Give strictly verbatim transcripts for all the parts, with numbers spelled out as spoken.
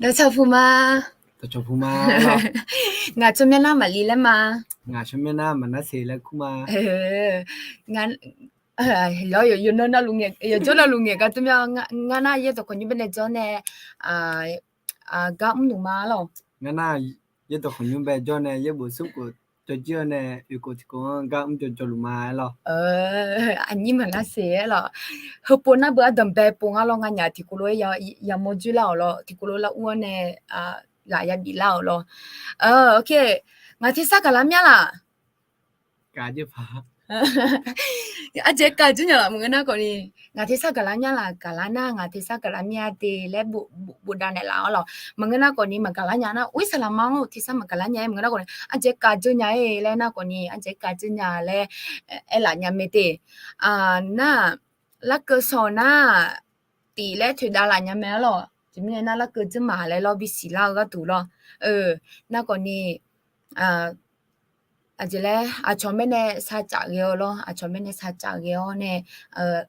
Dawqcawq puq ma. Dawqcawq puq ma. Ngaq tsawrmyanr nar Maqli laer ma. Ngaq tsawrmyanr nar Maqnarseq laer kur ma. Ngar, yawqjawr navluf ngaeq, yawqjawr navluf ngaeq gar tmr mya. Ngar nar yaerdawq khawqnymr bae nae jawr nae, gar mrluf ma lawq. Ngar nar yaerdawq khawqnymr bae jawr nae yaerbof smrkhof jawrjir-awr nae oekhof tiqkhof-anr gar mr jawrjawr luf ma aer lawq. Aqnyir Maqnarseq aer lawq. Heupov nar beu ardanq bae pov ngar lawr, nganyaf tiqkhof lof-aer yamawr joer lar-awq lawr, tiqkhof lof lar ur-awr nae ghaq yabif lar-awq lawr. Ngaq tersar gaqlar mya laq? Ardzaeq kaq dzeur nya laq maqngeur nar khawfni. Ngaq tersar gaqlar mya laq, gaqlar nar ngaq tersar gaqlar mya de laer bofdav naeqlaf-awr lawq. Maqngeur nar khawfni maqgaqlar nya nar, or, saqlaqma-anr tersar maqgaqlar nya-aer maqngeur nar khawfni, ardzaeq kaq dzeur nya-aer laer nar khawfni, ardzaeq kaq dzeur nya laer aerlaf nya mae de. Nar larkeuv sawq nar tif laer toeqdav laf nya mae-ar lawq. Teumirnae nar larkeuv dzeur maq laer lawr bisiq lar-eu gharduq lawr. Nar khawfni aqjeq laer aqcawq maer nae sarcaf ghae-awr lawr, aqcawq maer nae sarcaf ghae-awr nae,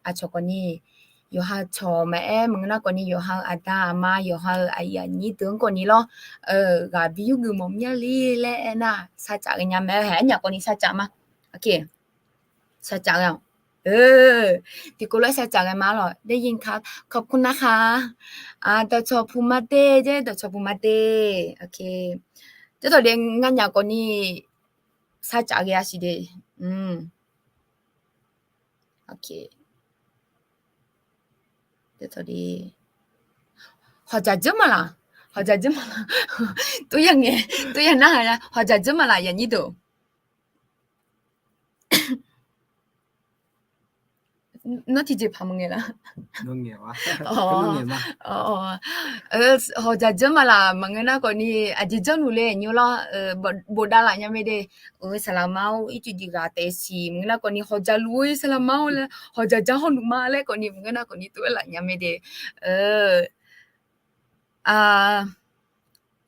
aqcawq khawfni yawqha cawq maqaer maqngeur nar khawfni, yawqha-euq aqda aqma, yawqha-euq aqyuif aqnyir deuq-anr khawfni lawr, ghaq bi yurgeuf mawf mya le laer aernar sarcaf ghae nya mae-ar. Haeq aernyaf khawfni sarcaf ma. Sarcaf ghae-awq. Tiqkhof lof-aer sarcaf ghae ma-ar lawq. ได้ยินครับ ขอบคุณนะคะ dawqcawq puq ma de, dawqcawq puq ma de. Jawrdawq de nganyaf khawfni sarcaf ghae-a siq de. Hawqjaq dzeur ma laq? Hawqjaq dzeur ma laq? Tov ya ngae, tov ya narhaq ya. Hawqjaq dzeur ma laq yaqnyir deuq? Nawr tiqjeqpaq maqngaeq laf? Hawqjaq dzeur ma laq maqngeur nar khawfni, aqjeq janrluf le nymr lawr, bofdav laf nya mae de. Saqlaqma-or ircuf jeq ghaq taef siq maqngeur nar khawfni, hawqjaq luf-eu saqlaqma-or laer, hawqjaq ja hawluf ma laer khawfni maqngeur nar khawfni tov-aer laf nya mae de.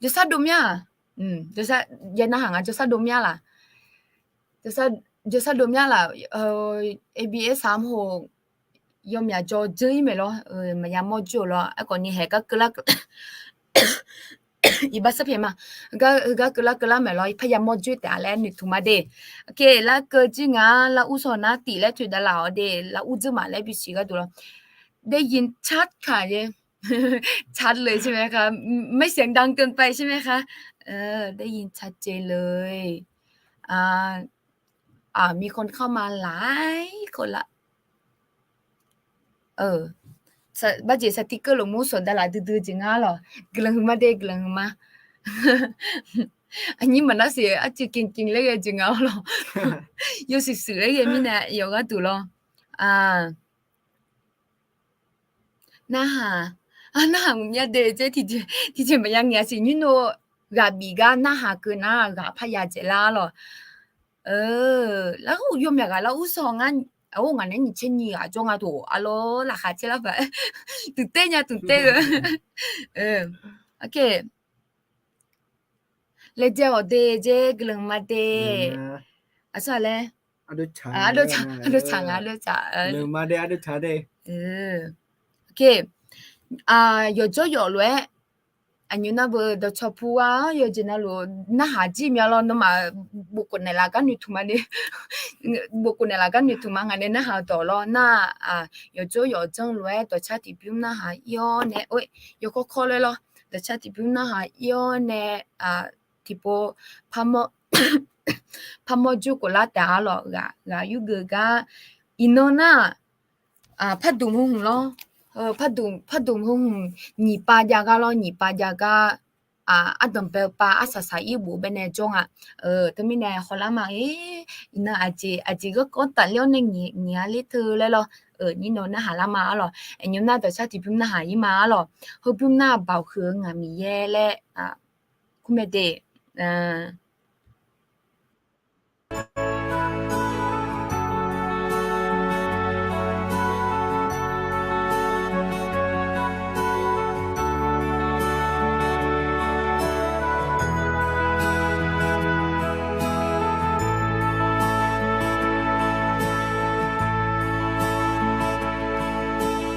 Jawrsar dov mya-aq? Jawrsar, ya narhaq nga jawrsar dov mya laq? Jawrsar dov mya laq? A B S สามหก yawmyaq jawr dzeur-ir maeq lawr, maqya mawr jur-euq lawr. Aerkhawfni haeq gar keuvlar iqbax sarpyaeq ma. Heugar keuvlar keuvlar maeq lawr, iqpar ya mawr jur taef-a laer noeqtmq ma de. Larkeuv jir nga, lar ur sawq nar tif laer toeqdav laf-awr de, lar ur dzeur maq laer bisiq gharduq lawr. ได้ยินชัดค่ะ เย้ ชัดเลยใช่ไหมคะ ไม่เสียงดังเกินไปใช่ไหมคะ ได้ยินชัดเจนเลย มีคนเข้ามาหลายคนละ Barjeq สติ๊กเกอร์ lafmur sawq dav laf duidui-eu jeq nga lawq. Guiqlanq huiqma de, guiqlanq huiqma. Aqnyir maqnar siq arcuiv kingking laer ghae jeq nga lawq. Yawshuif shuif laer ghae mirnae yawqghaq duq lawr. Narhaq, narhaq mqmya de dzer tiqjeq maqya ngaeq-a siq nyir no. Ghaq bif gar narhaq keuv nar ghaq parya dzaeq lar lawq. Lar yawmyaq ghaq lar ur sawq ngar, or ngaq nae nyiq tser nyiq ghaq jawr nga toq arlawr laqkhaq tser lar paq. Tmqter nya tmqter-eu. Laejae-awq de dzer guiqlanq ma de. Aqsur-aq laer, ardov tsaq nga, ardov tsaq. Yawqjawr yawf lof-aer aqnymr nar beu dawqcawq pu-a-anr yawqjeq navluf narhaq jir mya lawr, nawmaf bofkhof naeqlaf gar noeqtmq ma de. Bofkhof naeqlaf gar noeqtmq ma, ngaq nae narhaq-eu dawq lawr nar, yawqjawr yawf janr lof-aer dawqcar tiqbymr narhaq ir-awr nae, yawkawr kawr laer lawr, dawqcar tiqbymr narhaq ir-awr nae, tiqpov parmawr jur khof lar taef-a lawq. Ghaq yurgeuf gar iqnan nar parduq heu hmq lawr, parduq heu hmq nyiq pav jav gar lawr, nyiq pav jav gar ardanq bae-eu pav arsaq saq ir bof bae nae jawr nga. Teumirnae hawlar ma-ir, iqnan aqjeq aqjeq garkawv tafler-awr nae nyiq-a ler teu laer lawr, nyir nan narhaq lar ma-ar lawq. Aqnymr nar dawqcar tiqbymr narhaq ir ma-ar lawq. Heubymr nar baoq huiq-eu ngaq Miqyaer laer kur mae de.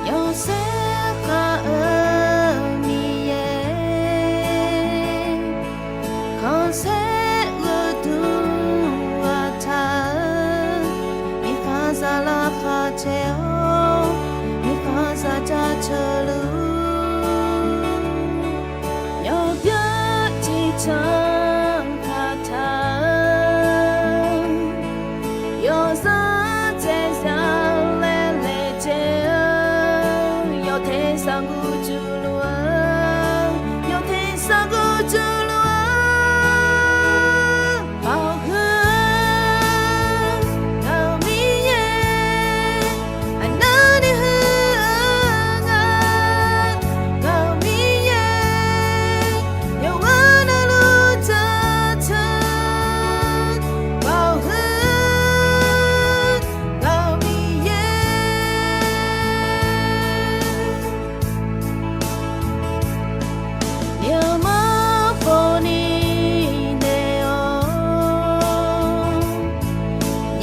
Yawsaer khav-eu Miqyaer Sarguv jurluf-eu, yawteq sarguv jurluf-eu, baoq heu-eu, Ngaq-euq Miqyaer, aqnavni huiq-eu nga, Ngaq-euq Miqyaer, yawqghaq navluf jaceuq, baoq heu-eu, Ngaq-euq Miqyaer. Nuima bawni naeq-awr,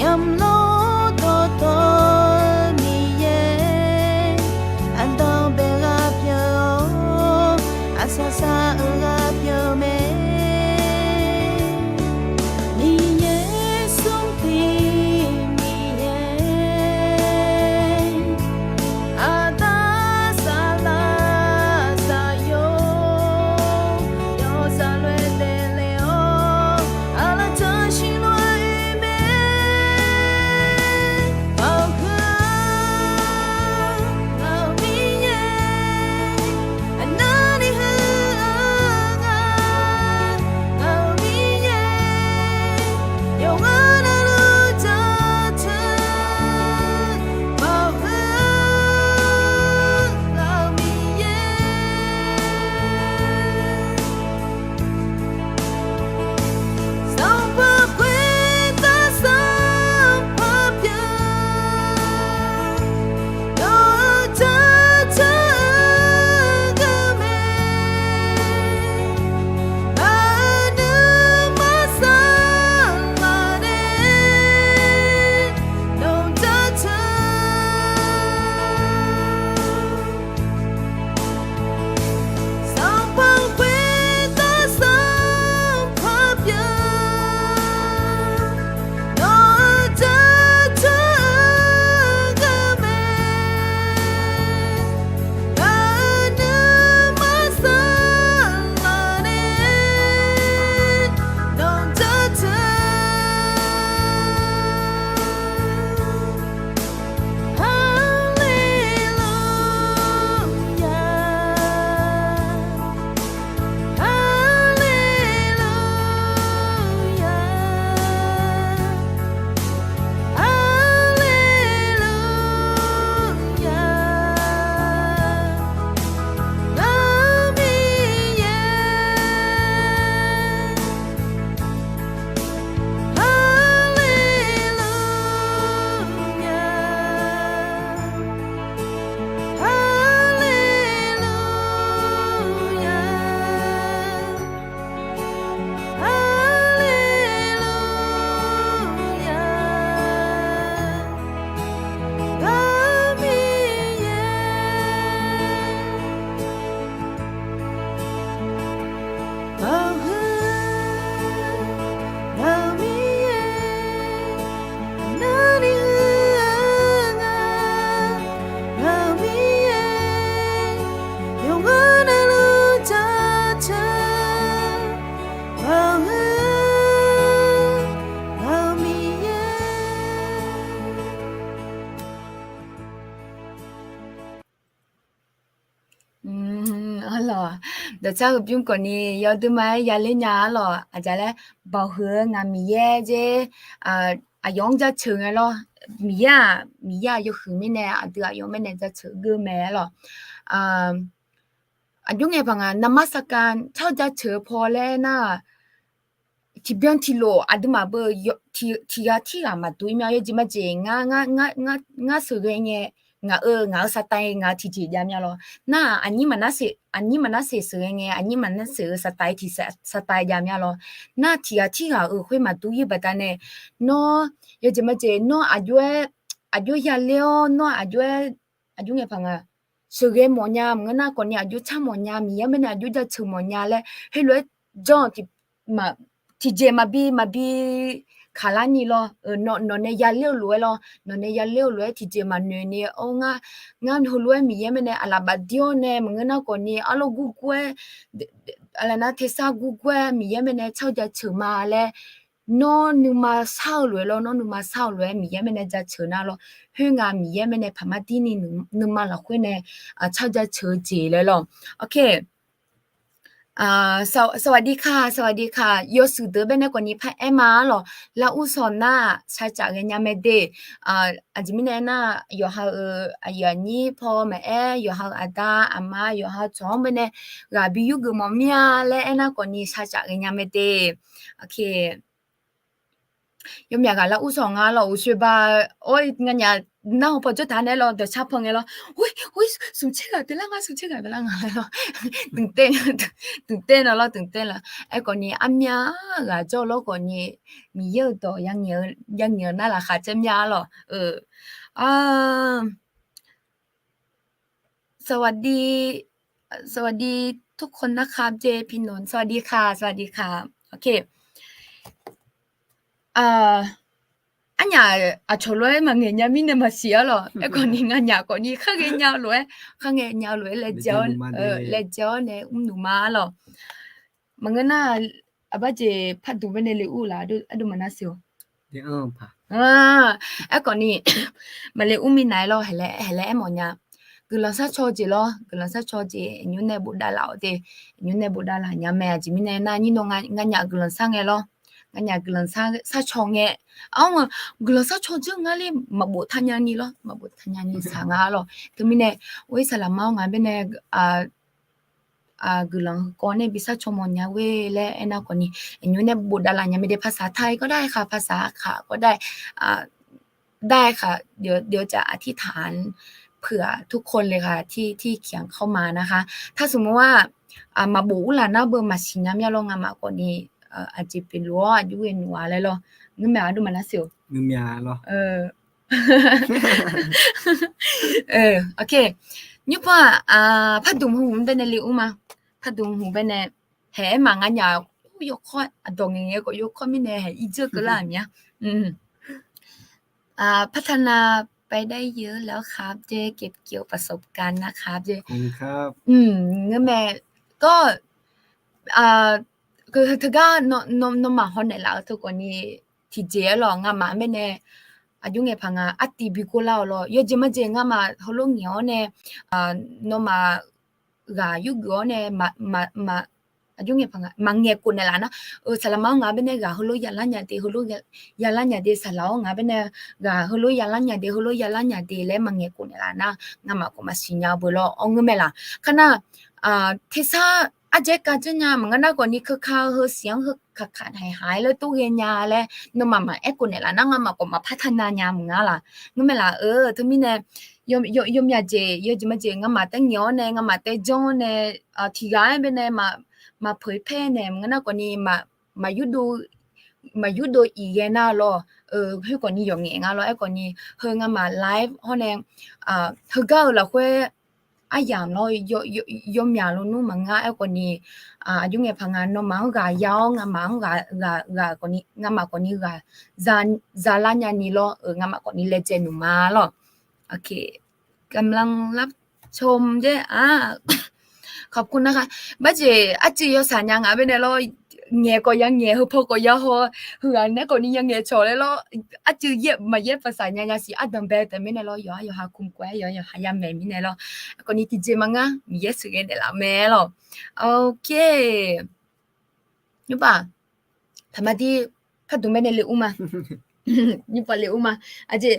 yamlor dawqtawv-eu Miqyaer, aqdanq bae ghaq pyeuf-awr, aqsaqsaq-euq ghaq pyeuf mae. Miqyaer smrtiq Miqyaer, aqda saqlaq saqyo, yawzaq lof-aer daefle-awr, aqlaf jashir lof-aer oe mae. Baoq heu-eu, Ngaq-euq Miqyaer, aqnavni huiq-eu nga, Ngaq-euq Miqyaer, yawqghaq navluf jaceuq, baoq heu-eu, Ngaq-euq Miqyaer. Sanqpaq khoertav sanqpaq pyeuf, nawq-eu jaceuq-eu geuq mae. Aqnuimaf saqlaq nae nawq jaceuq. Sanqpaq khoertav sanqpaq pyeuf, nawq-eu jaceuq-eu geuq mae. Aqnuimaf saqlaq nae nawq jaceuq. Haleluya, haleluya, haleluya, Ngaq-euq Miqyaer. Haleluya, haleluya, haleluya, Ngaq-euq Miqyaer. Baoq heu-eu, Ngaq-euq Miqyaer, aqnavni huiq-eu nga, Ngaq-euq Miqyaer, yawqghaq navluf jaceuq. Baoq heu-eu, Ngaq-euq Miqyaer. Arlawq, dawqtsar heubymr khawfni yawdui ma-aer yaler nya arlawq. Aqjeq laer, baoq heu-eu ngaq Miqyaer jer, aqyawf-anr jaceuq ngae lawr. Miqyaer-aq, Miqyaer-aq yawhuiq mirnae aqdui aqyawf mirnae jaceuq geur mae arlawq. Aqjox ngae paq ngaq, naqma saqkaq tsawr jaceuq-eu paw laer nar-aq, tiqbyan tiqlof aqduimaf beu tiqghaq tirghaq maqdur-ir mya. Yawjeq majeq ngar, ngar sheuqghae ngae, ngaq-euq, ngaq-euq saqtaf-aer ngaq-euq tiqjeq jav mya lawr. Nar-aq, aqnyir maqnar seq sheuqghae ngae, aqnyir maqnar seq-eu saqtaf-aer tiq saqtaf-aer jav mya lawr. Nar-aq, tiqghaq tirghaq-euq khoer maqdur-ir baqdanae, nawr, yawjeq majeq nawr aqjox-aer, aqjox yaler-awr, nawr aqjox-aer, aqjox ngae paq ngaq, sheuqghae mawfnya maqngeur nar khawfni aqjox tsar mawfnya, Miqyaer mirnae aqjox jaceuq mawfnya laer heulof-aer janr-eu tiqjeq maqbi maqbi kaqlar ni lawr. Nawq nae yaler-eu lof-aer lawr, nawq nae yaler-eu lof-aer tiqjeq maqnoeq ni-awr ngar, ngar heulof-aer Miqyaer mirnae aqlaf bafdir-awr nae maqngeur nar khawfni arlawr gurgur-aer, aqlaf nar tersar gurgur-aer Miqyaer mirnae tsawr jaceuq ma laer nawr nuima shar-eu lof-aer lawr, nawr nuima shar-eu lof-aer Miqyaer mirnae jaceuq nar lawr, khoernga Miqyaer mirnae paqmar dir ni nuima lafkhoer nae car jaceuq-eu jeq laer lawr. Ok. สวัสดีค่ะ สวัสดีค่ะ yawshuif deuq baenae khawfni paraer ma-ar lawq. Lar ur sawq nar-aq sharcaf ghaenya mae de. Aqjeq mirnae nar, yawqha-euq aqyuif aqnyir paw maqaer, yawqha-euq aqda aqma, yawqha tsawq-anr baenae ghaq bi yurgeuf mawf mir-a laer aernar khawfni sharcaf ghaenya mae de. Ok. Yawmyaq ghaq lar ur sawq nga lawq, uqshoe ba, or, nganyaf nar haw paw jawr taq nae lawr, dawqcar paw ngae lawr, hoi, hoi, smq caer ghaq pyeuflar nga, smq caer ghaq pyeuflar nga laer lawr, dmqter, dmqter na lawr, dmqter la. Aerkhawfni armyar ghaq jawr lawr khawfni, Miqyaer-euq dawq yangaeq-eu nar laqkhaq caer mya-ar lawq. สวัสดี สวัสดีทุกคนนะครับ เจ พีนนท์ สวัสดีค่ะ สวัสดีค่ะ Ok. Arnyaf aqcawq lof-aer maqngaeq nya mirnae maqsiq-ar lawq. Aerkhawfni nganyaf khawfni kharghae nya-eu lof-aer, kharghae nya-eu lof-aer laejae-awr, laejae-awr nae mrnuq ma-ar lawq. Maqngeur nar, aqbar jeq pardmq baenae le ur laf, ardov maqnar siq-or. Aerkhawfni maqle ur minav-aer lawr, haeq laer aermawf nya. Guiqlanq sharcaw jeq lawr, guiqlanq sharcaw jeq aqnymr nae bofdav laf-awr de, aqnymr nae bofdav laf nya mae. Aqjeq mirnae nar, nyir nan nganyaf guiqlanq shar ngae lawr, nganyaf guiqlanq sharcaw ngae. Arma, guiqlanq sharcaw dzeur ngar ler maqbof taqnya ni lawr, maqbof taqnya ni saq nga-ar lawq. Teumirnae, or, saqlaqma-anr ngaq baenae guiqlanq heukawv nae bi sharcaw mawf nya ghoe laer aernar khawfni, aqnymr nae bofdav laf nya mae de. ภาษาไทยก็ได้ค่ะ ภาษา kaq ก็ได้ ได้ค่ะ เดี๋ยวจะอธิษฐานเผื่อทุกคนเลยค่ะ ที่ที่เขียนเข้ามานะคะ ถ้าสมมติว่า maqbof urlaf nar beu maqsiq nya mya lawr, ngamaf khawfni aqjeq pyeuf lof-awr aqjox ghae nuq-a laer lawr. Ngeur mae, ardov maqnar siq-or. Ok. Nymrpar-aq, pardmq hmq baenae le ur ma. Pardmq hmq baenae, haeq-aer maqnga nya-aq, yawkawr aqdawq ngaeq ngae khawf yawkawr mirnae haeq irdzeur keuvlar-aq mya. พัฒนาไปได้เยอะแล้วครับ เจ เก็บเกี่ยวประสบการณ์นะครับ เจ Ngeur mae, tawr, teugar nawmaf hawnaeq laf-eu teu khawfni tiqjeq-aer lawq, ngamaf mirnae aqjox ngaeq paq nga artiv bi gor lar-awq lawr. Yawjeq majeq ngamaf heulof ngaeq-awr nae, nawmaf ghaq yurgeuf-awr nae, aqjox ngaeq paq nga maqngaeq khof naeqlaf nar, saqlaqma-anr ngaq baenae ghaq heulof yalar nya de, heulof yalar nya de, saqlaq-awr ngaq baenae ghaq heulof yalar nya de, heulof yalar nya de laer maqngaeq khof naeqlaf nar, ngamaf khawf maqsiq nya-eu beu lawr. Awr, ngeur mae laq. Kar nar, tersar arjaer kav dzeur nya maqngeur nar khawfni, keuka-eu heu siq-anr heu kaqkaq haiq haq-aer laer tov ghae nya laer nawmaf maqaer khof naeqlaf nar, ngamaf khawf maqpar taq na nya maqnga laq. Ngeur mae laq-eu, teumirnae yawmyaq jeq, yawjeq majeq ngamaf taer ngaeq-awr nae, ngamaf taer janr-awr nae, tiq ghaq-aer baenae maqpoeq paer nae maqngeur nar khawfni, maqyurdov iq ghae nar lawr. Khoer khawfni yawqngaef nga lawr. Aerkhawfni heu ngamaf live hawr nae, heugar-eu lafkhoer aryamq lawr, yawmyaq lawnmr maqnga. Aerkhawfni aqjox ngaeq paq nga, nawmaf-anr ghaq ya-awr ngamaf-anr ghaq, ghaq, ghaq khawfni, ngamaf khawfni ghaq zalar nya ni lawr. Ngamaf khawfni laejae nuq ma lawr. กำลังรับชม เจ้ ขอบคุณนะคะ Barjeq arcuiv yawshaq nya ngaq baenae lawr, ngaeq khawf ya ngaeq, heu paw khawf ya haw, heughaq nae khawfni ya ngaeq cawq laer lawr, arcuiv yaer maqyaer paqsaq nya nya siq ardanq bae taef mirnae lawr, yawqha yawqha kumq kov-aer yawqha yawqha ya maeq mirnae lawr. Khawfni tiqjeq maqngar Miqyaer sheuqghae naeqlaf mae lawr. Ok. Nymrpar, taqmadir pardmq baenae le ur ma. Nymrpar le ur ma. Aqjeq,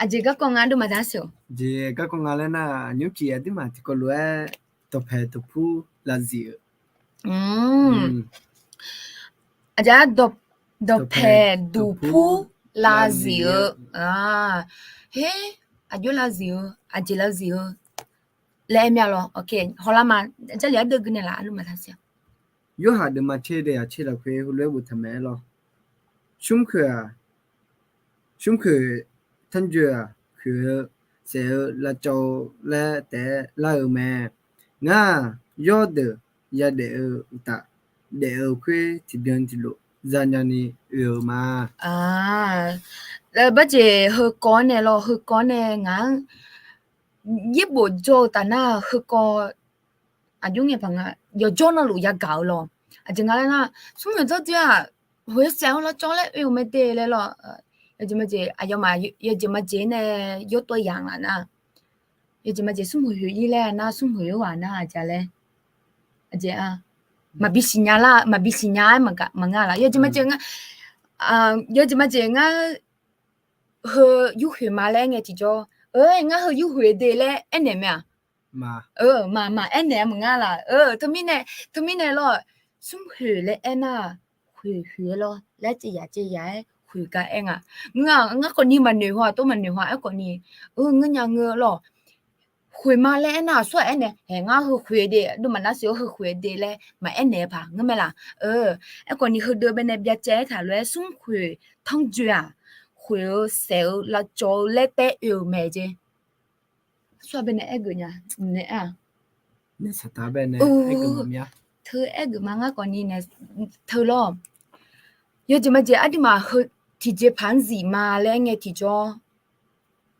aqjeq garkawv nga aqduimaf dar siq-awq. Jeq garkawv nga laer nar, nymrciq aqduimaf tiqkawv lof-aer dawqpaeq duqpur lavzif-eu. Aqjeq-a, dawqpaeq duqpur lavzif-eu. Her, aqjox lavzif-eu, aqjeq lavzif-eu laer aer mya lawr. Ok, hawlar ma. Jarlif ardeuv gui naeqlaf, aqduimaf dar siq-awq. Yorhaq deuqma tser deuq yaq tser lafkhoer heulof-aer boftaq mae-aer lawr. Smrkhoeq-aq, smrkhoeq tanrjoe-aq, khoeq-eu saef-eu lavcawv-eu laer taef-aer lar-eu mae. Ngar-aq, yawrdeuq yadaef-eu uqtaf, daef-eu khoer tiqbyan tiqlof zanya ni oe-eu ma. Barjeq heukawv-anr nae lawr, heukawv-anr nae ngaq-anr yaerbof jawr-eu taf nar, heukawv aqjox ngaeq paq nga, yawqjawr navluf yagaq-eu lawr. Aqjeq nga laer nar, smrkhoeq dzawrdzir-aq, Hoeq-aer saef-anr lavcawv laer oe-euq mae de laer lawr. Yawjeq majeq aqyawfmaf yawjeq majeq nae yawtov yaq nga nar, yawjeq majeq smrhoeq hoeq-ir laer nar, smrhoeq-eu ghaq nar aqjeq laer, aqjeq-a, maqbi siqnya lar, maqbi siqnya-aer maqnga laf. Yawjeq majeq ngar, yawjeq majeq ngar heu yurkhoeq ma laer ngae tiqjawr, ngar heu yurkhoeq de laer aernaeq mae-aq. Maq, maq aernaeq-a maqnga laf. Teumirnae, teumirnae lawr, smrhoeq laer aernar, khoeq khoeq-aer lawr laer caev yaq caev yaq-aer khoeq gar aer nga. Ngar khawfni maqnoeq haw-aq, tov maqnoeq haw-aq, aerkhawfni, ngeur nya ngeur lawr. Khoeq ma laer aernar, aqsur-aq aernaeq, haeq ngar heu khoeq de, aqduimaf nar siq-awr heu khoeq de laer maqaer naeq-eu paq ngeur mae laf. Aerkhawfni heudeuq baenae byacaev-aer taq lof-aer smrkhoeq tanrjoe-aq, khoeq-eu saef-eu lavcawv-eu laer taef oe-euq mae jeq. Aqsur-aq baenae aergeuf nya, naeq-a. Teu aergeuf ma ngar khawfni nae teu lawr. Yawjeq majeq aqduimaf heu tiqjeqpaq-anr zif ma laer ngae tiqjawr,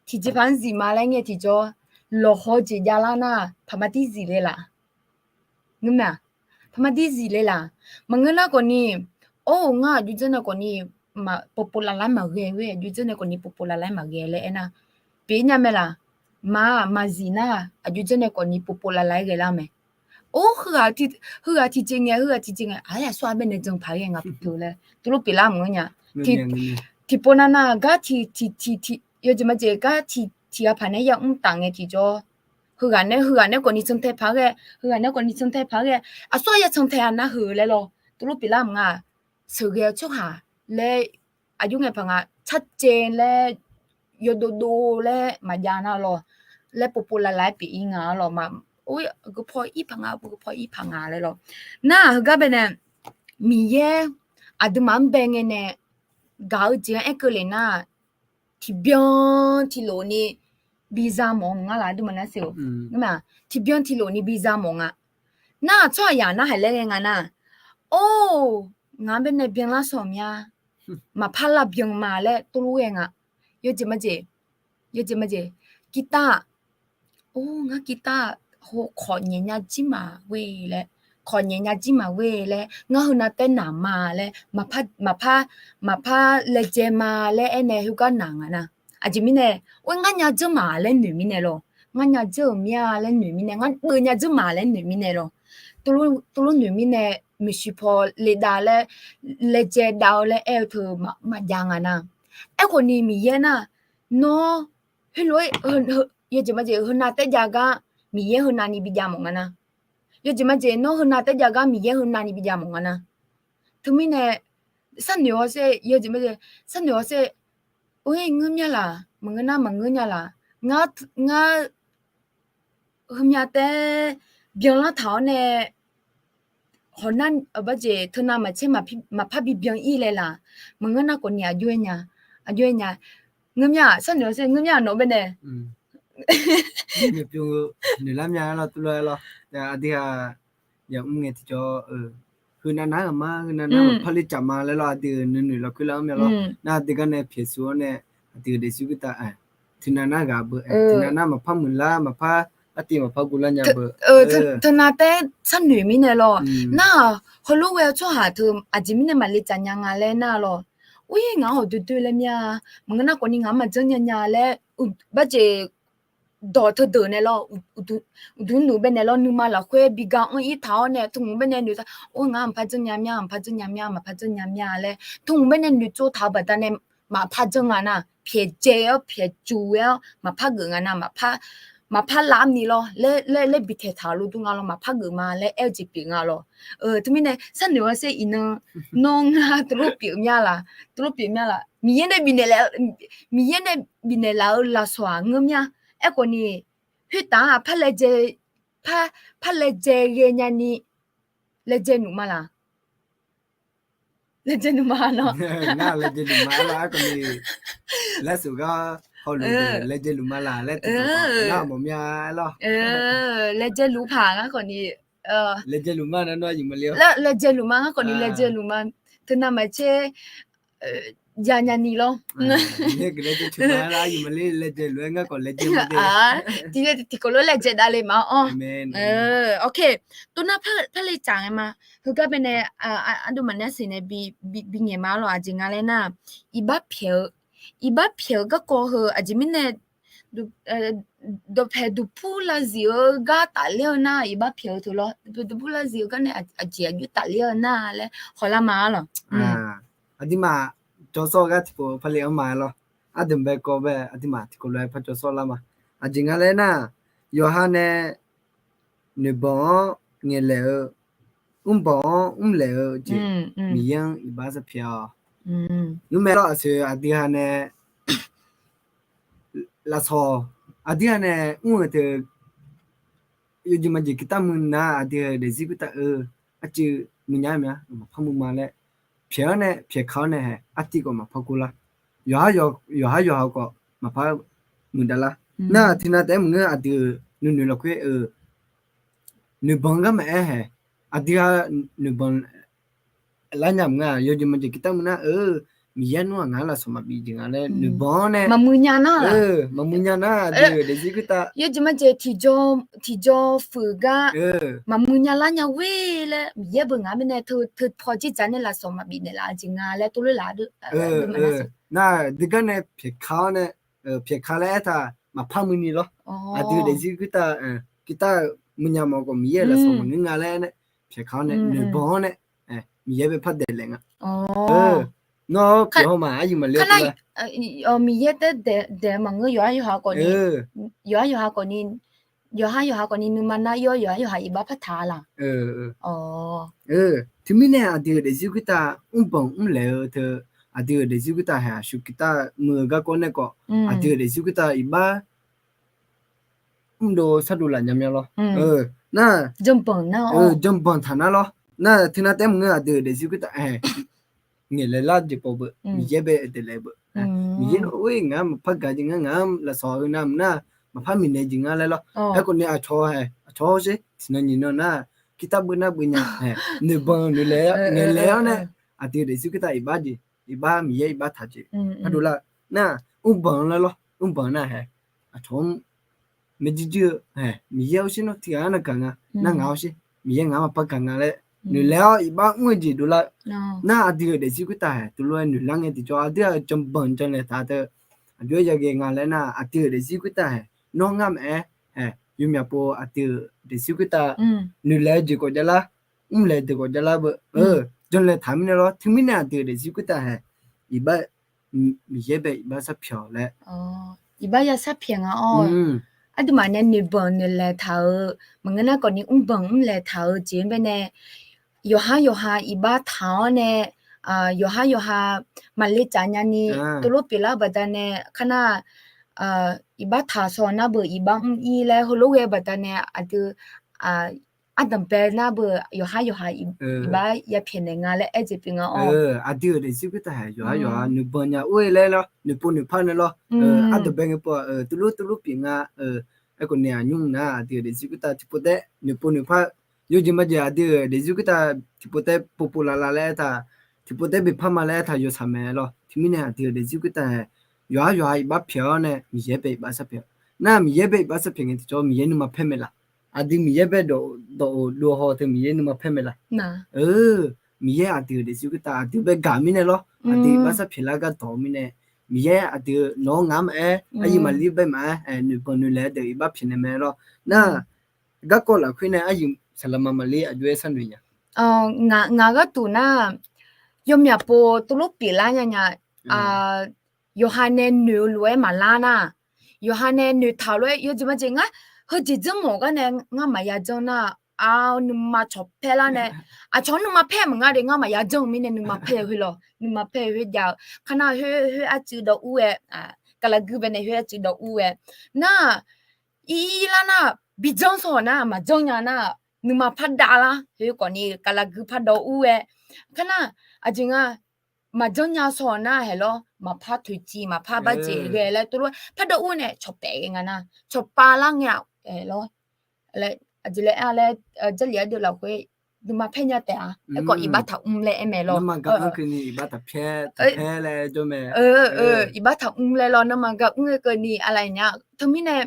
tiqjeqpaq-anr zif ma laer ngae tiqjawr, lawqhaw jeq javlar nar paqma tir zif le laf. Ngeur mae-aq, paqma tir zif le laf. Maqngeur nar khawfni, or ngar aqjox dzeur nae khawfni, povpov lavlar maqghae-a, aqjox dzeur nae khawfni povpov lavlar maqghae laer aernar, pyeuf-ir nya mae laf. Maq, maqzif nar, aqjox dzeur nae khawfni povpov lavlar-aer ghaelar mae. Or, heughaq tiqjeq ngae, heughaq tiqjeq ngae, aqyawf aqsur-aq baenae jan paq ghae nga pyeuf-eu laer tuvlof pyeuflar maqngeur nya. Tiqpov navnav gar tiq, tiq, tiq, yawjeq majeq gar tiq, tiq ghaq paq nae ya mr taf ngae tiqjawr, heughaq nae, heughaq nae khawfni cantae paq ghae, heughaq nae khawfni cantae paq ghae, aqsur-aq ya cantae-a nar heu laer lawr, tuvlof pyeuflar maqnga. Sheuqghae-eu tsawrhaq laer, aqjox ngae paq nga, tsarcaev laer, yawdov dov laer maqjav nar lawr, laer povpov lavlar-aer pyeuf-ir nga lawr ma. Or, geupaw ir paq nga, geupaw ir paq nga laer lawr. Nar heugar baenae, Miqyaer aqduimaf-anr bae ngae nae gaq-eu jeq-anr aer keuvle nar, tiqbyan tiqlof ni biza mawf-eu ngar laf, aqduimaf nar siq-or. Tiqbyan tiqlof ni biza mawf nga. Nar tsawrhaq yaq nar haiq laer ghae nga nar, or, ngaq-anr baenae byanlar shawq mya, maqpar lavbyan ma laer tuvlof ghae nga. Yawjeq majeq, yawjeq majeq, guitar, or, ngar guitar, or, kawq nyaef nya jir ma ghoe laer, kawq nyaef nya jir ma ghoe laer, ngar heunav taer naq ma laer, maqpar, maqpar, maqpar laejae ma laer aernae heugar naq nga nar. Aqjeq mirnae, or, ngar nya dzeur ma laer noeq mirnae lawr, ngar nya dzeur-euq mya laer noeq mirnae, ngar beuv nya dzeur ma laer noeq mirnae lawr, tuvlof noeq mirnae, maeqshi paw le dav laer, laejae dav-eu laer aer-eu teu maqjav nga nar. Aerkhawfni Miqyaer nar, nawr heulof-aer, yawjeq majeq heunav taer jav gar Miqyaer heunav ni bijav mawf nga nar. Yawjeq majeq nawr heunav taer jav gar Miqyaer heunav ni bijav mawf nga nar. Teumirnae, sharnoeq hawsher, yawjeq majeq sharnoeq hawsher, or, ngeur mya laf, maqngeur nar maqngeur nya laf, ngar, ngar heumya taer byanlar taq-awr nae, hawq nar, barjeq teunav maqtser maqpar bibyan ir laer laf, maqngeur nar khawfni aqjox-aer nya, aqjox-aer nya, ngeur mya-aq, sharnoeq hawsher, ngeur mya-aq nawq baenae noeqlar mya-aer lawr, tuvlof-aer lawr, aqdui-aq, yamr ngae tiqjawr, heunav nar-euq ma, heunav nar maqpar ler caf ma laer lawr, aqdui-euq nuinoeq lafkhoer lar-anr mya lawr, nar aqdui gar nae pyaeqsuf-awr nae, aqdui-euq daefzir khoertav, tiqnav nar ghaq beu, tiqnav nar maqpar muiqlar, maqpar artiv maqpar guvlar nya beu. Teunav taer sharnoeq mirnae lawr, nar-aq, heulof ghae-eu tsawrhaq teu aqjeq mirnae maqle caf nya nga laer nar lawr, or, ngaq-anr hawq doe doe laer mya, maqngeur nar khawfni ngaq-anr maqjanr nya nya laer, barjeq dawq teudeuq nae lawr, uqduq nuq baenae lawr, nuima lafkhoer bi ga anr ir taq-awr nae, tmq baenae noeq taq, or, ngaq-anr maqpar janr nya mya, maqpar janr nya mya, maqpar janr nya mya laer tmq baenae noeqtsov taq-eu baqdanae maqpar janr nga nar, pyaeqdzae-awr pyaeqcuq-aer-awr maqpar geuf nga nar, maqpar lar ni lawr laer, laer bi taeqtaq-euq lof dur nga lawr, maqpar geuf ma laer aer-eu jeq pyeuf nga lawr. Teumirnae sharnoeq hawsher iqnan, nawr ngar tuvlof pyeuf mya laf, tuvlof pyeuf mya laf, Miqyaer nae bifnaeq laf, Miqyaer nae bifnaeq laf-eu lafsawq-aq ngeur mya. Aerkhawfni, khoertav-aq par laejae, par, par laejae ghae nya ni, laejae nuq ma laf, laejae nuq ma nawr, ngar laejae nuq ma laf, aerkhawfni, laer seuq gar hawluf laejae luf ma laf laer teu nar mawf mya lawr, laejae luf paq ngar khawfni, laejae luf ma nar nawr-aq yawf maqle-awr, laejae luf ma ngar khawfni laejae luf ma, teunav maqtser, janya ni lawr. Tiqkawv lof laejae davle ma-awr. Ok, tov nar par le tsaf ngae ma. Heugar baenae aqduimaf nae siqnae bi ngaeq ma lawr. Aqjeq nga laer nar, iqbax pyaeq-eu, iqbax pyaeq-eu garkawv heu aqjeq mirnae dawqpaeq duqpur lav zif-eu gar tafler-eu nar, iqbax pyaeq-eu teu lawr. Dawqpaeq duqpur lav zif-eu gar nae aqjeq aqjox tafler-eu nar laer hawlar ma-ar lawq. Aqduimaf jawrsawr-eu gar tiqpov par le-anr ma-ar lawr. Ardanqbae kawv bae aqduimaf tiqkawv lof-aer par jawrsawr lar ma. Aqjeq nga laer nar, yawqha nae noeqbanq-anr ngaeqlaeq-eu, mrbanq-anr mrlaeq-eu jeq, Miqyaer-anr iqbax sharpyaeq-awq. Nmr mae lawr, aqsoeq aqdui ha nae lafsawq, aqdui ha nae mr-eu teu yawjeq majeq kirtav muiq nar, aqdui-euq daefzir khoertav-eu arcuiv muiqnya mya maqpar muiq ma laer, pyaeq-awr nae pyaeq ka-awr nae hae artiv khawf maqpar kur lar. Yawqhar yawqha khawf maqpar muiqdav lar. Nar tiqnan taef-aer maqngeur, aqdui-euq nuinoeq lafkhoer-eu noeqbanq gar maqaer hae, aqdui ha noeqbanq lar nya maqngeur-aq, yawjeq majeq kirtav muiq nar-eu, Miqyaer nmr-aq ngar lafsawq maqbif jeq nga laer noeqbanq-anr nae maqmuiq nya nar, maqmuiq nya nar, aqdui-euq daefzir khoertav yawjeq majeq tiqjaw fuiq gar maqmuiq nya lar nya ghoe laer, Miqyaer beu ngaq mirnae teu paw jirdzaq nae lafsawq maqbif naeqlaf-eu jeq nga laer tov loer laf-a. Nar duigar nae pyaeq ka-awr nae, pyaeq ka laer aertaq maqpar muiq ni lawr. Aqdui-euq daefzir khoertav, kirtav-eu muiq nya mawf khawf Miqyaer-euq lafsawq maqngeur nga laer nae pyaeq ka-awr nae noeqbanq-anr nae Miqyaer bae par daeqlaef nga. Nawr pyaeq haw ma, aryu maqle-a. Miqyaer taef daeq maqngeur, yawqhar yawqha khawf ni, yawqhar yawqha khawf ni, yawqhar yawqha khawf ni nuima nar ir-awr yawqhar yawqha iqbax par taq-a laq. Teumirnae aqdui-euq daefzir khoertav mrbanq mrlaeq-eu teu, aqdui-euq daefzir khoertav haeq aqsur kirtav muiq-eu garkawv nae khawf, aqdui-euq daefzir khoertav iqbax mrdov shardov laf nya mya lawr. Nar janbanq taq nar lawr. Nar teunav taef maqngeur, aqdui-euq daefzir khoertav-ae ngaeqlaeq lar jeq pov beu, Miqyaer bae daeqlaef beu. Miqyaer nar-or, ngaq-anr maqpar gaq jeq nga, ngaq-anr lafsawq heu navmaqnar maqpar miqnaeq jeq nga laer lawr. Aerkhawf ni aqcawq hae, aqcawq-awr sher tiqnan nyiq nan nar, kirtav beuv nar beuv nya hae, noeqbanq noeqlaeq ngaeqlaeq-awr nae, aqdui-euq daefzir khoertav iqbax jeq, iqbax Miqyaer iqbax taq jeq, ardov lar nar, mrbanq lar lawr, mrbanq nar hae, aqcawq-anr maerjuir juir-eu, Miqyaer-awr sher nawr tiqghaq-anr navgaq nga, nar ngaq-awr sher, Miqyaer ngaq-anr maqpar gaq nga laer noeqlaeq-awr iqbax mr-eu jeq dovlar. Nar aqdui-euq daefzir khoertav hae teulof-aer noeqlar ngae tiqjawr, aqdui-aq janbanq janlaeq taq teu, aqjox-aer yaghae nga laer nar, aqdui-euq daefzir khoertav hae nawr ngar maqaer, yawmyaq pov aqdui-euq daefzir khoertav noeqlaeq-eu jeq khawf javlar, mrlaeq deuq khawf javlar beu, janlaeq taq mirnae lawr. Teumirnae aqdui-euq daefzir khoertav hae iqbax, Miqyaer bae iqbax sharpyaeq-awq laer, iqbax ya sharpyaeq nga-awr. Aqduimaf nae noeqbanq noeqlaeq taq-eu maqngeur nar khawf ni, mrbanq mrlaeq taq-eu jeq-anr baenae yawqhar yawqha iqbax taq-awr nae, yawqhar yawqha maqle tsaf nyani teulof pyeuflar-eu baqdanae kar nar, iqbax taq sawq nar beu iqbax mr ir laer heulof ghae-eu baqdanae aqdui ardanqbae nar beu yawqhar yawqha iqbax yapyaeq naeq nga laer aer jeq pyeuf nga-awr. Aqdui-euq daefzir khoertav hae yawqhar yawqha noeqbanq nya or-e laer lawr, noeqpov noeqpar nae lawr, ardanqbae ngae pov-aq teulof teulof pyeuf nga. Aerkhawf ni aqnymr nar aqdui-euq daefzir khoertav tiqpov taef noeqpov noeqpar, yawjeq majeq aqdui-euq daefzir khoertav tiqpov taef povpov lavlav laer aertaq, tiqpov taef beqpar ma laer aertaq yawshaq mae lawr. Teumirnae aqdui-euq daefzir khoertav hae yawqhar yawqha iqbax pyaeq-awr nae Miqyaer bae iqbax sharpyaeq-awq. Nar Miqyaer bae iqbax sharpyaeq ngae tiqjawr Miqyaer nuima paer mae laf? Aqdui Miqyaer bae dawq, dawq-euq dov haw teu Miqyaer nuima paer mae laf? Miqyaer aqdui-euq daefzir khoertav aqdui bae gaq mirnae lawr, aqdui iqbax sharpyaeq lar gar dawq-eu mirnae, Miqyaer aqdui nawq-anr ngaq-anr maqaer, aqyuif maqlir bae maqaer, noeqbanq noeqlaeq deuq iqbax pyaeq naeq mae lawr. Nar garkawv lafkhoer nae aqyuif saqlaqma maqlir aqjox-aer sharnoeq nya. Ngaq gharduq nar, yawmyaq pov teulof pyeuflar nya nya. Yawqha nae noeq-eu lof-aer maqlar nar, yawqha nae noeqtaq-eu lof-aer yawjeq majeq ngar, heujeq janr mawf gar nae ngar maqya janr nar, aq nuima cawqpaer lar nae, aqcawq-anr nuima paer maqngar de, ngar maqya janr-eu mirnae nuima paer-eu khoer lawr, nuima paer-eu khoer jav-eu kar nar khoer, khoer arcuiv dawv ur-aer, kaqlaq guir bae nae khoer arcuiv dawv ur-aer nar, ir lar nar, bi janr sawq nar maqjanr nya nar, nuima par dav lar, khoer khawf ni kaqlaq guir par dawv ur-aer kar nar, aqjeq nga, maqjanr nya sawq nar hae lawr, maqpar toeqciv maqpar bar jeq ghae laer teulof par dawv ur nae cawqpaef ghae nga nar, cawqpav lar ngae-aq lawr. Aqjeq laer aer laer, Jarlif ardeuv lafkhoer nuima paer nya taef-a. Aerkhawf iqbax taqmr laer aer mae lawr. Iqbax taqmr laer lawr, nanrma gar mr-eu keuvni aqlaf-a, teumirnae,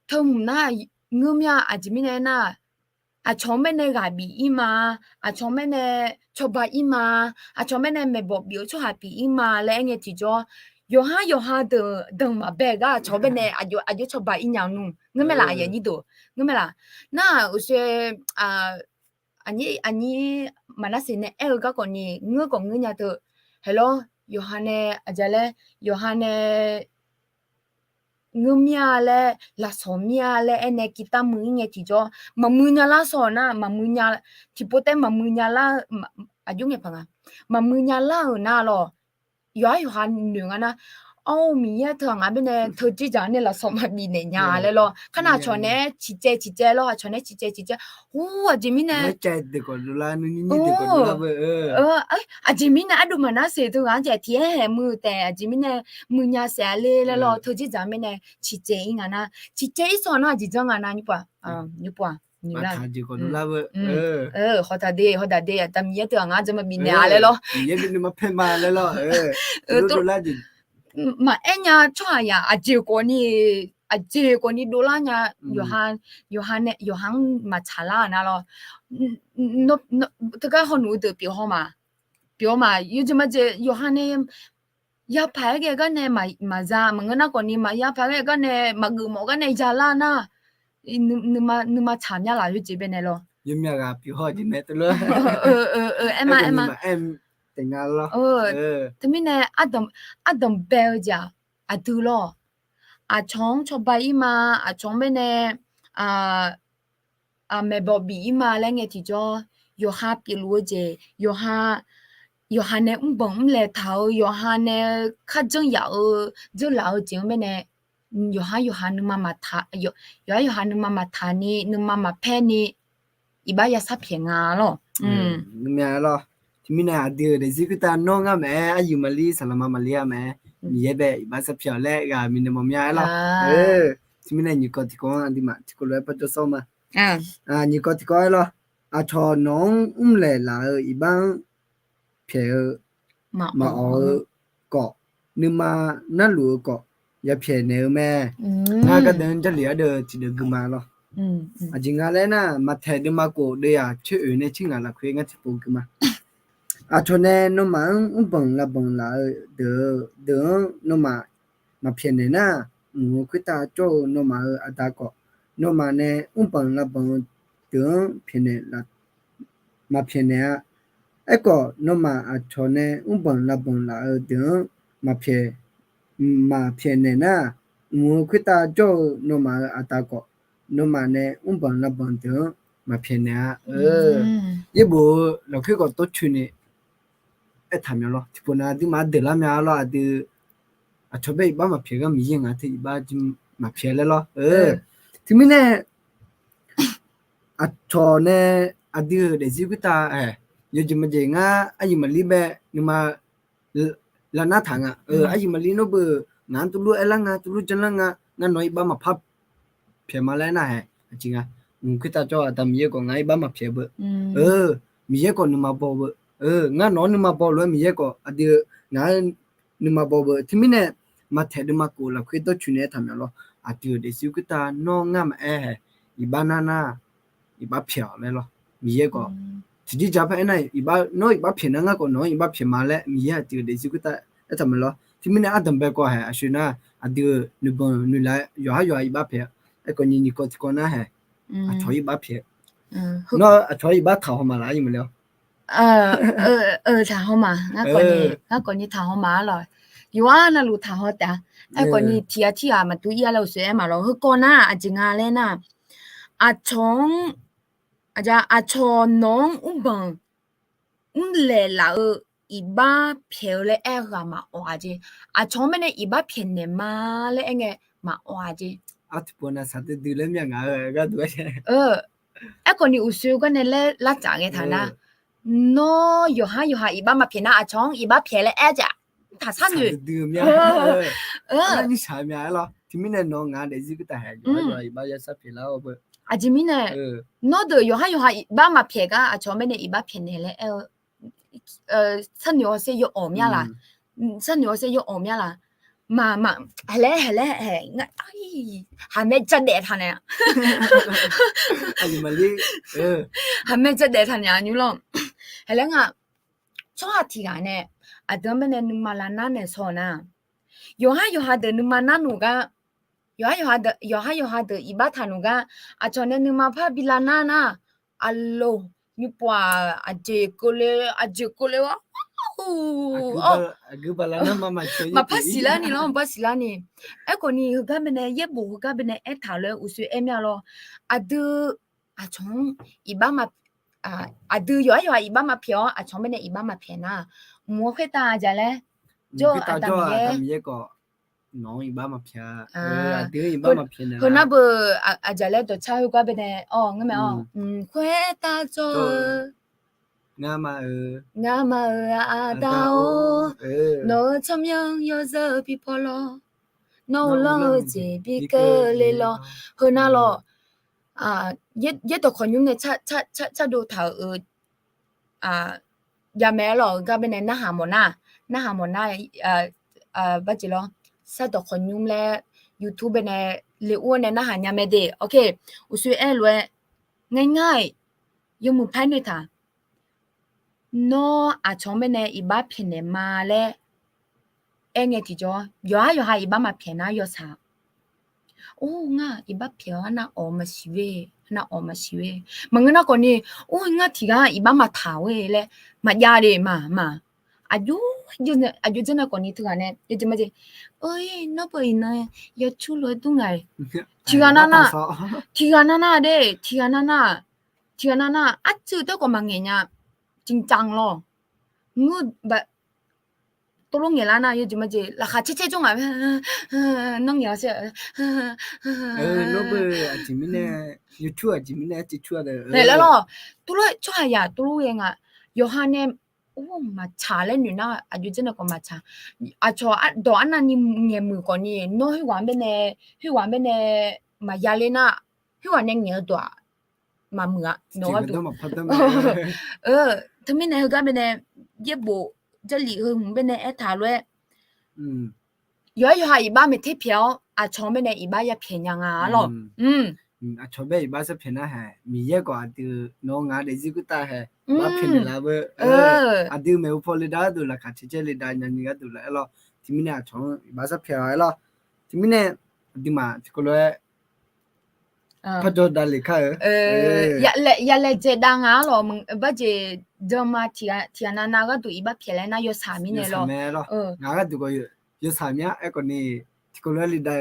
teuhmq nar, ngeur mya aqjeq mirnae aernar, aqcawq-anr baenae ghaq bif ir ma, aqcawq-anr baenae cawba ir ma, aqcawq-anr baenae maeqbawq bif-eu tsawrhaq pyeuf ir ma laer aer ngae tiqjawr, yawqhar yawqha deuq danq maqbae gar aqcawq-anr baenae aqjox cawba ir nya nmr ngeur mae laf, aqyuif aqnyir deuq ngeur mae laf. Nar-aq uqshoe aqnyir Maqnarseq nae aer-eu garkawv ni ngeur khawf ngeur nya teu, haeq lawr, yawqha nae aqjeq laer, yawqha nae ngeur mir-a laer, lafsawq mir-a laer aernae kirtar muiq ir ngae tiqjawr, maqmuiq nya lar sawq nar, maqmuiq nya, tiqpov taef maqmuiq nya lar, aqjox ngae paq nga, maqmuiq nya lar-euq nar lawr, yawqhar yawqha noeq nga nar, awr, Miqyaer teu-aq ngaq baenae teujeq dzaq nae lafsawq maqbif naeq nya laer lawr. Kharnae aqcawq nae ciqcaev ciqcaev lawr, aqcawq nae ciqcaev ciqcaev, ur, aqjeq mirnae, aqjeq mirnae ardov Maqnarseq teu ghaq-anr jaeq tiq aer haeq muiq-eu taef, aqjeq mirnae muiq nya saef-a ler laer lawr, teujeq dzaq mirnae ciqcaev ir nga nar, ciqcaev ir sawq nar aqjeq janr nga nar, nymr pov-aq, nymr pov-aq, nymr lar, hawtaq de, hawtaq de, Aqda Miqyaer teu-aq ngar jawr maqbif naeq-a laer lawr, maqaer nya tsawrhaq yaq aqjeq khawfni, aqjeq khawfni dovlar nya, yawqha nae yawqha-anr maqtsaq lar-euq nar lawr, teugar hawnmq-eu deuq pyeuf haw ma, pyeuf-awr ma, yawjeq majeq yawqha nae yapaq-aer ghae gar nae maqza maqngeur nar khawfni, maqyapaq-aer ghae gar nae maqgeuf mawf gar nae yalar nar, nuima tsaq mya laf yawjeq baenae lawr, aer ma, aer ma. Teumirnae ardanq bae-eu jeq-aq aqdui lawr, aqcawq-anr cawba ir ma, aqcawq-anr baenae maeqbawq bif ir ma laer ngae tiqjawr, yawqha pyeufluf-eu jeq, yawqha nae mrbanq mrlaeq taq-eu, yawqha nae kharjanr yaf-eu, dzeurlaf-eu jeq-anr baenae, yawqhar yawqha nuima maqtaq, yawqhar yawqha nuima maqtaq ni, nuima maqpaer ni, iqbax yasar pyaeq nga lawr. Teumirnae aqdui-euq daefzir khoertav nawr ngar maqaer, aryuif maqlir saqlaqma maqlir-a maqaer, Miqyaer bae iqbax sar pyaeq-awq laer ghaq mirnae mawf mya-aer lawr. Teumirnae nyiq kawv tiqkawv-anr aqduimaf tiqkawv lof-aer par jawr sawr ma. Nyiq kawv tiqkawv-aer lawr, aqcawq nawq-anr mrlaeq laf-eu iqbax-anr pyaeq-eu maqawq-eu khawf, nuima narluf-eu khawf, yapyaeq naeq-eu mae. Ngar gardeuv-anr Jarlif ardeuv tiqdeuv gui ma lawr. Aqjeq nga laer nar, maqtaeq deuvma khof deuv-aq coer oeq nae coer ngaq lafkhoer ngar tiqpov gui ma. Aqcawq nae nawmaf-anr mrbanq lavbanq laf-eu deuq-eu deuq-anr nawmaf maqpyaeq naeq nar, mq-eu khoertav jawr-eu nawmaf-euq aqda khawf, nawmaf nae mrbanq lavbanq-eu deuq-anr pyaeqnaeq maqpyaeq naeq-a. Aerkhawf, nawmaf aqcawq nae mrbanq lavbanq laf-eu deuq-anr maqpyaeq, maqpyaeq naeq nar, mq-eu khoertav jawr-eu nawmaf-euq aqda khawf, nawmaf nae mrbanq lavbanq deuq-anr maqpyaeq naeq-a. Yaerbof-eu lafkhoer khawf tawrcoeni aertaq mya lawr. Tiqpov nav aqduimaf deuqlar mya lawr, aqdui aqcawq bae iqbax maqpyaeq gar Miqyaer ngaq teu iqbax jir maqpyaeq laer lawr. Teumirnae aqcawq nae aqdui-euq daefzir khoertav-aer, yawjeq maqjeq ngar aryuif maqlir bae nuima lavnar taq nga. Aryuif maqlir nawr beu, ngaq-anr tuvlur aerlar nga, tuvlur janlar nga, ngar nawq-anr iqbax maqpar pyaeq ma laer nar-aer, aqjeq nga. Mq khoertav jawr-eu aqda Miqyaer khawf ngaq-anr iqbax maqpyaeq beu. Miqyaer khawf nuima baw beu. Ngar nawq-anr nuima baw lof-aer Miqyaer khawf aqdui ngaq-anr nuima baw beu. Teumirnae maqtaeq deuvma khof lafkhoer dawrcoeni aertaq mya lawr. Aqdui-euq daefzir khoertav nawr ngar maqaer-aer iqbax nar nar iqbax pyaeq-awq laer lawr. Miqyaer khawf tiqjir ja par aernar, iqbax nawr iqbax pyaeq nar ngar khawf nawq-anr iqbax pyaeq ma laer Miqyaer aqdui-euq daefzir khoertav aertaq mya lawr. Teumirnae ardanq bae khawf hae aqshoe nar, aqdui-euq nuibanq nuilaf yawqhar yawqha iqbax pyaeq. Aerkhawf ni nyiq kawv tiqkawv nar hae, aqcawq iqbax pyaeq. Nawr aqcawq iqbax taqhaw ma laf-aer yawmuiq le-awr. Taqhaw ma, ngar khawf ni taqhaw ma-ar lawq. Yawqghaq navluf taqhaw taef-a. Aerkhawf ni tiq ghaq tirghaq maqdur ir-a laer uqshoe aer ma lawr. Heukawv nar aqjeq nga laer nar, aqcawq-anr, aqcawq nawq-anr mrbanq mrlaeq laf-eu iqbax pyaeq-eu laer aer-eu ghaq maqawq-a jeq. Aqcawq-anr baenae iqbax pyaeqnaeq ma laer aer ngae maqawq-a jeq. Artiqpov nav saqdui dui laer myav ngaq-eu gharduq-aer Aerkhawf ni uqshoe garnae laer lavtsaf ngae taq nar, nawr yawqhar yawqha iqbax maqpyaeq nar aqcawq-anr iqbax pyaeq laer aer-a jeq. Taqsar noeq. Aqnyir shaq myav-aer lawr. Teumirnae nawq-eu ngaq-anr daefzir khoertav haeq, yawqhar yawqha iqbax ya sharpyaeq lar-awr beu. Aqjeq mirnae, nawr deuq yawqhar yawqha iqbax maqpyaeq gar aqcawq-anr baenae iqbax pyaeqnaeq laer aer-eu, sharnoeq hawsher yawawq mya laq, sharnoeq hawsher yawawq mya laq, ma, ma, haeq laer, haeq laer, haeq, haqmaer jadaef taq naeq-a. Haqmaer jadaef taq naeq-a nymr lawr. Haeq laer nga, tsawrhaq tiq ghaq nae aqdui-anr baenae nuima lavnar naeq shaw-eu nar, yawqhar yawqha deuq nuima nar noeq gar, yawqhar yawqha deuq, yawqhar yawqha deuq iqbax taq noeq gar, aqcawq nae nuima par bi lavnar nar, aqloq, nymrpov-aq, aqjeq keuvle, aqjeq keuvle-awr, maqpar siqlar ni lawr, maqpar siqlar ni. Aerkhawf ni heugar baenae yaerbof heugar baenae aertaq lof-aer uqshoe aer mir-a lawr. Aqdui aqcawq-anr iqbax ma, aqdui yawqhar yawqha iqbax maqpyaeq-awr aqcawq-anr baenae iqbax maqpyaeq nar, mq-eu khoertav aqjaq laer jawr-eu Aqda Miqyaer, nawq-anr iqbax maqpyaeq-a. Heunar beu aqjaq laer dawqcar heugar baenae, awr, ngar mae-awr, khoertav jawr-eu, ngamaf-euq Aqda-or, nawq-euq tsawrmyanr yawzeu bi paw lawr, nawr-eu lanr-eu jeq bi keuvle lawr. Heunar lawr, yaerdawq khawqnymr nae cardov taq-euq, jamaeq-aer lawr-eu gar baenae narhaq mawfnar, narhaq mawfnar, barjeq lawr, sardawq khawqnymr laer YouTube baenae le ur-awr nae narhaq nya mae de. Ok, uqshoe aer lof-aer, ngae ngar-iq yawmuiq par noeqtaq. Nawr aqcawq-anr baenae iqbax pyaeqnaeq ma laer aer ngae tiqjawr, yawqhar yawqha iqbax maqpyaeq nar yawshaq. Or, ngar iqbax pyaeq-awr arnav awq maqsiq ve, arnav awq maqsiq ve. Maqngeur nar khawf ni, or, ngar tiqghaq iqbax maqtaq-eu laer maqjav le ma ma. Aqjox, aqjox dzeur nae khawf ni teughaq nae yawjeq majeq, or, nawr beu iqnan yawcur lof-aer dur nga-iq. Tiqghaq nar nar, tiqghaq nar nar de, tiqghaq nar nar, tiqghaq nar nar arcuiv taer khawf maqngaeq nya. Ciqcaq lawr. Ngeur ba, tov lof ngaeqlar nar yawjeq majeq laqkhaq caer caer jawr ngaq. Nawr ngaeq-awr sher, nawr beu aqjeq mirnae, YouTube aqjeq mirnae, aqjeq lawr, tov lof tsawrhaqzaq tov lof ghae nga. Yawqha nae, or, maqtsaq laer noeq nar aqjox dzeur nae khawf maqtsaq. Aqcawq dawq arnavni ngaeqmuiq khawf ni, nawr khoerghaq-anr baenae, khoerghaq-anr baenae maqya ler nar, khoerghaq nae ngaeq-eu dawq-aq maqmuiq-a. Nawq gharduq, teumirnae heugar baenae yaerbof Jarlif heu hmq baenae aertaq lof-aer, yawqhar yawqha iqbax maeq ter pyaeq-awr aqcawq-anr baenae iqbax yapyaeq nya nga-a lawr. Aqcawq bae iqbax sharpyaeq nar haeq, Miqyaer khawf aqdui nawr ngaq daefzir khoertav haeq, iqbax pyaeqnaeq laf beu. Aqdui maeqhu paw le dav gharduq, laqkhaq caer caer le dav nyani gharduq laf-aer lawr. Teumirnae aqcawq-anr iqbax sharpyaeq-a-aer lawr. Teumirnae aqduimaf tiqkawv lof-aer parjawr davlef kar-eu, ya laejae dav nga-a lawr. Barjeq janma tiqghaq navnav gharduq iqbax pyaeq laer nar yawshaq mirnae lawr. Ngaq gharduq khawf yawshaq mya aerkhawf ni, tiqkawv lof-aer le dav,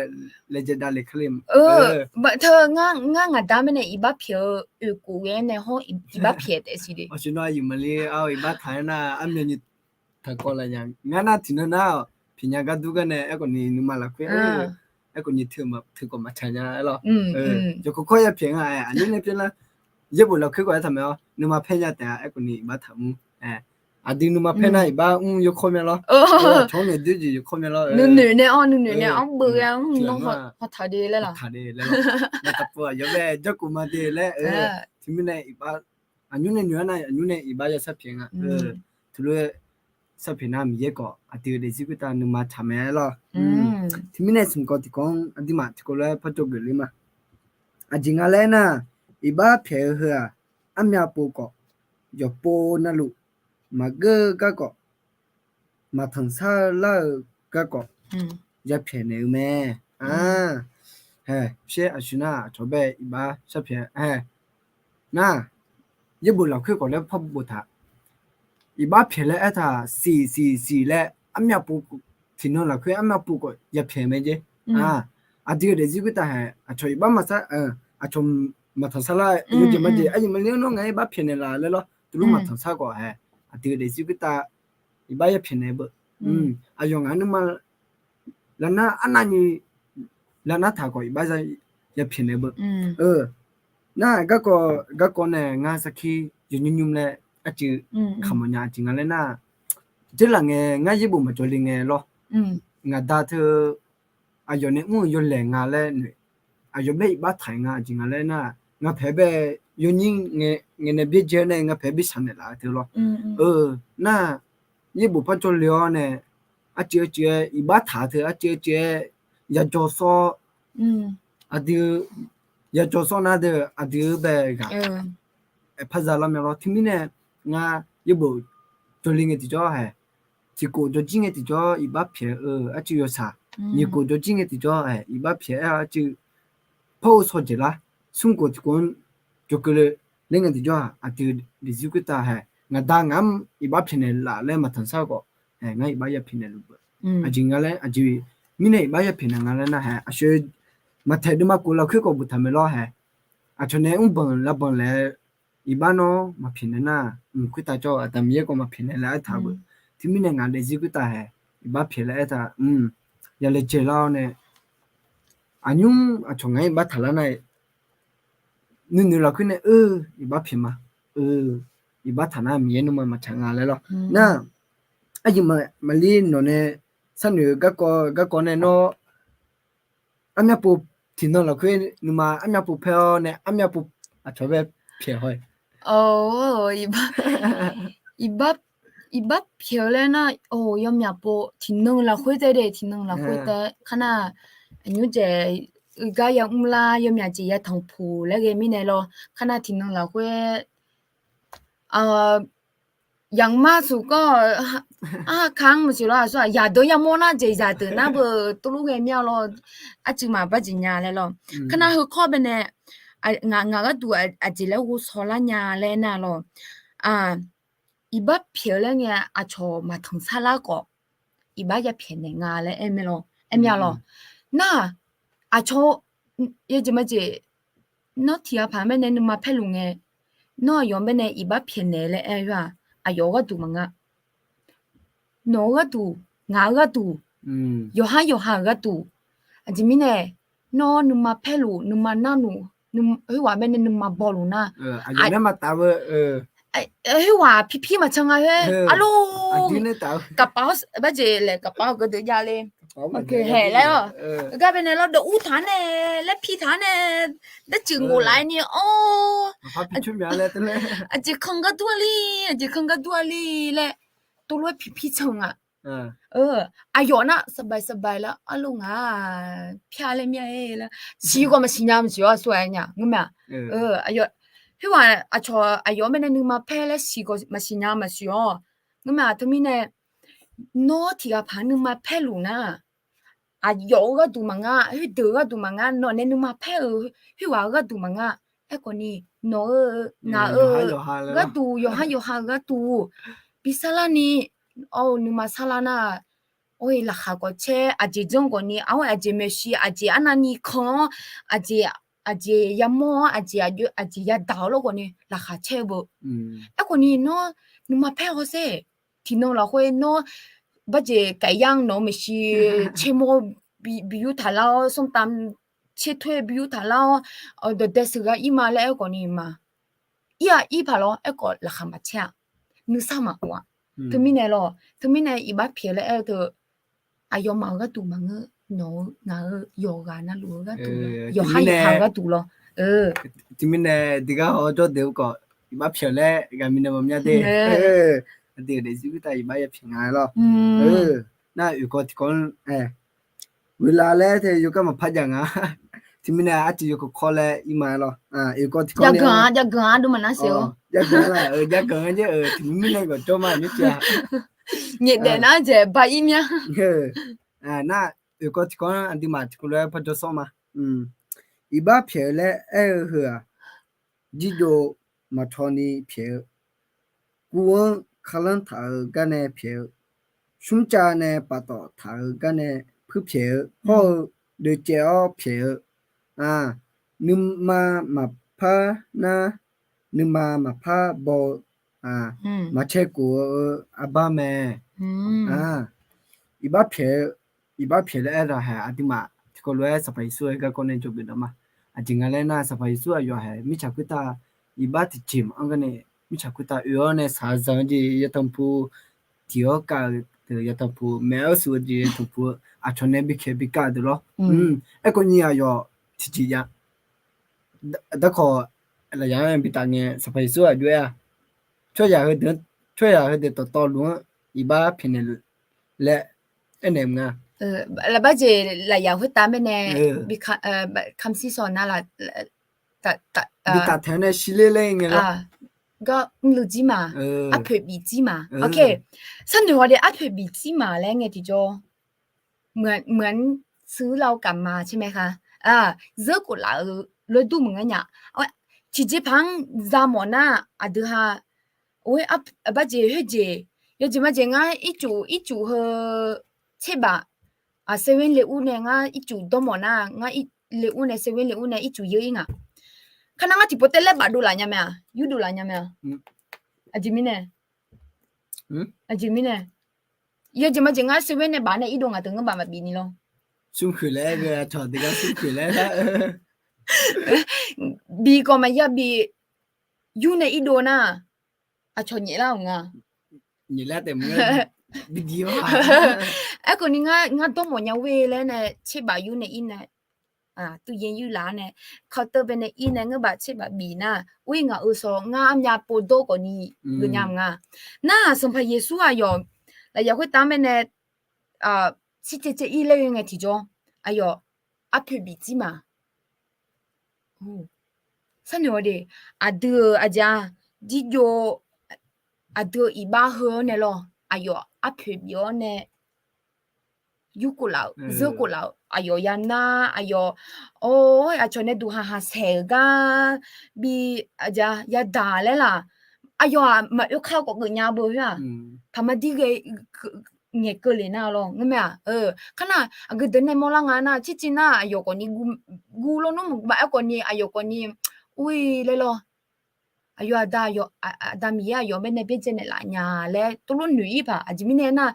laejae davlef kar le. Teu ngar ngaqda mirnae iqbax pyaeq-eu oeqkof ghae-aer nae hawr iqbax pyaeq taef siq de. Awqshoe nawr aqyuif maqli-a, iqbax taq-aer nar armyan nyi taqkawv laf nya. Ngar nar tiqnan nar-awq, pyaeq nya gar dur gar nae aerkhawf ni nuima lafkhoer, aerkhawf ni teu khawf maqtsaq nya-aer lawr. Yawkawr kawr yapyaeq nga-aer aqnymr nae pyaer nar, yaerbof lafkhoer khawf aertaq mae-awr, nuima paer nya taef-a aerkhawf ni iqbax taq mr. Aqdui nuima paer nar iqbax mr yawkawr mya lawr. Aqcawq-anr naeq doer jeq yawkawr mya lawr. Nuinoeq nae-awr, nuinoeq nae-awr beuv ghae-awr mr nawr haw taq de laer lawr. Taqpov aqyawf bae jawrkhof ma de laer. Teumirnae iqbax, aqnymr nae noeq-aer nar aqnymr nae iqbax ya sharpyaeq nga. Teulof-aer sharpyaeq nar Miqyaer khawf aqdui daefzir khoertav nuima tsaq mae-aer lawr. Teumirnae smq kawv tiqkawv-anr aqduimaf tiqkawv lof-aer parjawr geuf ler ma. Aqjeq nga laer nar, iqbax pyaeq-eu heu-aq, armyav pov khawf, yawqpov navluf, maqgeur garkawv, maqtanq sar-eu lar-eu garkawv, yapyaeq naeq-eu mae. Hae, pyaer aqsur nar aqcawq bae iqbax sharpyaeq-a. Hae, nar, yaerbof lafkhoer khawf laer par boftaq. Iqbax pyaeq laer aertaq siq siq siq laer armyav pov, tiqnan lafkhoer armyav pov khawf yapyaeq mae jer. Aqdui-euq daefzir khoertav hae, aqcawq iqbax maqsar, aqcawq maqtanq sar lar-eu yawjeq majeq aqyuif maqli-anr nawr ngaq-aer iqbax pyaeq naeq laf laer lawr. Teulof maqtanq sar khawf hae, aqdui-euq daefzir khoertav iqbax yapyaeq naeq beu. Aqyawf ngaq nuima lavnar arnavni lavnar taq khawf iqbax yapyaeq naeq beu. Nar, garkawv garkawv nae ngar sarkir yawqnymr nymr laer arcuiv kamq mawf nya. Aqjeq nga laer nar, dzeurlaf ngae ngar yaerbof maqjawr le ngae lawr. Ngaqda teu aqyawf nae mr-euq yawlaeq nga laer noeq, aqyawf bae iqbax taq-eu nga. Aqjeq nga laer nar, ngaeq paeq bae yawnyir ngae nae byaerdzae-awr nae ngaeq paeq bi shaqnaeq laf-eu teu lawr. Nar, yaerbof par jawrle-awr nae, arcuiv arcuiv-aer iqbax taq-eu teu arcuiv arcuiv-aer yajawr sawr, aqdui yajawr sawr nar deuq aqdui-eu bae ghaq aerpar za lar mya lawr. Teumirnae ngar yaerbof jawrle ngae tiqjawr hae, tiqkhof jawrjir ngae tiqjawr iqbax pyaeq-eu arcuiv yawshaq, nyiqkhof jawrjir ngae tiqjawr hae iqbax pyaeq-aer arcuiv par-eu shawr jeq lar, smrkhof tiqkhof-anr jawrkeuv le laer ngae tiqjawr-aq, aqdui daefzir khoertav hae ngaqda ngaq-anr iqbax pyaeqnaeq laf laer maqtanq shar-eu khawf, ngar iqbax yapyaeq naeqluf beu. Aqjeq nga laer, aqjeq mirnae iqbax yapyaeq naeq nga laer nar hae, aqshoe maqtaeq deuvma khof lafkhoer khawf boftaq mae lawr hae. Aqcawq nae mrbanq lavbanq laer iqbax nawr maqpyaeqnaeq nar, mq khoertav jawr-eu Aqda Miqyaer khawf maqpyaeqnaeq laer aertaq beu. Teumirnae ngaq daefzir khoertav hae iqbax pyaeq laer aertaq, yalaejae lar-awr nae, aqnymr aqcawq ngaq-anr iqbax taqlar nar, nuinoeq lafkhoer nae, eu, iqbax pyaeq ma, eu, iqbax taq nar Miqyaer nuima maqtsaq nga laer lawr. Nar, aqyuif maqlir nawq nae sharnoeq-eu garkawv garkawv nae nawr, armyavpov tiqnan lafkhoer nuima armyavpov paer-awr nae armyavpov aqcawq bae pyaeq haw-aer, iqbax pyaeq-eu laer nar, yawmyaq pov tiqnan lafkhoer tae de, tiqnan lafkhoer tae kar nar, aqnymr jeq gar yamr lar yawmyaq jeq yatanq puq laer ghae mirnae lawr. Kar nar tiqnan lafkhoer yamq mar suq kawr, arhaq ka-anr maqsiq lawr aqsur-aq, yaqdeuq yamawr nar jeq zaqdeuq nar beu tuvlur ghae mir-a lawr. Arcuiv maqbar jeq nya laer lawr. Kar nar heukawr bae nae, ngaq gharduq aqjeq laer ghovshaw lar nya laer aernar lawr. Iqbax pyaeq-eu laer ngae aqcawq maqtanq sar lar khawf, iqbax yapyaeq naeq nga laer aer mae lawr, aer mir-a lawr. Nar, aqcawq, yawjeq majeq, nawr tiq ghaq paq-aer nae nuima paerluf ngae, nawr aqyawf-anr bae nae iqbax pyaeq naeq laer aer-eu-aq, aqyawf-eu gharduq maqnga. Nawq-eu gharduq, ngaq-eu gharduq, yawqhar yawqha-euq gharduq. Aqjeq mirnae, nawr nuima paerluf, nuima narluf, khoerghaq bae nae nuima bawluf nar, khoerghaq pirpir maqcan nga khoer, arlor, gaqpaf-awr barjeq laer gaqpaf-awr gardeuv javler, gar bae nae lawr dawq ur taq-anr nae, laer pi taq-anr nae, darcuiv ngof laf-aer ni-awr, aqjeq kan gar dur-a li, aqjeq kan gar dur-a li laer, tov lof-aer pirpir can nga. Aqyawf nar saqbae saqbae laer arlor ngaq-a, pyar laer mir-a laer, siq khawf maqsiq nya maqsiq-awr aqsur-aer nya ngeurmae-aq. Aqyawf, khoerghaq aqcawq aqyawf-anr bae nae nuima paer laer siq khawf maqsiq nya maqsiq-awr, ngeurmae-aq. Teumirnae, nawr tiq ghaq paq nuima paerluf nar, aqyawf-eu gharduq maqnga, khoerdeuq-eu gharduq maqnga, nawq nae nuima paer-euq khoerghaq-eu gharduq maqnga. Aerkhawf ni, nawq-eu, ngaq-eu gharduq, yawqhar yawqha-eu gharduq bisar larni, awr-eu nuima sarlar nar, or-e laqkhaq khawf caer, aqjeq janr khawf ni, aqjeq maeqshi, aqjeq arnavni kan-awr, aqjeq, aqjeq yamawr-awr, aqjeq aqjeq yadaq-awr lawr khawf ni laqkhaq caer-eu beu. Aerkhawf ni nawr nuima paer hawsher, tiqnan lafkhoer nawr barjeq kaf yar-anr nawq-eu maeqshi caermawr bi yur taq lar-awr, ส้มตำ caer toer bi yur taq lar-awr, dawqdae sheuqghae ir ma laer aerkhawf ni ma. Ir-aq ir paq lawr, aerkhawf laqkhaq maqcaer-a. Nuisar maqof-a. Teumirnae lawr, teumirnae iqbax pyaeq laer aer-eu teu, aqyawfmaf-euq gharduq maqngeur, nawq-eu ngaq-eu yawqghaq navluf-eu gharduq, yawqhar yawqha-eu gharduq lawr. Teumirnae tiqgar haw jawr deuq-eu khawf, iqbax pyaeq laer ghaq mirnae maqmya de. Aqdui-euq daefzir khoertav iqbax yapyaeq nga lawr. Nar oeqkawv tiqkawv-anr, guiqlanq laer tae yawkar maqpar jav nga. Teumirnae arcuiv yawkawv kawr laer ir ma lawr. Oeqkawv tiqkawv jav ganq-a, jav ganq-a dov maqnar siq-awr. Jav ganq-a, jav ganq-a jaer-euq teumirnae gawqjawr ma nymr tiq-a. Nyaef daef nar jaeq ba ir mya. Nar oeqkawv tiqkawv-anr aqduimaf tiqkawv lof-aer par jawr sawr ma. Iqbax pyaeq-eu laer aer-eu heu-aq, jirjov maqcaw ni pyaeq-eu, guv-anr karlanr taq-eu gar nae pyaeq-eu, smrcav nae paftawf taq-eu gar nae puirpyaeq-eu, hawr-eu deuvcaev-awr pyaeq-eu, nuima maqpar nar, nuima maqpar baw-eu, maqcae khof-eu arbar mae. Iqbax pyaeq-eu, iqbax pyaeq laer aer-eu hae aqduimaf tiqkawv lof-aer Sanqpaq Yeqsur-euq garkawv nae jawrgeuf dawq ma. Aqjeq nga laer nar, Sanqpaq Yeqsur aqyawf hae mirtsaq khoertav iqbax tiqjeq maqanr gar nae, mirtsaq khoertav oe-awr nae shaqzanq-eu jeq yatanq pu tiq-awr kav-eu Yawtanqpuq maeq-aer suf-eu jeq tanqpuq-eu aqcawq nae bikaeq bikav deuq lawr. Aerkhawf nyi aqyawf tiqjeq jav. Darkawq lafyaq-anr bi taf ngae Sanqpaq Yeqsur aqjox-aer-a, tsawrhaqzaq heudeuq dawqtawvluf-anr iqbax pyaeqnaeq laer aernaeq nga. Lafbar jeq lafyaq khoertav mirnae, kamqsir sawq nar la, bi taf taeq-anr nae shirler laer ngae lawr. Gar mrluiv jir ma, arpoeq bif jir ma. Sharnoeq haw de arpoeq bif jir ma laer ngae tiqjawr, เหมือน เหมือน ซื้อเหล้ากับเมาใช่ไหมคะ zeur khof laf-euq lof dur maqngeur nya. Tiqjeqpaq-anr za mawf nar aqdui ha, or, aqbar jeq khoerjeq, yawjeq majeq ngar ircuf ircuf heu tserbaf, seven le ur nae ngar ircuf dawr mawf nar, ngar le ur nae seven le ur nae ircuf yeur ir nga. Kar nar ngar tiqpov taev laer baf dovlaf nya mae-aq, yurdovlaf nya mae-aq. Aqjeq mirnae, aqjeq mirnae, yawjeq majeq ngar seven nae baf nae irdov ngaq deuq ngeur baf maqbif ni lawr. Smrkhoeq laer ghae-a tawq deuq gar smrkhoeq laer, bif khawf maqya bif, yur nae irdov nar, aqcawq nyaef lar-euq nga. Aerkhawf ni ngar dawr mawf nya wer laer nae tserbaf yur nae ir nae, tuv yaer yur laf-ar nae, kawteuv bae nae ir nae ngeur baf tserbaf bif nar, ur-ir ngaq-euq sawq ngar armyav pov dawr khawf ni geuf nya nga. Nar-aq Sanqpaq Yeqsur aqyawf lafyaq khoertav mirnae, shircaev caev ir laer ghae ngae tiqjawr, aqyawf arpoeq bif jir ma. Sharnoeq haw de, aqdui-euq aqjeq-a, jirjov, aqdui-euq iqbax heu-awr nae lawr, aqyawf arpoeq bif-awr nae, yur khof laf-euq, zeur khof laf-euq, aqyawf ya nar, aqyawf, or, aqcawq nae duq haq haq saeq-euq gar bi, aqjeq-a, yadaq laer laq. Aqyawf-aq maqoe kar khawf geuf nya beu khoer-aq, taqma dir ghae ngaeq keuvle nar lawr ngeur mae-aq. Kar nar aqgeu deuq nae mawrlar nga nar, circiv nar aqyawf khawf ni guv lawr nmr maqguv baf-aer khawf ni aqyawf khawf ni ur-ir laer lawr. Aqyawf aqda, aqda Miqyaer aqyawf bae nae byaerdzae naeqlaf nya laer tov lof noeq-ir paq. Aqjeq mirnae nar,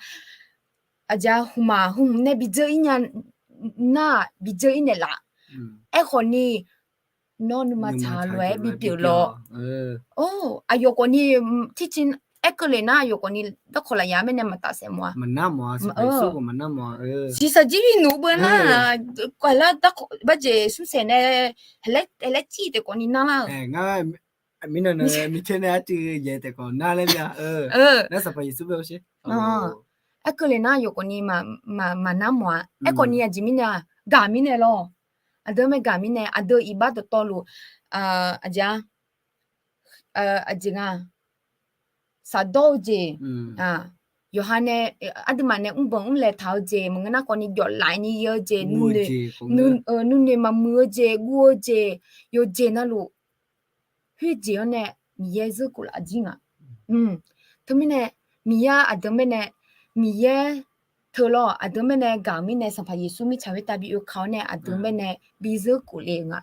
aqjeq-a, hmqmaq hmq nae bidzeur-ir nya nar, bidzeur-ir naeqlaf. Aerkhawf ni, nawr nuima tsaq lof-aer bipyeuf lawr. Or, aqyawf khawf ni, circiv aer keuvle nar aqyawf khawf ni darkawq lafyaq mirnae maqtaf saef mawf-a. Siqsaq jir bi noeq beu nar, kawqlar darkawq barjeq smrsaeq nae, haelaer cir taef khawf ni nar lar-euq. Mirnan nae mircaer nae arcuiv yaeq taef khawf nar laer mir-a. Nar Sanqpaq Yeqsur bae-awr sher. Aer keuvle nar aqyawf khawf ni maqnar mawf-a. Aerkhawf ni aqjeq mirnae-aq, gaq mirnae lawr. Aqdui-anr mae gaq mirnae, aqdui iqbax dawqtawvluf, aqjeq-a, aqjeq nga, shafdawr-eu jeq, yawqha nae, aqduimaf nae mrbanq mrlaeq taq-eu jeq maqngeur nar khawf ni jawf laf ni yar-eu jeq, nuinoeq maqmuiq-eu jeq, guv-eu jeq, yawqjeq navluf khoerjeq-anr nae Miqyaer zeur khof laf jir nga. Teumirnae Miqyaer aqdui-anr bae nae, Miqyaer teu lawr aqdui-anr bae nae gaq-euq mirnae Sanqpaq Yeqsur mirtsaq khoertav bi oeka-awr nae aqdui-anr bae nae bi zeur khof le-eu nga.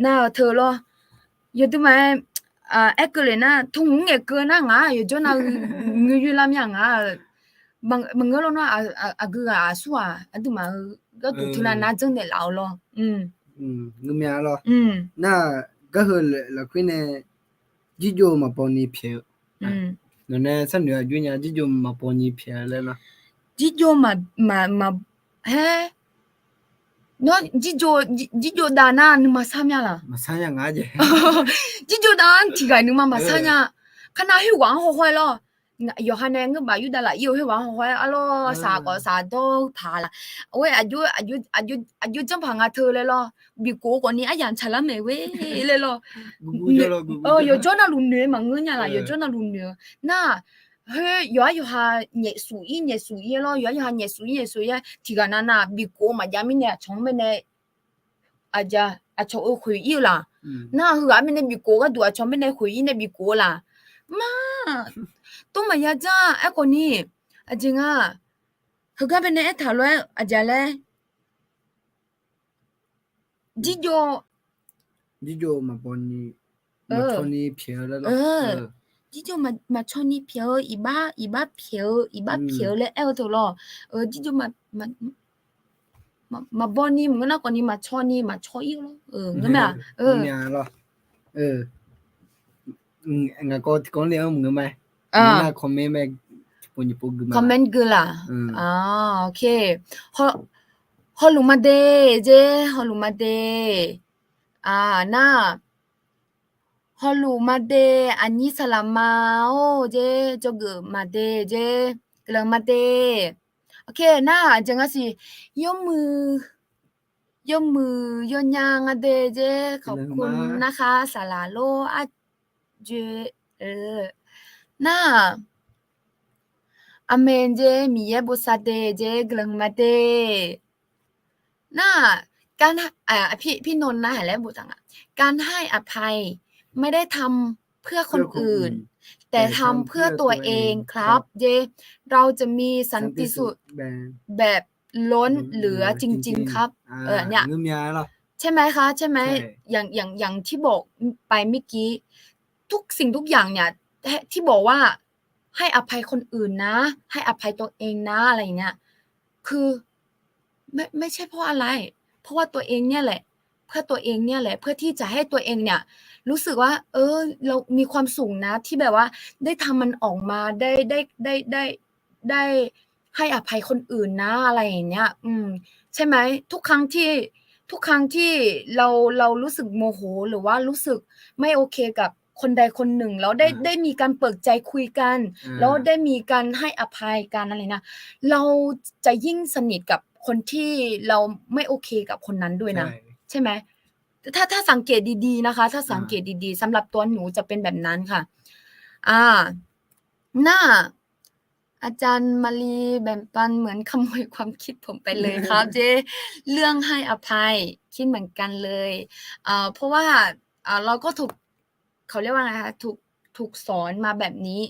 Nar-eu teu lawr, yawduimaf-aer, aer keuvle nar, tmr ngaeqkeuv nar ngaq-aq yawjawr nav-eu ngeur yoerlar mir-a ngaq-aq, maqngeur lawr nar, aqgeu ghaq aqsur-aq aqduimaf-eu gharduq teunav nar dzanr naeqlaf-eu lawr. Ngeur mir-a lawr. Nar-aq, gar heu lafkhoer nae jirjov maqbaw ni pyaeq-eu, nawq nae sharnoeq aqjox nya, jirjov maqbaw ni pyaeq-eu laer nar, jirjov maq, maq, maq, haer, nawr jirjov, jirjov dav nar nuima sar mya laq? Maqsar nya nga jeq. Jirjov dav-anr tiqghaq nuima maqsar nya. Kar nar khoerghaq-anr hawhaw-aer lawr. Yawqha nae ngeur baf yurdav laf ir-eu khoerghaq-anr hawhaw-aer arlawr, saq khawf saq dawr paq laq. Or, aqjox janrpaq nga teu laer lawr. Bifkhof-eu khawf ni aryamq tsaqlar maeq ghoe laer lawr. Yawqjawr navluf noeq-eu maqngeur nya laq, yawqjawr navluf noeq-eu nar, khoer yawqhar yawqha nyaefsuf ir nyaefsuf ir-aer lawr, yawqhar yawqha nyaefsuf ir nyaefsuf ir-aer tiqghaq nav nav bifkhof-eu maqjav mirnae aqcawq-anr bae nae aqjeq, aqcawq-euq khoeq ir-eu laq. Nar heughaq mirnae bifkhof gharduq aqcawq mirnae khoeq ir nae bifkhof-eu laq. Mar, tov maqya dzar aerkhawf ni, aqjeq nga, heugar bae nae aertaq lof-aer aqjeq laer, jirjov, jirjov maqbaw ni, maqcaw ni pyaeq-eu laer lawr. Jirjov maqcaw ni pyaeq-eu, iqbax, iqbax pyaeq-eu, iqbax pyaeq-eu laer aer-eu teu lawr. Jirjov maqbaw ni maqngeur nar khawf ni maqcaw ni maqcaw ir-eu lawr. Ngeur mae-aq. Ngaq kawv tiqkawv le-anr maqngeur ma. Ngeur nar comment mae, comment gui laq. Hawluf maqde jer, hawluf maqde. Nar, hawluf maqde, aqnyir saqlaqma-or jer, dzawgeuf maqde jer, guiqlanq maqde. Nar, aqjeq nga siq, yawmuiq yawnya nga de jer, ขอบคุณนะคะ saqlaq lor arjoe. Nar, aqmeq jer, Miqyaer bosav de jer, guiqlanq maqde. Nar, การให้อภัย ไม่ได้ทำเพื่อคนอื่น แต่ทำเพื่อตัวเองครับ jer, เราจะมีสันติสุขแบบล้นเหลือจริงๆ ครับ ใช่ไหมคะ ใช่ไหม อย่างที่บอกไปเมื่อกี้ ทุกสิ่งทุกอย่างเนี่ย ที่บอกว่า ให้อภัยคนอื่นนะ ให้อภัยตัวเองนะ อะไรอย่างเงี้ย คือ ไม่ ไม่ใช่เพราะอะไร เพราะว่าตัวเองเนี่ยแหละ เพื่อตัวเองเนี่ยแหละ เพื่อที่จะให้ตัวเองเนี่ย รู้สึกว่า เออ เรามีความสุขนะ ที่แบบว่าได้ทำมันออกมา ได้ ได้ ได้ ได้ ได้ให้อภัยคนอื่นนะ อะไรอย่างเงี้ย อืม ใช่ไหม ทุกครั้งที่ ทุกครั้งที่เรา เรารู้สึกโมโห หรือว่ารู้สึกไม่โอเคกับคนใดคนหนึ่ง แล้วได้ ได้มีการเปิดใจคุยกัน แล้วได้มีการให้อภัยกันอะไรนะ เราจะยิ่งสนิทกับคนที่เราไม่โอเคกับคนนั้นด้วยนะ ใช่ไหม ถ้า ถ้าสังเกตดีๆนะคะ ถ้าสังเกตดีๆ สำหรับตัวหนูจะเป็นแบบนั้นค่ะ อ่า น่า อาจารย์มาลีแบ่งปันเหมือนขโมยความคิดผมไปเลยครับ เจ๊ เรื่องให้อภัย คิดเหมือนกันเลย เอ่อ เพราะว่า เอ่อ เราก็ถูก เขาเรียกว่าไงคะ ถูก ถูกสอนมาแบบนี้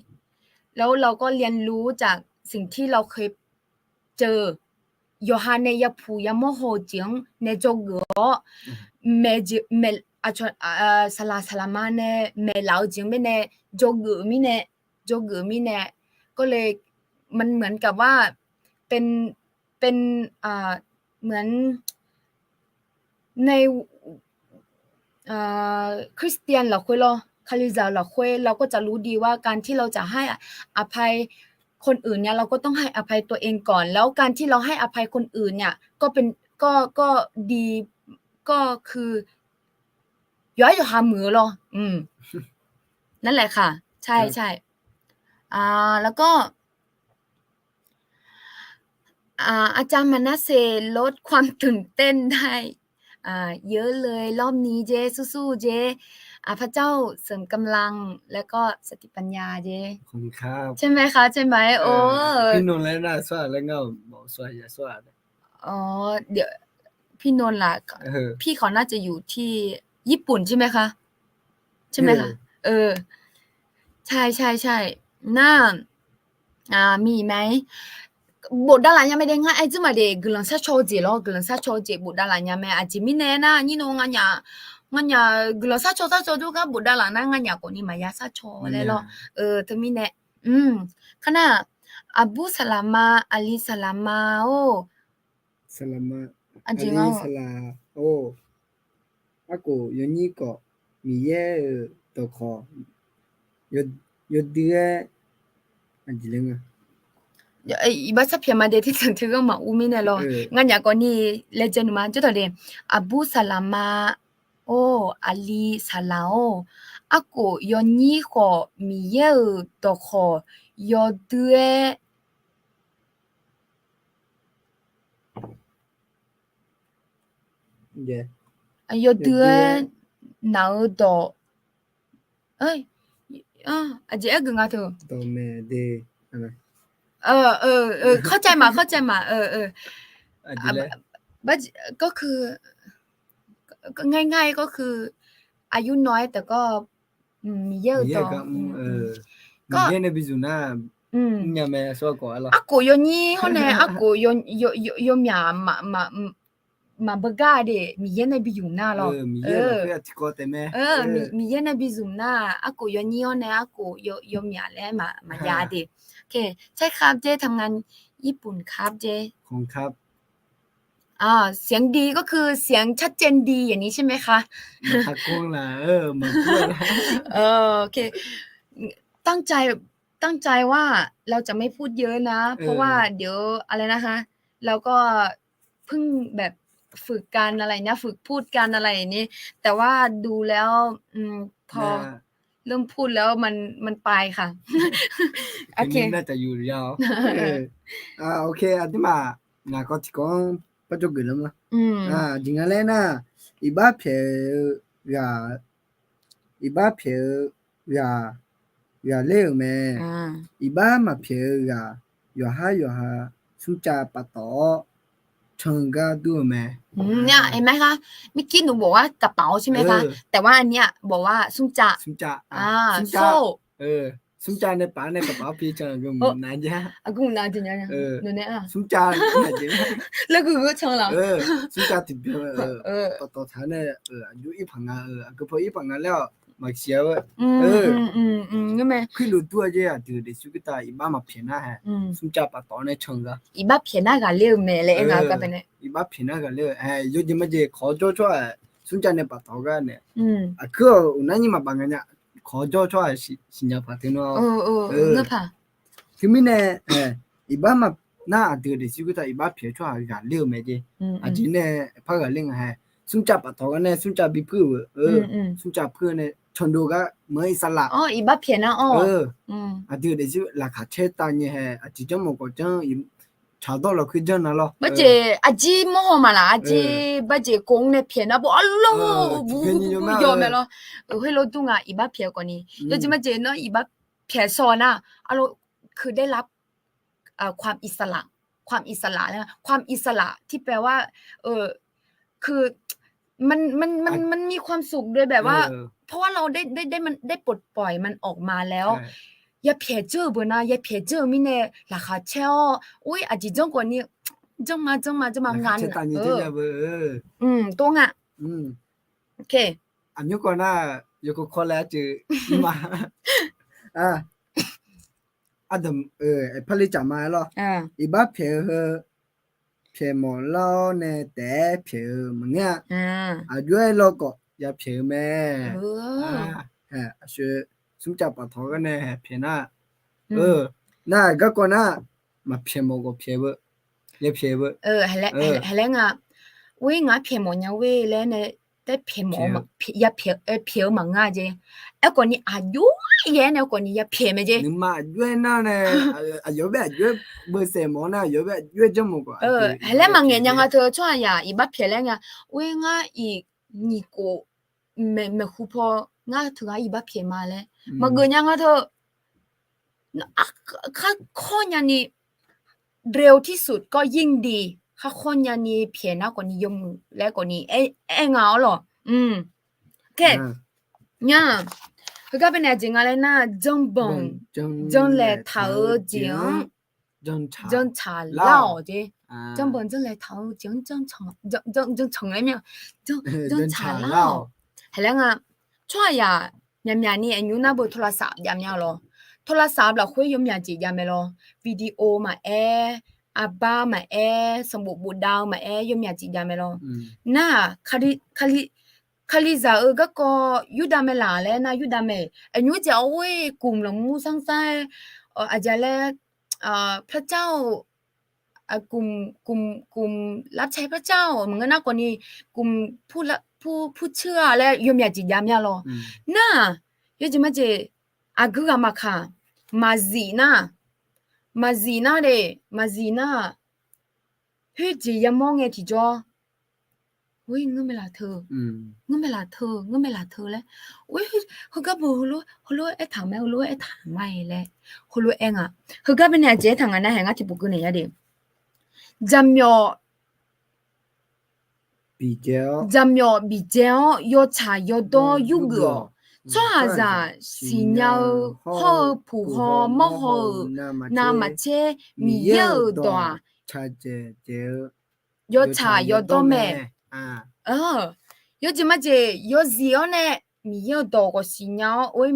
แล้วเราก็เรียนรู้จากสิ่งที่เราเคยเจอ yawqha nae yapuq yamawr haw-eu jeq-anr nae dzawgeuf-awr, maeq jeq, maeq, aqcawq, saqlaq saqlaqma nae maeqlaf-eu jeq-anr baenae dzawgeuf mirnae, dzawgeuf mirnae, ก็เลย มันเหมือนกับว่า เป็น เป็น เหมือน ใน คริสเตียน lafkhoer lawr, Kalizaq lafkhoer เราก็จะรู้ดีว่าการที่เราจะให้อภัยคนอื่นเนี่ย เราก็ต้องให้อภัยตัวเองก่อน แล้วการที่เราให้อภัยคนอื่นเนี่ย ก็เป็น ก็ ก็ดี ก็คือ yawqhar yawqha muiq-eu lawr. นั่นแหละค่ะ ใช่ ใช่ แล้วก็ อาจารย์มนัสเซ ลดความตื่นเต้นได้ เยอะเลยรอบนี้เจ๊ สู้ๆ เจ๊ พระเจ้าเสริมกำลัง แล้วก็สติปัญญาเจ๊ ใช่ไหมคะ ใช่ไหม โอ้ พี่นนท์และหน้าซ่าและเง่าบอกซ่าอย่าซ่า อ๋อ เดี๋ยว พี่นนท์ล่ะ พี่เขาน่าจะอยู่ที่ญี่ปุ่นใช่ไหมคะ ใช่ไหมคะ เออ ใช่ ใช่ ใช่ น่า มีอีกไหม Bofdav laf nya mae de, ngar aer dzeurma de, guiqlanq sharcaw-eu jeq lawr, guiqlanq sharcaw-eu jeq bofdav laf nya mae. Aqjeq mirnae nar, nyir nor nganyaf, nganyaf guiqlanq sharcaw sharcaw jawrgar bofdav laf nar, nganyaf khawfni maqya sharcaw laer lawr. Teumirnae, kar nar, aqbur saqlaqma, aqli saqlaqma-or, aqli saqlaq-or, arkhof yawnyir khawf Miqyaer-euq dawqkawq yawdui-aer, iqbax sarpyaeq ma de, tersaq teugar maqur mirnae lawr. Nganyaf khawfni laejae nmq ma jawrdawq de, aqbur saqlaqma-or, aqli saqlaq-or, arkhof yawnyir khawf Miqyaer-euq dawqkawq yawdui-aer, yawdui-aer naq-eu dawq, aqjeq aer geuf nga teu. เข้าใจ ma, เข้าใจ ma, ก็คือ ง่ายๆ ก็คือ อายุน้อยแต่ก็ Miqyaer-euq dawq, Miqyaer nae bi zmq nar, nya mae, arkhof yawnyir hawr nae arkhof yawmyaq maqbeugar de, Miqyaer nae bi zmq nar lawr. Miqyaer nae bi zmq nar, arkhof yawnyir hawr nae arkhof yawmyaq laer maqya de. ใช่ครับเจ๊ ทำงานญี่ปุ่นครับเจ๊ เสียงดีก็คือเสียงชัดเจนดีอย่างนี้ใช่ไหมคะ ตั้งใจ ตั้งใจว่าเราจะไม่พูดเยอะนะ เพราะว่าเดี๋ยวอะไรนะคะ เราก็เพิ่งแบบฝึกกันอะไรเนี้ย ฝึกพูดกันอะไรอย่างนี้ แต่ว่าดูแล้ว อืม พอเริ่มพูดแล้วมัน มันไปค่ะ โอเค น่าจะอยู่ยาว โอเค aqduimaf ngaq kawv tiqkawv-anr parjawr geuf lar ma. Aqjeq nga laer nar, iqbax pyaeq-eu ghaq, iqbax pyaeq-eu ghaq, ghaqler-euq mae. Iqbax maqpyaeq-eu ghaq, yawqhar yawqha smrcav paftawf-awr can gar dur-eu mae. เห็นไหมคะ เมื่อกี้หนูบอกว่ากระเป๋าใช่ไหมคะ แต่ว่าอันเนี้ยบอกว่า smrcav smrcav อ่า smrcav โซ่ smrcav nae paf nae กระเป๋า pi can aqgeu mqnav nya. Smrcav 勒个鹅城了 smrcav tiqbyan paftawf taq nae aqjox ir paq nga-eu aqgeu paw ir paq nga laer-awq maqsiq-a-eu. Kuirluf dur-a jeq aqdui-euq daefzir khoertav iqbax maqpyaeq nar hae, smrcav paftawf nae can gar. Iqbax pyaeq nar ghaqler-eu mae laer aer nga-eu gar bae nae. Iqbax pyaeq nar ghaqler-eu, yawjeq majeq kawq-awr jawr tsawrhaq smrcav nae paftawf gar nae. Aqkuir-awq uqnar nyir maqbaf nga nya, kawq-awr jawr tsawrhaq siqnya paq teu nar. Teumirnae iqbax maq nar aqdui-euq daefzir khoertav iqbax pyaeq tsawrhaq ghaqler-eu mae jeq. Aqjeq nae par ghaqler nga hae. Smrcav paftawf gar nae smrcav bipuir-euq, smrcav puir-eu nae candov gar maqanr irsaqlaq. Iqbax pyaeq nar-awr aqdui-euq daefzir laqkhaq caer tav nyae hae aqjeq janr mawf khawf janr, tsaqdawr lafkhoer janr na lawr. Barjeq aqjir mawrhaw maqlaq aqjir barjeq kov nae pyaeq nar bo arlawr-eu bubu yawq mae lawr. Heulof dur nga iqbax pyaeq khawf ni yawjeq majeq nar iqbax pyaeq shawr nar arlawr ความอิสระ ความอิสระ ความอิสระที่แปลว่า คือ มัน มัน มัน มันมีความสุขโดยแบบว่า เพราะว่าเราได้ ได้ ได้มัน ได้ปลดปล่อยมันออกมาแล้ว ya pyaeq dzeur-eu beu nar, ya pyaeq dzeur-eu mirnae laqkhaq caer-awr, or aqjeq janr khawf ni, janr ma janr ma janr ma nga. Tov nga. Aqmyanr khawf nar, yawkawv kawv laer arceuf ma. Aqdamq, parli caf ma lawr. Iqbax pyaeq-eu heu pyaeq mawf lar-awr nae taef-aer pyaeq-eu maqngeur-a. Aqjox-aer lawr khawf ya pyaeq-eu mae. Aqshoe smrcav paftawf gar nae pyaeq nar, nar garkawv nar, maqpyaeq mawf khawf pyaeq beu, ya pyaeq beu. Haqlaer nga, or-ir ngaq pyaeq mawf nya or-ir laer nae, taer pyaeq mawf, ya pyaeq-eu maqngeur-a jeq. Aerkhawf ni aqjox-aer nae khawf ni ya pyaeq mae jeq. Nuima aqjox-aer nar nae, aqyawf bae aqjox-aer beusaef mawf-awr nar aqyawf bae aqjox-aer janr mawf khawf. Haqlaer maqngaeq nya nga teu tsawrhaqzaq iqbax pyaeq laer nga, or-ir ngar iq nyiq khof maeqhu paw ngar teughaq iqbax pyaeq ma laer maqgeuf nya nga teu. Khar khawr nyani เร็วที่สุดก็ยิ่งดี khar khawr nyani pyaeq nar khawf ni yawmuiq laer khawf ni aer nga-awr lawq. Nya, heugar baenae aqjeq nga laer nar, janrbanq janrlaeq taq-eu jeq-anr janrtsaq lar-awq jeq. Janrbanq janrlaeq taq-eu jeq-anr janrtsaq laer mya, janrtsaq lar-awq. Haqlaer nga, tsawrhaqzaq myaqmyaq ni aqnymr nar beu โทรศัพท์ jav mya lawr. โทรศัพท์ lafkhoer yawmyaq jeq jav mae lawr. Video maqaer, arbar maqaer, sanqbof bofdav-eu maqaer, yawmyaq jeq jav mae lawr. Nar-aq, Kalizaq-eu garkawv yurdav mae laq laer nar yurdav mae. Aqnymr jeq-awr ghoer gmq lanqmur sanrsar-aer, aqjeq laer, พระเจ้า gmq gmq รับใช้พระเจ้า maqngeur nar khawf ni, gmq purcuir-a laer yawmyaq jeq jav mya lawr. Nar-aq, yawjeq majeq aqgeu ghaq maqkaq, maqzif nar, maqzif nar de, maqzif nar-aq, khoerjeq yamawr ngae tiqjawr, or-ir ngeur mae laq teu, ngeur mae laq teu, ngeur mae laq teu laer, or-ir heugar beu heulof-aer aertaq mae, heulof-aer aertaq ma-iq laer, heulof-aer nga. Heugar baenae aqjeq aertaq nga nar hae ngar tiqpov keuv naeq ya de. Jaqmyawf biqdzae-awr yawtsaq yawdawr yurgeuf-awq. Tsawrhaqzaq siqnya-eu hawr-eu puq haw mawr haw-euq navmaqtser Miqyaer-euq dawq-aq, yawtsaq yawdawr mae. Yawjeq majeq yawzif-awr nae Miqyaer-euq dawq ghawq siqnya-awr, or-ir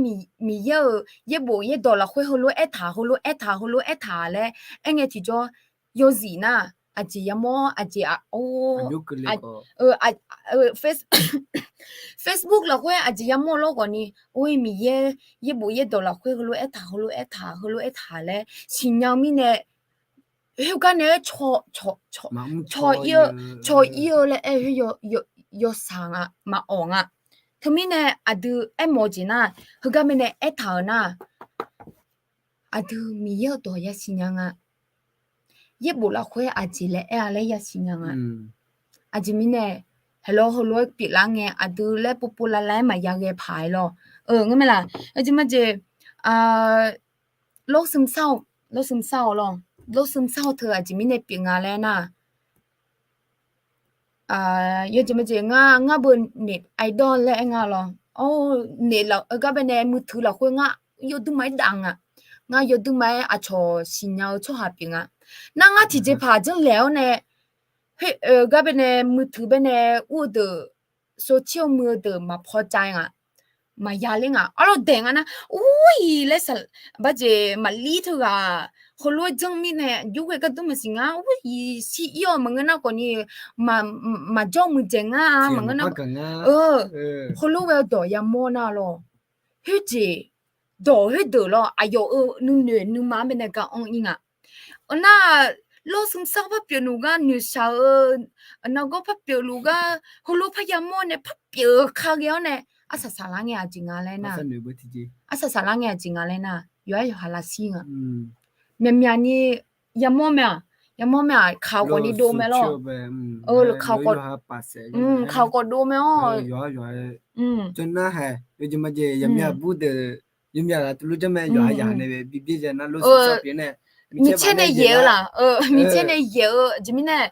Miqyaer-euq yaerbof yaerdawq lafkhoer heulof-aer aertaq, heulof-aer aertaq, heulof-aer aertaq laer aerngae tiqjawr, yawzif nar, aqjeq yamawr, aqjeq, Facebook lafkhoer aqjeq yamawr lawr ghawqni, or, Miqyaer yaerbof yaerdawq lafkhoer heulof aertaq, heulof aertaq, heulof aertaq laer siqnya-eu mirnae, khoergar nae-aer caw, caw, caw, caw ir-eu, caw ir-eu laer aer-eu yawsaq nga, maqawq nga. Teumirnae aqdui aermawf-eu jeq nar, heugar mirnae aertaq-euq nar, aqdui Miqyaer-euq dawq yasiq nya nga. Yaerbof lafkhoer aqjeq laer aer-a laer yasiq nya nga. Aqjeq mirnae, haeqlawr heulof-aer pyeuflar ngae aqdui laer povpov lavlav-aer maqya ghae paq-aer lawr. Ngar mae laq, aqjeq majeq, lawrsmr sar-awq, lawrsmr sar-awq lawr, lawrsmr sar-awq teu aqjeq mirnae pyeuf nga laer nar, yawjeq majeq ngar, ngar beu naef aidawr laer aer nga lawr. Or, naef laf-eu gar baenae มือถือ lafkhoer ngar yawduima-aer dav nga. Ngar yawduima-aer aqcawq siqnya-eu tsawrhaq pyeuf nga. Nar ngar tiqjeqpaq janrlaeq-awr nae, gar baenae มือถือ baenae ur-eu deuq, โซเชียล muiq-eu deuq maqpaw cav-aer nga. Maqya ler nga. Arlawr daeq nga nar, ur-ir laer saq, barjeq maqlir teughaq, heulof-aer janr mirnae, jawrghae gardmr maqsiq ngar, ur-ir shir-ir-awq maqngeur nar khawfni, maqjawr muiqdzaeq ngar-a maqngeur nar, heulof ghae-eu dawq yamawr nar lawr. Khoerjeq, dawq khoerdeuq lawr, aqyawf-euq nuinoeq nuima-anr baenae gar anr-ir nga. Nar, lawrsmr sar-eu par pyeufluf gar noeqshaq-eu, nargawr par pyeufluf gar, heulof par yamawr nae par pyeuf-eu ka ghae-awr nae, arsaq saqlar ngae aqjeq nga laer nar, arsaq saqlar ngae aqjeq nga laer nar, yawqha yawqha lavshir nga. Myaqmyaq ni yamawr mae-aq, yamawr mae-aq, kaq-awr khawfni dov mae lawr. Kaq-awr khawf dov mae-awr. Micaer nae yaeq-eu-aq, jeq mirnae,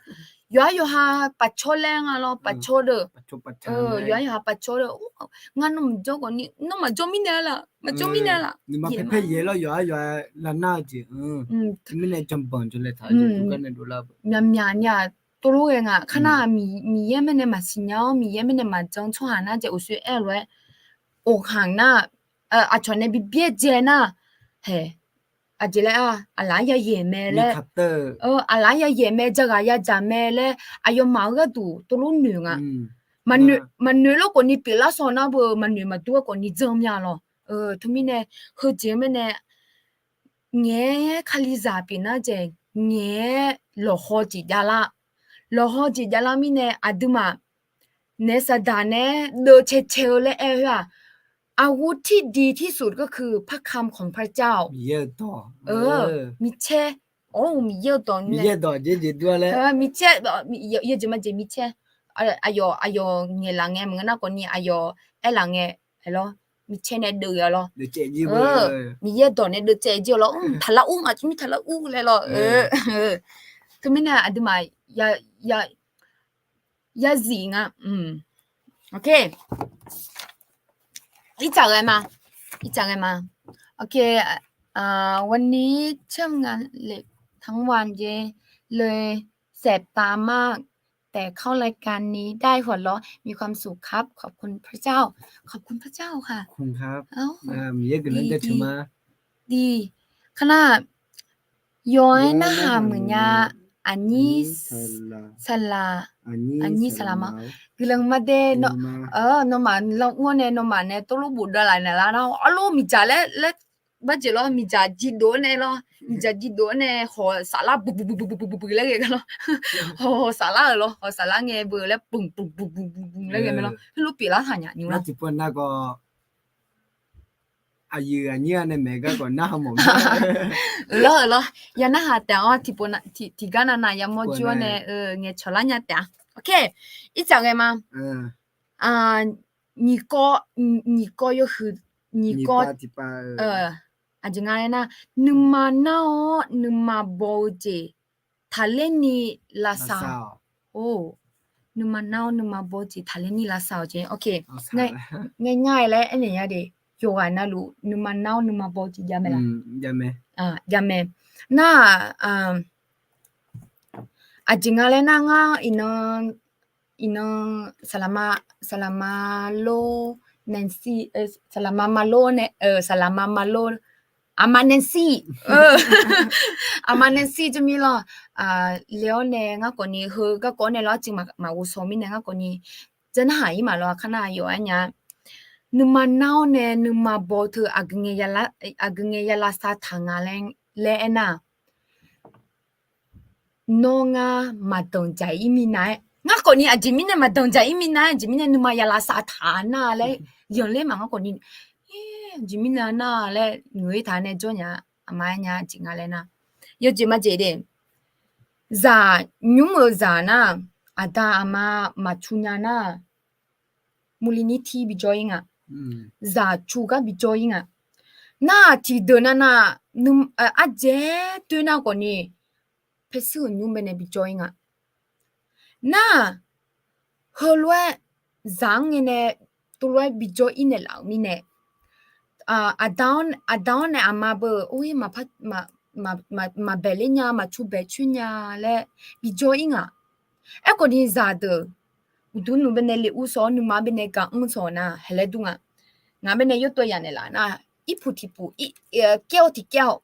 yawqha yawqha paqcawr laer nga lawr, paqcawr deuq. Yawqha yawqha paqcawr deuq. Ngar nawmaf jawr khawfni, nawmaf jawr mirnae laf, maqjawr mirnae laf. Myaqmyaq ni-aq, tov lof ghae nga. Kar nar-aq, Miqyaer mirnae maqsiq nya-awr, Miqyaer mirnae maqjan tsawrhaq nar, jeq uqshoe aer-eu lof-aer, oqkhaq nar, aqcawq nae bibyaerdzae nar, hae, aqjeq laer-aq, aqlaf-anr yayaeq mae laer, aqlaf-anr yayaeq mae, jaghaq yadzaq mae laer, aqyawfmaf-eu gharduq tov lof noeq nga. Maqnoeq lawr khawfni pyeuflar shaw nar beu, maqnoeq maqdur-aer khawfni janr mya lawr. Teumirnae, heujeq-eu mirnae, ngaeq-aer kalizaq pyeuf nar jeq, ngaeq-aer lawqhaw jeq javlar. Lawqhaw jeq javlar mirnae aqduimaf naef saqdaq naeq-aer deuvcae cae-eu laer aer-eu khoer-aq, อาวุธที่ดีที่สุดก็คือพระคำของพระเจ้า Miqyaer-euq dawq. Micaer, or, Miqyaer-euq dawq, Micaer, yawjeq majeq Micaer, aqyawf, aqyawf ngaeqlaf ngae maqngeur nar khawfni aqyawf aerlaf ngae, hae lawr, Micaer nae deuv-a lawr. Miqyaer dawq nae deuvcaev jir-a lawr, taqlar ur ngaq tsov mir taqlar ur laer lawr. Teumirnae aqduimaf yazif nga. Ircaf ghae ma, ircaf ghae ma. วันนี้เชื่อมงานเหล็กทั้งวัน เลยแสบตามาก แต่เข้ารายการนี้ได้หัวเราะ มีความสุขครับ ขอบคุณพระเจ้า ขอบคุณพระเจ้าค่ะ ดี kar nar, yawf-aer narhaq meuq nya, aqnyir saqlaq, aqnyir saqlaq ma, guiqlanq ma de, nawmaf lar ur-awr nae nawmaf nae tov lof bofdav laf naeqlar nar, arlor miqdzaq laer laer, barjeq lawr, miqdzaq jirdov-aer nae lawr, miqdzaq jirdov-aer nae hawq saflar buq buq buq buq buq laer ghae gar lawr, hawq saflar-euq lawr, hawq saflar ngae beu laer buq buq buq buq buq laer ghae mae lawr, heulof pyeuflar taq nya nymr lar. Aqyuif aqnyir-a nae maeq gar khawf narhaq mawf-eu lawr, lawr, ya narhaq taef-awr tiqpov tiqgar navnav yamawr jir-awr nae ngaeqcawq lar nya taef-a. Ircaf ghae ma. Nyiq kawv, nyiq kawv yawhuiq, nyiq kawv, aqjeq nga laer nar, nuima nar-awr nuima baw-eu jeq taqler ni lavsav-awq. Nuima nar-awr nuima baw-eu jeq taqler ni lavsav-awq jeq. Ngae ngar-aer laer aernaeq nya de, yawqghaq navluf nuima nar-awr nuima baw-eu jeq jav mae laf? Jav mae. Nar-aq, aqjeq nga laer nar ngar iqnan, iqnan saqlaqma, saqlaqma lor, Nancy, saqlaqma ma lor nae, saqlaqma ma lor Aqma Nancy, aqma Nancy jawrmir lawr. Le-awr nae ngar khawfni heu garkawv-awr nae lawr, arciv maqghovshaw mirnae ngar khawfni janr narhaq-ir maqlawr, aqkar nar yawf-aer nya. Nuima nar-awr nae nuima baw teu aqgeu ngae ya lavsav taq nga laer aernar, nawr ngar maqdanq dzaq-ir minav-aer, ngar khawfni aqjeq mirnae maqdanq dzaq-ir minav-aer, aqjeq mirnae nuima ya lavsav taq nar laer yanqler maq ngar khawfni, aqjeq mirnae nar laer noeq-ir taq nae jawr nya. Aqma aer nya jeq nga laer nar, yawjeq majeq de. Zaq, nymr-euq zaq nar, aqda aqma maqcu nya nar, murlinir tir bijawr-ir nga. Zaq cu gar bijawr-ir nga. Nar-aq tiqdeuq navnav, ardzaeq toer nar khawfni, paershuir-euq nymr bae nae bijawr-ir nga. Nar-aq, heulof-aer zaq-anr ngae nae, teulof-aer bijawr-ir naeqlaf-euq mirnae, aqda-awr nae aqma beu, or-ir maqbaeq ler nya, maqcu baeq coer nya laer bijawr-ir nga. Aerkhawfni zaqdeuq uqduq nuq bae nae le ur sawr-awr nuima bae nae gaq mr sawq nar haeq laer dur nga. Ngaq bae nae yawtov yaq naeqlaf nar, irpuq tiqpuq, kaer-awr tiqkaer-awr,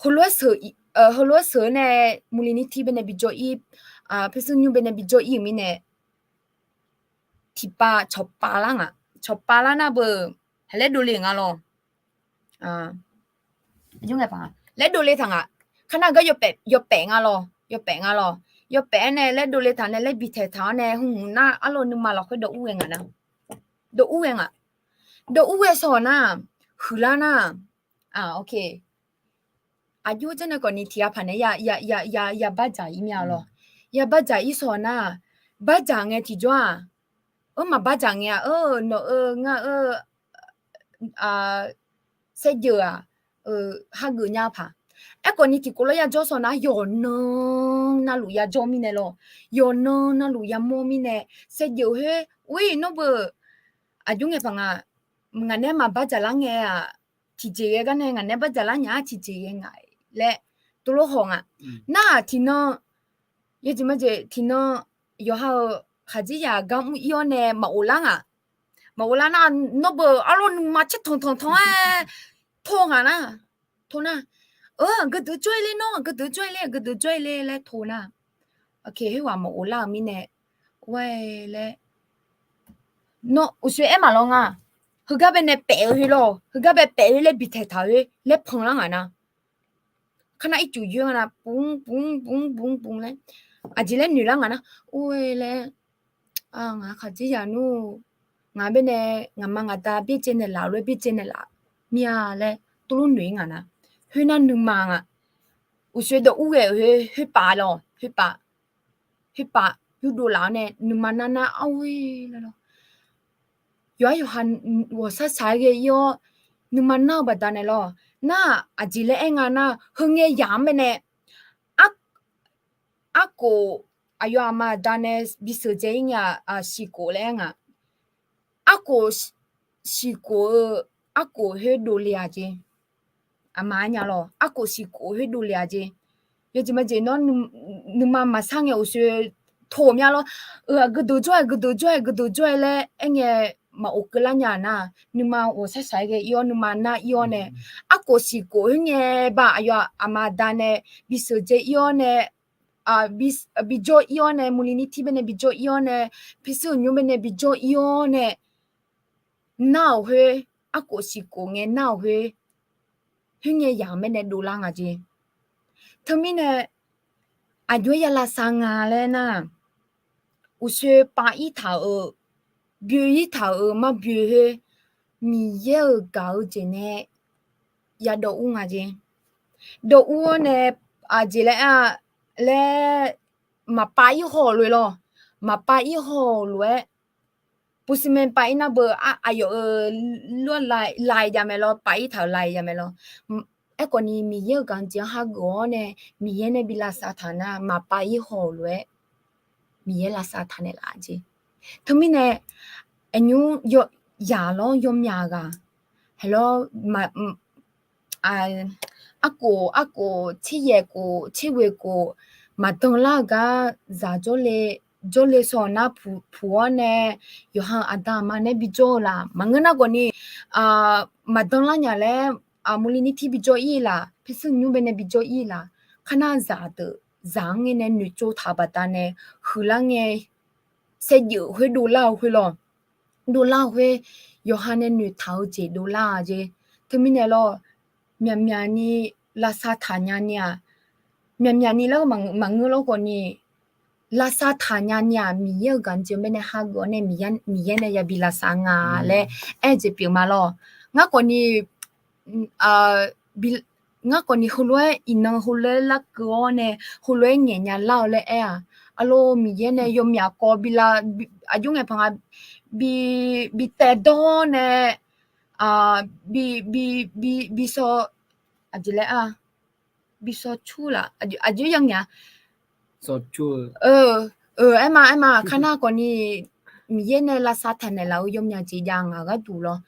heulof-aer sheuq-eu nae, murlinir tir bae nae bijawr-ir, paershuir nymr bae nae bijawr-ir-euq mirnae, tiqpav cawqpav lar nga. Cawqpav lar nar beu, haeq laer dovle nga lawr. Laer dovle taq nga. Kar nar gar yawpaef nga lawr, yawpaef nga lawr. Yawpaef-aer nae laer dovle taq nae laer bitaeq taq-awr nae hmq nar arlawr nuima lafkhoer dawv ur ghae nga nar. Dawv ur ghae nga. Dawv ur ghae sawq nar, huiqlar nar, aqjox janr nae khawfni tiq ghaq paq nae ya bardzaq-ir mir-a lawr. Ya bardzaq-ir sawq nar, bardzaq ngae tiqjawr-aq, eur maq bardzaq ngae-a, nawq-eu ngar-eu saevdzeuf-aq, hageuf nya paq. Aerkhawfni tiqkawv lawr yajawr sawq nar, yawqnan navluf yajawr mirnae lawr, yawqnan navluf yamawr mirnae, saevdzeuf khoer, ur-ir nawr beu, aqjox ngae paq nga, ngaq nae maq bardzaq lar ngae-aq, tiqjeq ghae gar nae ngaq nae bardzaq lar nya-ar tiqjeq ghae nga laer tov lor haw nga. Nar-aq tiqnan, yawjeq majeq tiqnan, yawqha-euq khaqdzerzaq gar mr-ir-awr nae maq of lar nga. Maq of lar nar, nawr beu arlawr nuima caer tanq tanq tanq-aer tov nga nar, tov nar, aqgeu deuq jawr-ir ler nawr, aqgeu deuq jawr-ir ler, aqgeu deuq jawr-ir ler laer tov nar, khoerghaq maq of lar-euq mirnae, or-aer laer, nawr uqshoe aer maq lawr nga. Heugar bae nae paef-eu khoer lawr, heugar bae paef-eu khoer laer bitaeq taq-eu khoer laer panlar nga nar, kar nar ircuf yoer nga nar, pumr pumr pumr pumr pumr laer, aqjeq laer noeq lar nga nar, or-aer laer, ngaq khaqdzerzaq nmr, ngaq bae nae, ngaqma ngaqda byaerdzae naeqlaf lof-aer byaerdzae naeqlaf mir-a laer tov lor noeq-ir nga nar, khoernar nuima nga. Uqshoe dawv ur ghae-euq khoer, khoerpav lawr, khoerpav, khoerpav yurdov laf-awr nae nuima nar nar-awr-ir laer lawr. Yawqha yawqha ghawqshaq shaq-aer ghae-ir-awr, nuima nar-eu baqdanae lawr. Nar-aq aqjeq laer aer nga nar, heu ngae yaq-anr bae nae, arkhof, aqyawf aqma aqda nae bisheuq dzae-ir nya-aq, siqkhof laer aer nga. Arkhof siqkhof-eu, arkhof khoer dovle-aq jeq. Aqma nya lawr, arkhof siqkhof khoer dovle-aq jeq. Yawjeq majeq nawr, nuima maqsar ngae uqshoe tov mya lawr. Aqgeu deuq jawr-aer, aqgeu deuq jawr-aer, aqgeu deuq jawr-aer laer aer ngae, maq of keuvlar nya nar, nuima ghawqshaq shaq-aer ghae-ir-awr, nuima nar-ir-awr nae, arkhof siqkhof khoer ngae ba aqyawf aqma aqda nae bisheuq dzae-ir-awr nae, bijawr-ir-awr nae, murlinir tir bae nae bijawr-ir-awr nae, paershuir-euq nymr bae nae bijawr-ir-awr nae, nar-euq khoer, arkhof siqkhof ngae nar-euq khoer, khoerngae yaq-anr bae nae dovlar nga jeq. Teumirnae aqjox-aer ya lavsav nga laer nar, uqshoe pav-ir taq-euq, byoe-ir taq-euq marbyoe khoer, Miqyaer-euq gaq-eu jeq nae yadawv ur nga jeq. Dawv ur-awr nae, aqjeq laer-a laer, maqpav-ir haw-euq lof-aer lawr, maqpav-ir haw-euq lof-aer, puqsimae pav-ir nar beu, aqyawf-euq lawr lai jav mae lawr, pav-ir taq-euq lai jav mae lawr. Aerkhawfni Miqyaer-euq gaq-eu jeq-anr hageuf-awr nae, Miqyaer nae bi lavsav taq nar, maqpav-ir haw-euq lof-aer Miqyaer lavsav taq naeqlaf jeq. Teumirnae aqnymr yaq lawr yawmyaq ghaq, haeq lawr, arkhof, arkhof, tser yaeq khof, tser ghoeq khof, maqdan lar-eu gar zaq jawrle, jawrle sawq nar puq-awr nae, yawqha-euq aqda aqma nae bijawr-eu laf maqngeur nar khawfni, maqdan lar nya laer, muli nirtir bijawr ir laq, paersanr nymr bae nae bijawr ir laq, kharnar zaq deuq zaq-anr ngae nae noeqtsov taq-euq baqdanae, huiqlar ngae saevdzeuf khoer dovlar-eu khoer lawr. Dovlar-eu khoer, yawqha nae noeqtaq-eu jeq dovlar-a jeq. Teumirnae lawr, myaqmyaq ni lavsav taq nya ni-aq, myaqmyaq ni laer maqngeur lawr khawf ni, lavsav taq nya ni-aq, Miqyaer-euq gaqjeq bae nae hageuf-awr nae Miqyaer nae yabi lavsav nga laer aer-eu jeq pyeuf ma lawr. Ngar khawf ni ngar khawf ni heulof-aer iqnan heulof-aer larkeuv-awr nae heulof-aer ngaeq nya lar-eu laer aer-aq, arlawr Miqyaer nae yawmyaf kawv bi la, aqjox ngae paq nga, bi, bi taev dawr-awr nae, bi, bi, bi, bi sawr, aqjeq laer-a, bi sawr cur laf, aqjeq ya ngae-a. Aer ma, aer ma, kharnar khawf ni Miqyaer nae lavsav taq naeqlaf-eu yawmyaq jeq jav ngaq gharduq lawr.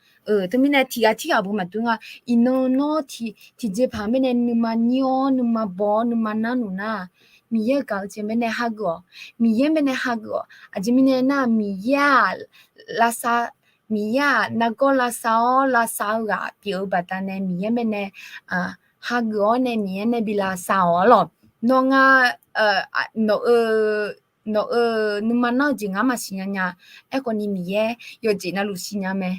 Teumirnae tiqghaq tirghaq beu maqdur nga. Iqnan nawr tiqjeqpaq bae nae nuima nyir-awr nuima baw-awr nuima nar nuq nar, Miqyaer-euq gaq-eu jeq bae nae hageuf-awq. Miqyaer bae nae hageuf-awq. Aqjeq mirnae nar, Miqyaer-aq, lavsav, Miqyaer-aq nargawr lavsav-awr lavsav-eu ghaq pyeuf-eu baqdanae Miqyaer bae nae hageuf-awr nae Miqyaer nae bi lavsav-awq arlawr. Nawr ngar, nawq-eu, nawq-euq nuima nar-eu jeq ngar maqsiq nya nya. Aerkhawf ni Miqyaer yawqjeq navluf siqnya mae.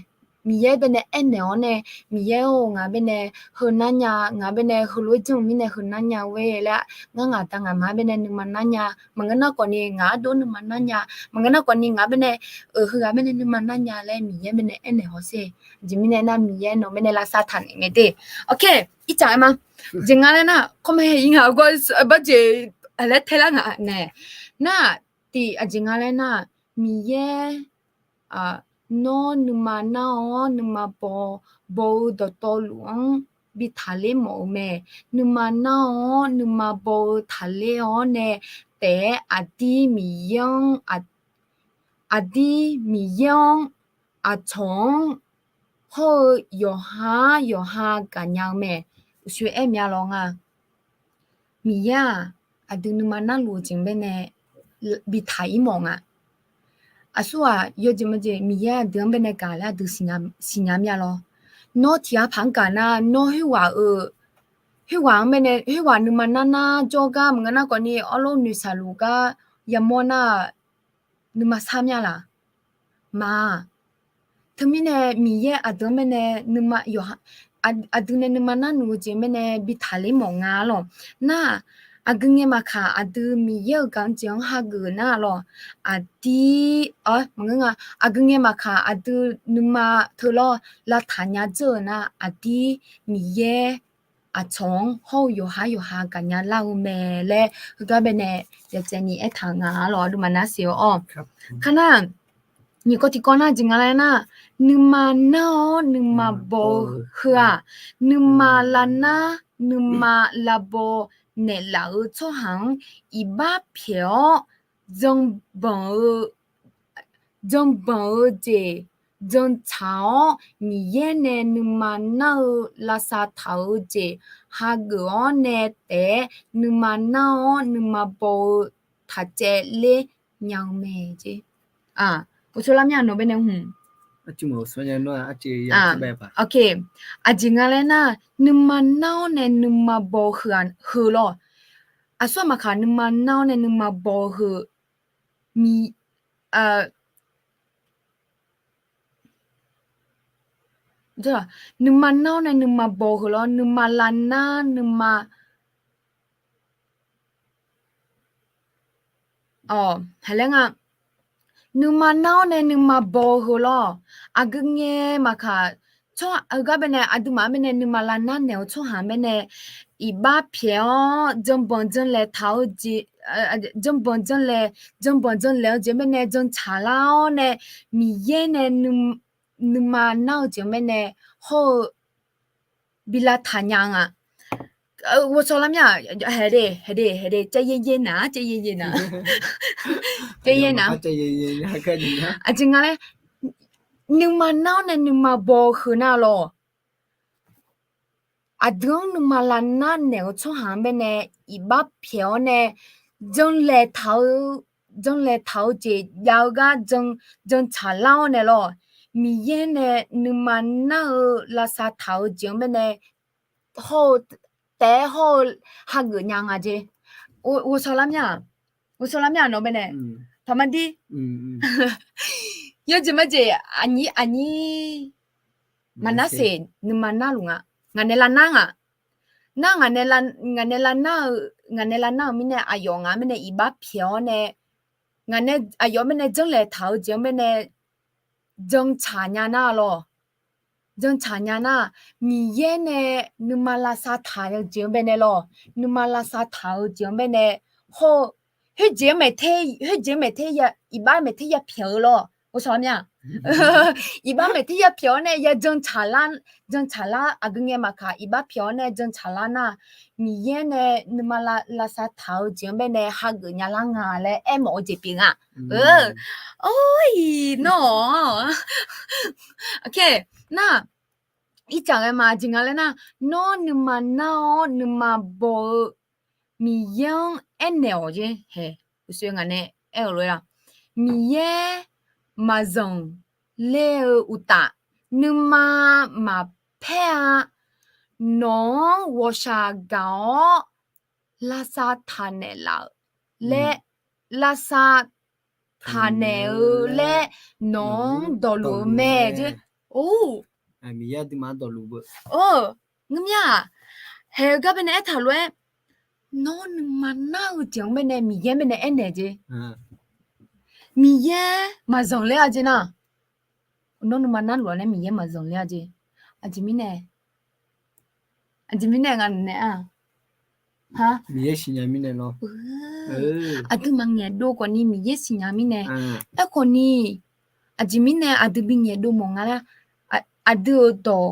Miqyaer bae nae aernaeq-awr nae, Miqyaer-or, ngaq bae nae heunar nya, ngaq bae nae heulof-aer janr-eu mirnae heunar nya-eu laer, ngar ngaq da ngaq ma bae nae nuima nar nya, maqngeur nar khawf ni ngaq ardov nuima nar nya, maqngeur nar khawf ni ngaq bae nae, heughaq bae nae nuima nar nya laer Miqyaer bae nae aernaeq hawsher. Aqjeq mirnae nar Miqyaer nawq bae nae lavsav taq naeq mae de. Ok, ircaf aer ma. Jeq nga laer nar, kawrma-aer ir nga-eu gar, barjeq laer taelar nga nae. Nar, tiq aqjeq nga laer nar, Miqyaer nawr nuima nar-awr nuima baw, baw-eu dawqtawvluf-anr bi taqler mawf-eu mae. Nuima nar-awr nuima baw-eu taqler-awr nae taef-aer aqdir Miqyaer-anr, aqdir Miqyaer-anr, aqcawq-anr hawr-eu yawqha yawqha gaqnya-eu mae. Uqshoe aer mya lawr nga. Miqyaer-aq, aqdui nuima narluf-eu jeq bae nae bi taq-ir mawf nga. Aqsur-aq, yawjeq maqjeq Miqyaer aqdui-anr bae nae gaq laer aqdui siqnya mya lawr. Nawr tiq ghaq paq-anr gaq nar, nawr khoerghaq-eu, khoerghaq-anr bae nae, khoerghaq nuima nar nar jawr gar maqngeur nar khawf ni, arlawr noeqshaq luf gar yamawr nar, nuima sar mya laq? Ma. Teumirnae Miqyaer aqdui-anr bae nae nuima, aqdui nae nuima narluf-eu jeq bae nae bi taqler mawf nga lawr. Nar, aqgeu ngae maqkaq aqdui Miqyaer-euq gaq-eu jeq-anr hageuf nar lawr. Aqdir, maqngeur nga, aqgeu ngae maqkaq aqdui nuima teu lawr lavtaq nya dzeur-eu nar aqdir Miqyaer aqcawq-anr hawr-eu yawqha yawqha gaqnya lar-eu mae laer heugar bae nae yawtsaev ni aertaq-eu nga lawr. Aqduimaf nar siq-eu awr. Kar nar, nyiq kawv tiqkawv nar jeq nga laer nar, nuima nar-awr nuima baw-eu heu-aq, nuima lavnar nuima lavbaw naeqlaf-eu tsawrhaq-anr iqbax pyaeq-awr, janbanq-eu janbanq-eu jeq jantsaq-awr, Miqyaer nae nuima nar-eu lavsav taq-eu jeq hageuf-awr nae taef-aer, nuima nar-awr nuima baw-eu taqcaev ler nya-eu mae jeq. Uqshoe lar mir-aq nawq bae nae hmq. Aqjeq nga laer nar, nuima nar-awr nae nuima baw-eu heu-aq, heu lawr. Aqsur maqkaq nuima nar-awr nae nuima baw-eu heu. Mi, nuima nar-awr nae nuima baw-eu heu lawr, nuima lavnar nuima, awq, haq laer nga. Nuima nar-awr nae nuima baw-eu heu lawr. Aqgeu ngae maqkaq, tsawrhaq heugar bae nae aqduimaf-anr bae nae nuima lavnar naeq-eu tsawrhaq-anr bae nae iqbax pyaeq-awr janbanq janlaeq taq-eu jeq, janbanq janlaeq, janbanq janlaeq-eu jeq bae nae jantsaq lar-awr nae, Miqyaer nae nuima nar-eu jeq-anr bae nae hawr-eu bi lavtaq nya nga. Ghovshaw lar mir-aq, haeq de, haeq de, haeq de, caev yaer yaer nar, caev yaer yaer nar, caev yaer nar. Aqjeq nga laer, nuima nar-awr nae nuima baw-eu heu nar lawr. Aqdui-anr nuima lavnar naeq-eu tsawrhaq-anr bae nae iqbax pyaeq-awr nae, janlaeq taq-eu, janlaeq taq-eu jeq jav-eu gar jantsaq lar-awr nae lawr. Miqyaer nae nuima nar-eu lavsav taq-eu jeq-anr baenae hawr-eu taef-aer hawr-eu hageuf nya nga jeq. Ghovshaw lar mya-aq, ghovshaw lar mya nawq baenae, taqmadir. Yawjeq majeq aqnyir aqnyir maqnar seq nuima narluf nga. Ngaq nae lavnar nga. Nar ngaq nae lavnar-eu, ngaq nae lavnar-eu mirnae aqyawf ngaq-anr baenae iqbax pyaeq-awr nae, ngaq nae aqyawf-anr baenae janrlaeq taq-eu jeq-anr baenae jantsaq nya nar lawq. Jantsaq nya nar, Miqyaer nae nuima lavsav taq-eu jeq-anr baenae lawq. Nuima lavsav taq-eu jeq-anr baenae hawr-eu khoerjeq-anr maeq ter, khoerjeq-anr maeq ter, iqbax maeq ter ya pyaeq-eu lawq. Ghovshaw mya. Iqbax maeq ter ya pyaeq-awr nae ya jantsaq lar, jantsaq lar aqgeu ngae maqkaq iqbax pyaeq-awr nae jantsaq lar nar, Miqyaer nae nuima lavsav taq-eu jeq-anr baenae hageuf nya lar nga laer aermawf-eu jeq pyeuf nga. Or-iq nawr-awq. Nar, ircaf ghae ma jeq nga laer nar, nawr nuima nar-awr nuima baw-eu Miqyaer-anr aernaeq-awq jeq hae. Uqshoe ngaq nae aer-euq lof-aer-a, Miqyaer maqzanq ler-eu uqtaf, nuima maqpaer-a. Nawq-anr ghawqshaq gaq-awr lavsav taqnaeq laf-euq laer, lavsav taqnaeq-eu laer nawq-anr dawqluf-eu mae jeq. Or, Miqyaer aqduimaf-anr dawqluf beu. Or, ngeurmya-aq, haeq-eu gar baenae aertaq lof-aer, nawr nuima nar-eu jeq-anr baenae Miqyaer baenae aernaeq jeq. Miqyaer maqzanq ler-a jeq nar. Nawr nuima narluf-a laer Miqyaer maqzanq ler-a jeq. Aqjeq mirnae, aqjeq mirnae nga naeq-a. Miqyaer siqnya mirnae lawr. Aqduimaf ngaeqdov khawfni Miqyaer siqnya mirnae. Aerkhawfni, aqjeq mirnae aqdui bi ngaeqdov mawf nga laer, aqdui-euq dawq,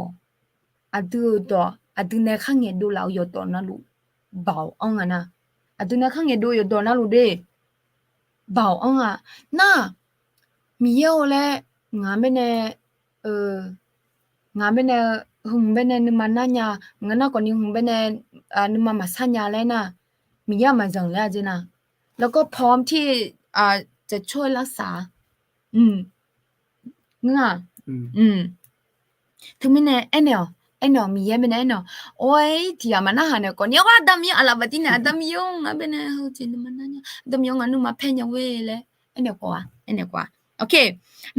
aqdui-euq dawq aqdui nae khar ngaeqdov laf-eu yawqdawq navluf baoq anr nga nar. Aqdui nae khar ngaeqdov yawqdawq navluf de baoq anr-a. Nar, Miqyaer-or laer ngaq-anr baenae, ngaq-anr baenae, hmq baenae nuima nar nya, ngaq nar khawfni hmq baenae nuima maqsar nya laer nar, Miqyaer-aq maqzanq ler-a jeq nar. แล้วก็พร้อมที่จะช่วยรักษา Ngeur-aq. Teumirnae aernaeq-awq, aernaeq-awq, Miqyaer baenae aernaeq-awq. Or-aer tiq ghaq maqnarhaq naeq khawfni, ar, Aqda Miqyaer-anr aqlaf baftir nae, Aqda Miqyaer-or, ngaq baenae heujeq nuima nar nya, Aqda Miqyaer-or, ngaq nuima paer nya-or laer aernaeq khawf-a, aernaeq khawf-a.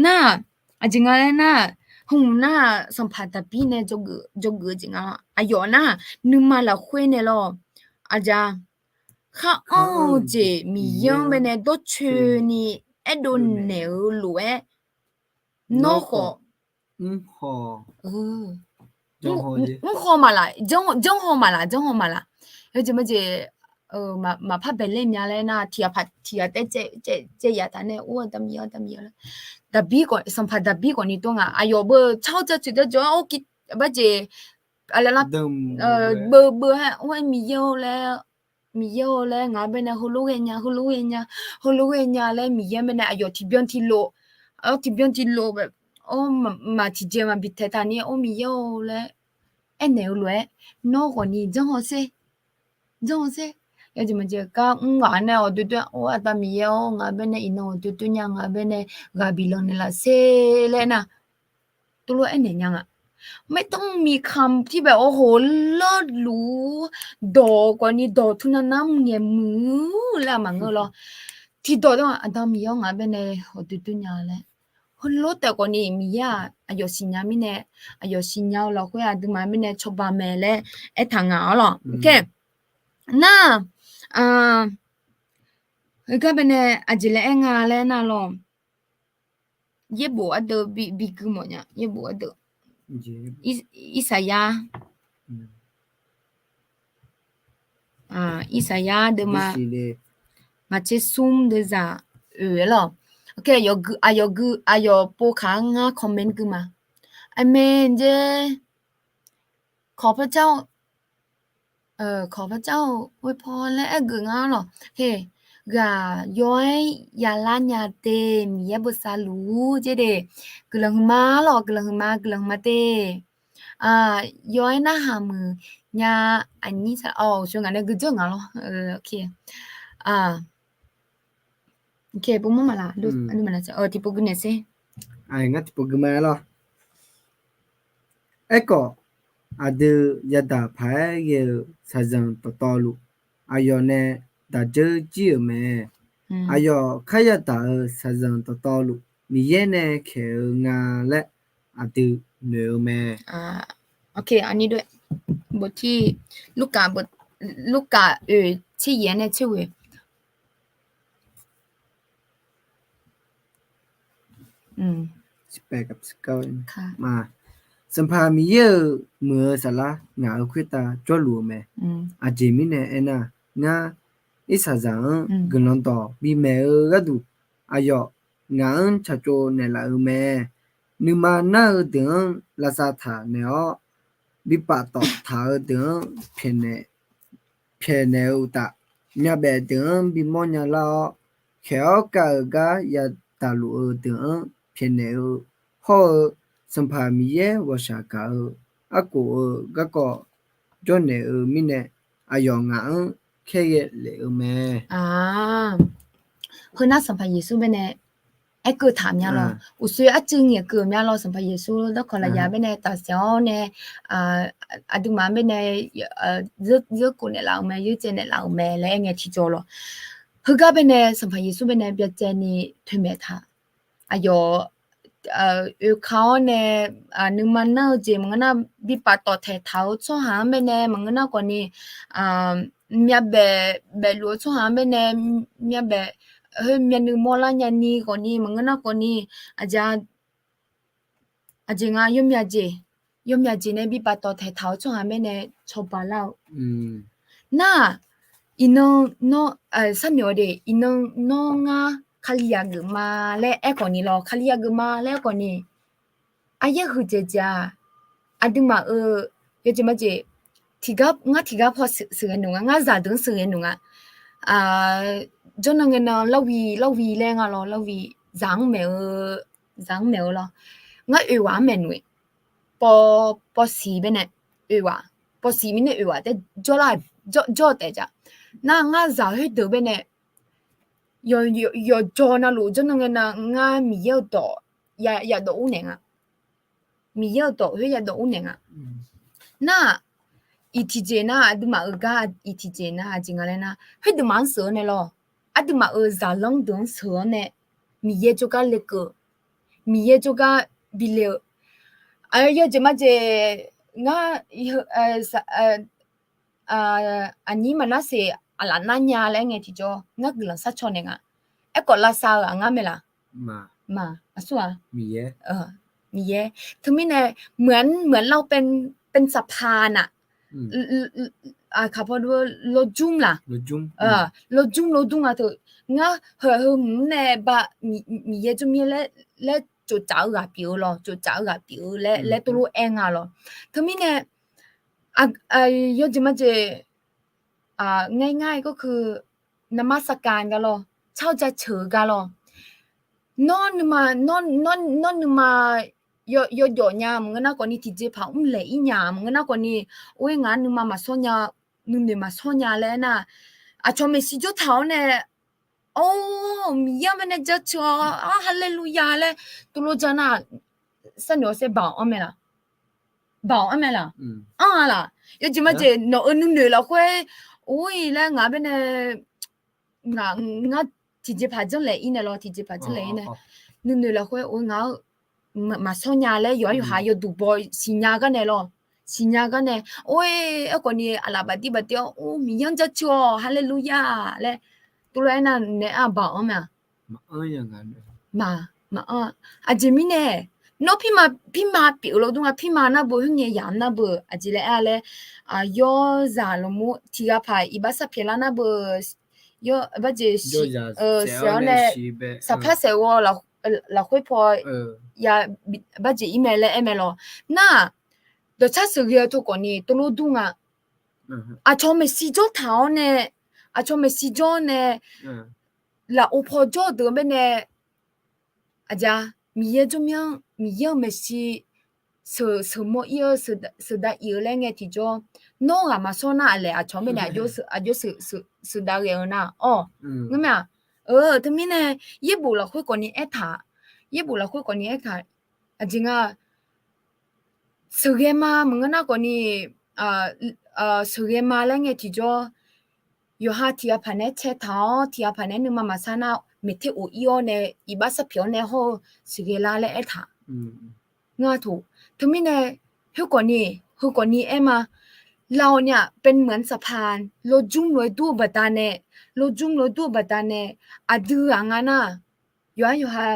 Nar, aqjeq nga laer nar, hmq nar, sanqpaq Daqbir nae dzawgeuf-eu jeq nga lawr. Aqyawf nar, nuima lafkhoer nae lawr, aqjeq, khar anr-eu jeq Miqyaer-anr baenae dawrcoeni aerdov naeq-eu lof-aer, nawr khawf mrhaw maqlaf, janrhaw maqlaf, janrhaw maqlaf. Yawjeq majeq, maqpar baeqler nya laer nar, tiq ghaq paq tiq ghaq taef caev caev yaf taq nae, or, Aqda Miqyaer-or, Aqda Miqyaer-or laer. Daqbir khawf, sanqpaq Daqbir khawfni tov nga, aqyawf beu tsar-awr jaceuq jajawr-aer or ki, barjeq, aqlaf lar, beu beu-aer or-aer Miqyaer-or laer, Miqyaer-or laer ngaq-anr baenae heulof ghae nya, heulof ghae nya, heulof ghae nya laer Miqyaer-anr baenae aqyawf tiqbyan tiqlof, or, tiqbyan tiqlof, or, maq tiqjeq maq bitaeq taqni, or, Miqyaer-or laer aernaeq-eu lof-aer, nawr khawfni janrhaw sher, janrhaw sher. Yawjeq majeq gar mr ghaq nae ghawqdoer doer-a, or, Aqda Miqyaer-or, ngaq-anr baenae iqnan ghawqdoer doer nya, ngaq-anr baenae ghaq bif lanq naeqlaf sher laer nar, tov lof-aer aernaeq nya nga. ไม่ต้องมีคำที่แบบ โอ้โห lar luf dawq khawfni dawq tmr nar nar ngaeq muiq laer maqngeur lawr. Tiqdawq dawr-aq, Aqda Miqyaer-or, ngaq-anr baenae ghawqdoer doer nya laer. Heulof taef khawfni Miqyaer-aq aqyawf siqnya mirnae, aqyawf siqnya-eu lafkhoer aqduimaf mirnae cawba mae laer aertaq nga-awr lawq. Nar, heugar baenae aqjeq laer aer nga laer nar lawr. Yaerbof ardeuv bi gui mawf nya, yaerbof ardeuv. Irsaqyar, Irsaqyar deuvma ngaq tser smr deuvzaq oeq-aer lawq. Aqyawf gui, aqyawf pov kaq-anr ngar comment gui ma. Aqmeq jeq. ขอพระเจ้า ขอพระเจ้าอวยพร laer aer geuf nga lawq. Ghaq yawr-aer yalar nya de, Miqyaer bosav luf-ur jer de. Guiqlanq huiqma lawq, guiqlanq huiqma, guiqlanq huiqma de. Yawr-aer narhaq muiq nya, aqnyir sar-awq, sheuq ngaq nae gui dzeur nga lawr. Pov mawr maqlaq, tiqpov gui naeq sher. Ngar tiqpov gui ma-aer lawr. Aerkhawf, aqdui yadaq paq-aer ghae-euq shaqzanq dawqtawvluf, aqyawf nae daqdzeur jir-euq mae. Aqyawf kharya daq-euq shaqzanq dawqtawvluf, Miqyaer nae khaeq-eu nga laer aqdui noeq-eu mae. Lurkaf oeq tser yaef nae tser ghoeq. Sanqpaq Miqyaer-euq muiq-eu saflar ngaq-euq khoertav jawrluf-eu mae. Aqjeq mirnae aernar, ngar irsaqzaq-anr guiqlanq dawq bimaeq-eu gharduq, aqyawf ngaq-anr tsaqtsov naeqlaf-eu mae. Nuima nar-eu deuq-anr lavsav taq naeq-awr, bi paftawf taq-eu deuq-anr pyaeqnaeq-eu uqtaf, myavbaef deuq-anr bimawr nya lar-awr, khaeq-awr kav-euq gar yadaq luf-eu deuq-anr pyaeqnaeq-eu hawr-eu, Sanqpaq Miqyaer ghawqshaq gaq-eu arkhof-eu garkawv jawrnaeq-eu mirnae, aqyawf ngaq-anr khaerghae lef-eu mae. Heunar Sanqpaq Yeqsur baenae aerkeuv taq mya lawr. Uqshoe arcuiv ngaeqkeuv mya lawr, Sanqpaq Yeqsur darkawq lafyaq baenae tafsaef-awr nae, aqduimaf baenae zeur khof naeqlaf-euq mae, yawr tsaev naeqlaf-euq mae laer aer ngae tiqjawr lawr. Heugar baenae Sanqpaq Yeqsur baenae byacaevni toeqmaeq taq. Aqyawf oeka-awr nae, nuima nar-eu jeq maqngeur nar, bi paftawf taeqtaq-eu tsawrhaq-anr baenae maqngeur nar khawfni, myavbaef baefluf-eu tsawrhaq-anr baenae, myavbaef, heu myavnuiv mawrlar nyani khawfni maqngeur nar khawfni, aqjeq, aqjeq nga yawmyaq jeq, yawmyaq jeq nae bi paftawf taeqtaq-eu tsawrhaq-anr baenae cawba lar-eu. Nar-aq, iqnan nawr, sharnoeq-awr de, iqnan nawr ngar Kali yageuf ma laer aerkhawfni lawr, Kali yageuf ma laer aerkhawfni, aqyaer huiqdzaeq dzaeq-aq, aqduimaf-euq yawjeq majeq, tiqgar, ngar tiqgar paw sheuqghae noeq nga, ngar zaqdeuq-anr sheuqghae noeq nga. Jawrnan ngae nan Larwi, Larwi laer nga lawr, Larwi zaq-anr maeq-eu, zaq-anr maeq-eu lawr. Ngar oeq ghaq-anr maeq noeq, paw, pawsiq baenae, oeq ghaq, pawsiq mirnae oeq ghaq taef jawrlar, jawr taef jav. Nar ngar zaq khoerdeuq baenae, yawqjawq navluf jawrnan ngae nan ngar Miqyaer-euq dawq yadawv ur naeq nga. Miqyaer-euq dawq khoer yadawv ur naeq nga. Nar-aq, iq tiqjeq nar, aqduimaf-euq gar iq tiqjeq nar aqjeq nga laer nar, khoerdeuq maf-anr sheuq-eu nae lawr, aqduimaf-euq zaqlanr deuq-anr sheuq-awr nae, Miqyaer jawrgar lekeuv, Miqyaer jawrgar bile-eu, yawjeq majeq, ngar, aqnyir maqnar seq aqlaf nar nya laer aer ngae tiqjawr, ngar guiqlanq sharcaw naeq nga. Aerkhawf lavsav-eu aqngar mae laq? Maq, aqsur-a. Miqyaer. Teumirnae, meuq-anr meuq-anr lar-awr เป็นสะพาน nar, เขมร lawrjmr laq? Lawrjmr lawrdmr nga teu. Ngar heu heu hmq nae ba Miqyaer jawrmir laer tsoftsaf-eu ghaq pyeuf-eu lawr, tsoftsaf-eu ghaq pyeuf-eu laer, laer tov lof-aer nga lawr. Teumirnae, yawjeq majeq, ngae ngar-aer garkeu, นมัสการ gar lawr, tsar-eu jaceuq-eu gar lawr. Nawr nuima, nawr nuima yawjawf nya maqngeur nar khawfni, tiqjeqpaq mrlaeq ir nya maqngeur nar khawfni, or-aer ngaq-anr nuima maqshawr nya, nuinoeq maqshawr nya laer aernar, aqcawq maeqshi jawrtaq-awr nae, or, Miqyaer-anr baenae jaceuq-awr, ar, haleluya laer tov lof jar nar, sharnoeq-awr saer baoq anr mae laq? Baoq anr mae laq? Anr-a laq? Yawjeq majeq nawq-euq nuinoeq lafkhoer, or-ir laer ngaq baenae, ngaq, ngar tiqjeqpaq janrlaeq ir nae lawr, tiqjeqpaq janrlaeq ir nae, nuinoeq lafkhoer or ngaq-anr maqshawr nya laer yawqha yawqha yawduq baw siqnya gar nae lawr, siqnya gar nae, or-aer, aerkhawfni aqlaf bafdir bafdir-awr, or, Miqyaer-anr jaceuq-awq, haleluya laer tov lof-aer nar nae ar baoq anr mae-a? Maq, maqanr. Aqjeq mirnae, nawr pirma, pirma pyeuf-eu lawr dur nga, pirma nar beu, khoerngae yamq nar beu, aqjeq laer aer-a laer, yawrzaq lmqmr tiqghaq paq iqbax sar pyaeq lar nar beu, yawr, barjeq, saef-awr nae, saqpar saef ghawr lafkhoer paw, ya, barjeq ir mae laer aer mae lawr. Nar-aq, dawqcar sheuqghae-eu tawqkawf ni tov lof dur nga. Aqcawq maeqshi jawrtaq-awr nae, aqcawq maeqshi jawr nae, lafov paw jawr-eu deuq baenae, aqjeq-a, Miqyaer jawrmyanr, Miqyaer-euq maeqshi sheuq, sheuqmawr ir-eu, sheuqda iq-eu laer ngae tiqjawr, nawr ghaq maqshawr nar aqlaeq aqcawq-anr baenae aqjox sheuqda ghae-eu nar-awq. Ngar mae-aq, eu, teumirnae, yaerbof lafkhoer khawfni aertaq, Yaerbof lafkhoer khawfni aertaq, aqjeq nga, sheuqghae ma maqngeur nar khawfni, sheuqghae ma laer ngae tiqjawr, yawqha tiqghaq paq naeq-aer caetaq-awr, tiqghaq paq naeq-aer nuima maqsar nar, maeqter of ir-awr nae, iqbax sarpyaeq-awr nae hawr-eu sheuqghae lar laer aertaq. Ngar toq. Teumirnae, khoerkhawfni, heukhawfni aer ma. เราเนี่ย เป็นเหมือนสะพาน เราจุ่มลอย dur-eu baqdanae, เราจุ่มลอย dur-eu baqdanae, aqdui ghaq nga nar, yawqha yawqha,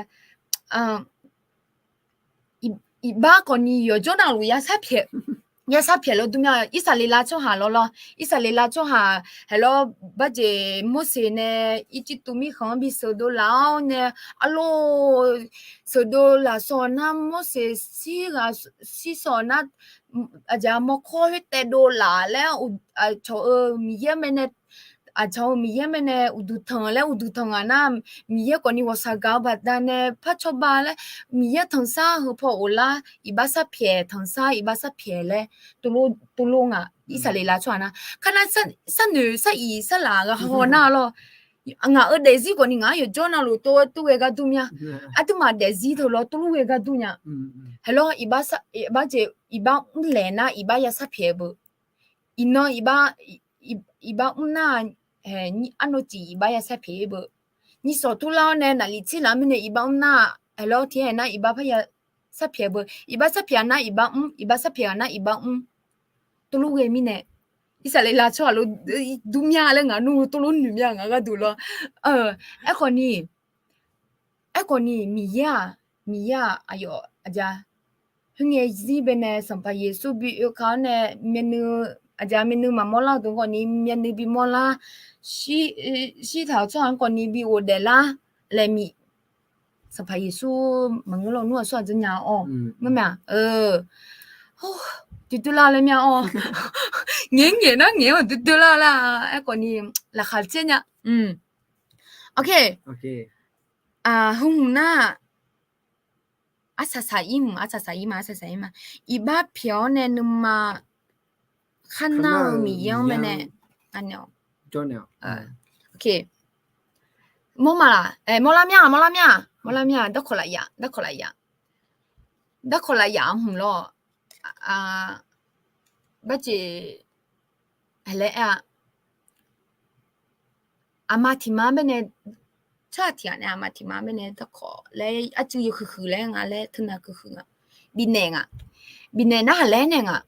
iqbax khawfni yawqjawr navluf ya sarpyaeq lawr dur mya. Irsaqleqlav tsawrhaq lawr lawr, Irsaqleqlav tsawrhaq haeq lawr, barjeq Morseq nae Irjirtuv mirkhanq-anr bi sheuqdov laf-awr nae, arlawr, sheuqdov laf sawq nar Morseq shir ghaq shir sawq nar, aqjeq mawrkawr khoer taev dov laf laer, aqcawq-euq Miqyaer mae nae, aqcawq-euq Miqyaer mae nae uqduq tanq laer uqduq tanq ngaq nar, Miqyaer khawfni ghawqshaq gaq-eu baqdanae par cawba laer, Miqyaer tanqsar heu paw of lar, iqbax sarpyaeq tanqsar iqbax sarpyaeq laer, tov lor ngaq. Irsaqleqlav tsawrhaq nar, kar nar, sarnoeq sar-iq sarlaq ghaq haw nar lawr. Ngaq-euq daefzir khawfni ngaq-anr yawqjawr navluf tov tov ghae gar dur mya. Aqduimaf daefzir teu lawr tov lor ghae gar dur nya. Haeq lawr, iqbax, barjeq iqbax mrlaeq nar iqbax ya sarpyaeq beu. Iqnan iqbax, iqbax mr nar, arnavcif iqbax ya sarpyaeq beu. Nyirsawq turlar-awr nae naqlif tserlaf mirnae iqbax mr nar, haeq lawr, tiqhaer nar iqbax parya sarpyaeq beu. Iqbax sarpyaeq nar iqbax mr, iqbax sarpyaeq nar iqbax mr. Tov lor ghae mirnae, Irsaqleqlav tsawrhaq lor dur mya laer ngaq nmr tov lor noeq mya ngaq gharduq lawr. Aerkhawfni, aerkhawfni Miqyaer-aq, Miqyaer-aq aqyawf aqja, khoerngae zir baenae Sanqpaq Yeqsur bi oeka-awr nae myavnuiv, aqja myavnuiv maqmawr lar-eu deuq khawfni myavnuiv bi mawrlar, shirtaq-euq tsawrhaq-anr khawfni bi ghofdaef lar laer mi. Sanqpaq Yeqsur maqngeur lawnmr aqsur aqdzeur nya-awr ngeur ma. Duidui lar laer mya-awr, ngaeq-aer ngaeq nar ngaeq-awr duidui lar lar. Aerkhawfni laqkhaq caer nya. Heu hmq nar, arsaq saq ir mq, arsaq saq ir ma, arsaq saq ir ma. Iqbax pyaeq-awr nae nuima kharnar-eu Miqyaer-anr mae nae, mawr ma laq, mawrlar mya, mawrlar mya, mawrlar mya, darkawq lafyaq, darkawq lafyaq, darkawq lafyaq hmq lawr. Barjeq, laer aer-a, aqma tiq ma baenae, tsawrhaq tiq ghaq nae aqma tiq ma baenae darkawq laer arcuiv yawhuiq huiq laer nga laer teunav huiq huiq nga. Bifnaeq nga. Bifnaeq narhaq laer nae nga.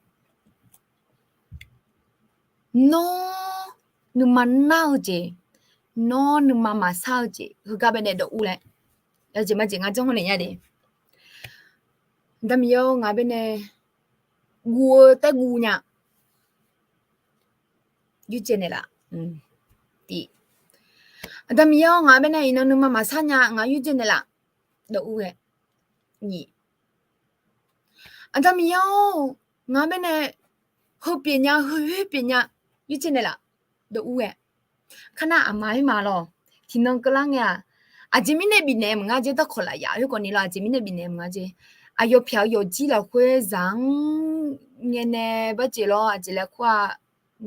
Nawr nuima nar-eu jeq, nawr nuima maqsar-eu jeq heugar baenae dawv ur laer, jeq majeq ngar janr hawr naeq nya de. Aqda Miqyaer-or, ngaq baenae guv-eu taer guv nya. Yurjae naeqlaf. Aqda Miqyaer-or, ngaq baenae iqnan nuima maqsar nya, ngaq yurjae naeqlaf. Dawv ur ghae. Nyiq, Aqda Miqyaer-or, ngaq baenae heu pyeuf nya, heu pyeuf nya, yurjae naeqlaf. Dawv ur ghae. Kar nar aqma khoer ma lawr. Tiqnan keuvlar ngae-aq, aqjeq mirnae bifnaeq maqnga jeq, darkawq lafyaq khoer khawfni lawr, aqjeq mirnae bifnaeq maqnga jeq. Aqyawf pyaq-eu yawqjir lafkhoer zaq-anr ngae nae barjeq lawr, aqjeq laer kur-aq,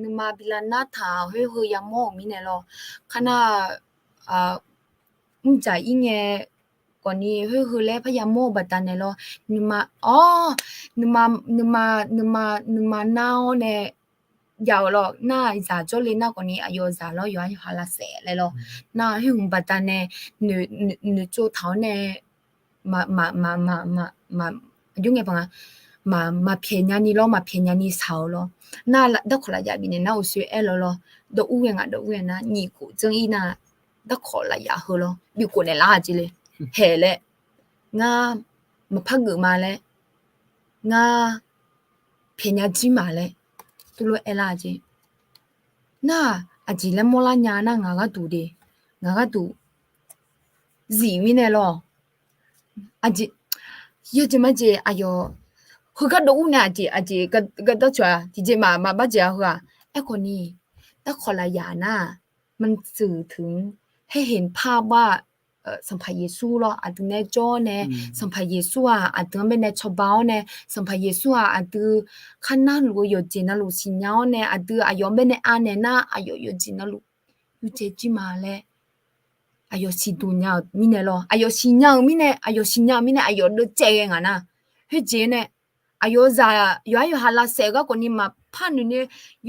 nuima bi lavnar taq khoer heu yamawr-euq mirnae lawr. Kar nar, mrdzaq ir ngae khawfni khoer heu laer parya mawr-eu baqdanae lawr. Nuima, awr, nuima, nuima, nuima, nuima nar-awr nae jav-euq lawr. Nar zaq jawrle nar khawfni aqyawf zaq lawr, yawqha yawqha lavsaef laer lawr. Nar khoer hmq baqdanae noeqtsov taq-awr nae maq, maq, maq, maq, maq, maq, aqjox ngae paq nga, maq, maqpyaeq nyani lawr, maqpyaeq nyani shaq-eu lawr. Nar darkawq lafyaq bifnaeq nar uqshoe aer lawr lawr. Dawv ur ghae ngaq, dawv ur ghae nar nyiq khof janr ir nar, darkawq lafyaq heu lawr bikhof naeqlar-aq jeq le. Haeq laer, ngar maqpar geuf ma laer, ngar pyaeq nya jir ma laer, tuvlof aerlar-aq jeq. Nar-aq, aqjeq laer mawrlar nya nar ngaq gharduq de, ngaq gharduq zif mirnae lawr. Aqjeq, yawjeq majeq aqyawf heugar dawv ur nae aqjeq, aqjeq gardanr cawq-a, tiqjeq maq, maq barjeq-a heu-aq. Aerkhawfni, darkawq lafyaq nar-aq, มันสื่อถึง ให้เห็นภาพว่า Sanqpaq Yeqsur lawr, aqdui nae jawr nae, Sanqpaq Yeqsur-aq aqdui-anr baenae cawba-awr nae, Sanqpaq Yeqsur-aq aqdui kharnar luf-eu yawqjeq navluf siqnya-awr nae, aqdui aqyawf-anr baenae anaeq nar aqyawf yawqjeq navluf yurcae jir ma laer aqyawf siqduq nya-euq mirnae lawr, aqyawf siqnya-euq mirnae, aqyawf siqnya-euq mirnae aqyawf deuvcaev ghae ngaq nar, khoerjeq nae aqyawf-eu zaq yawqhar yawqha lavsaef-eu garkawv ni maqpar noeq ni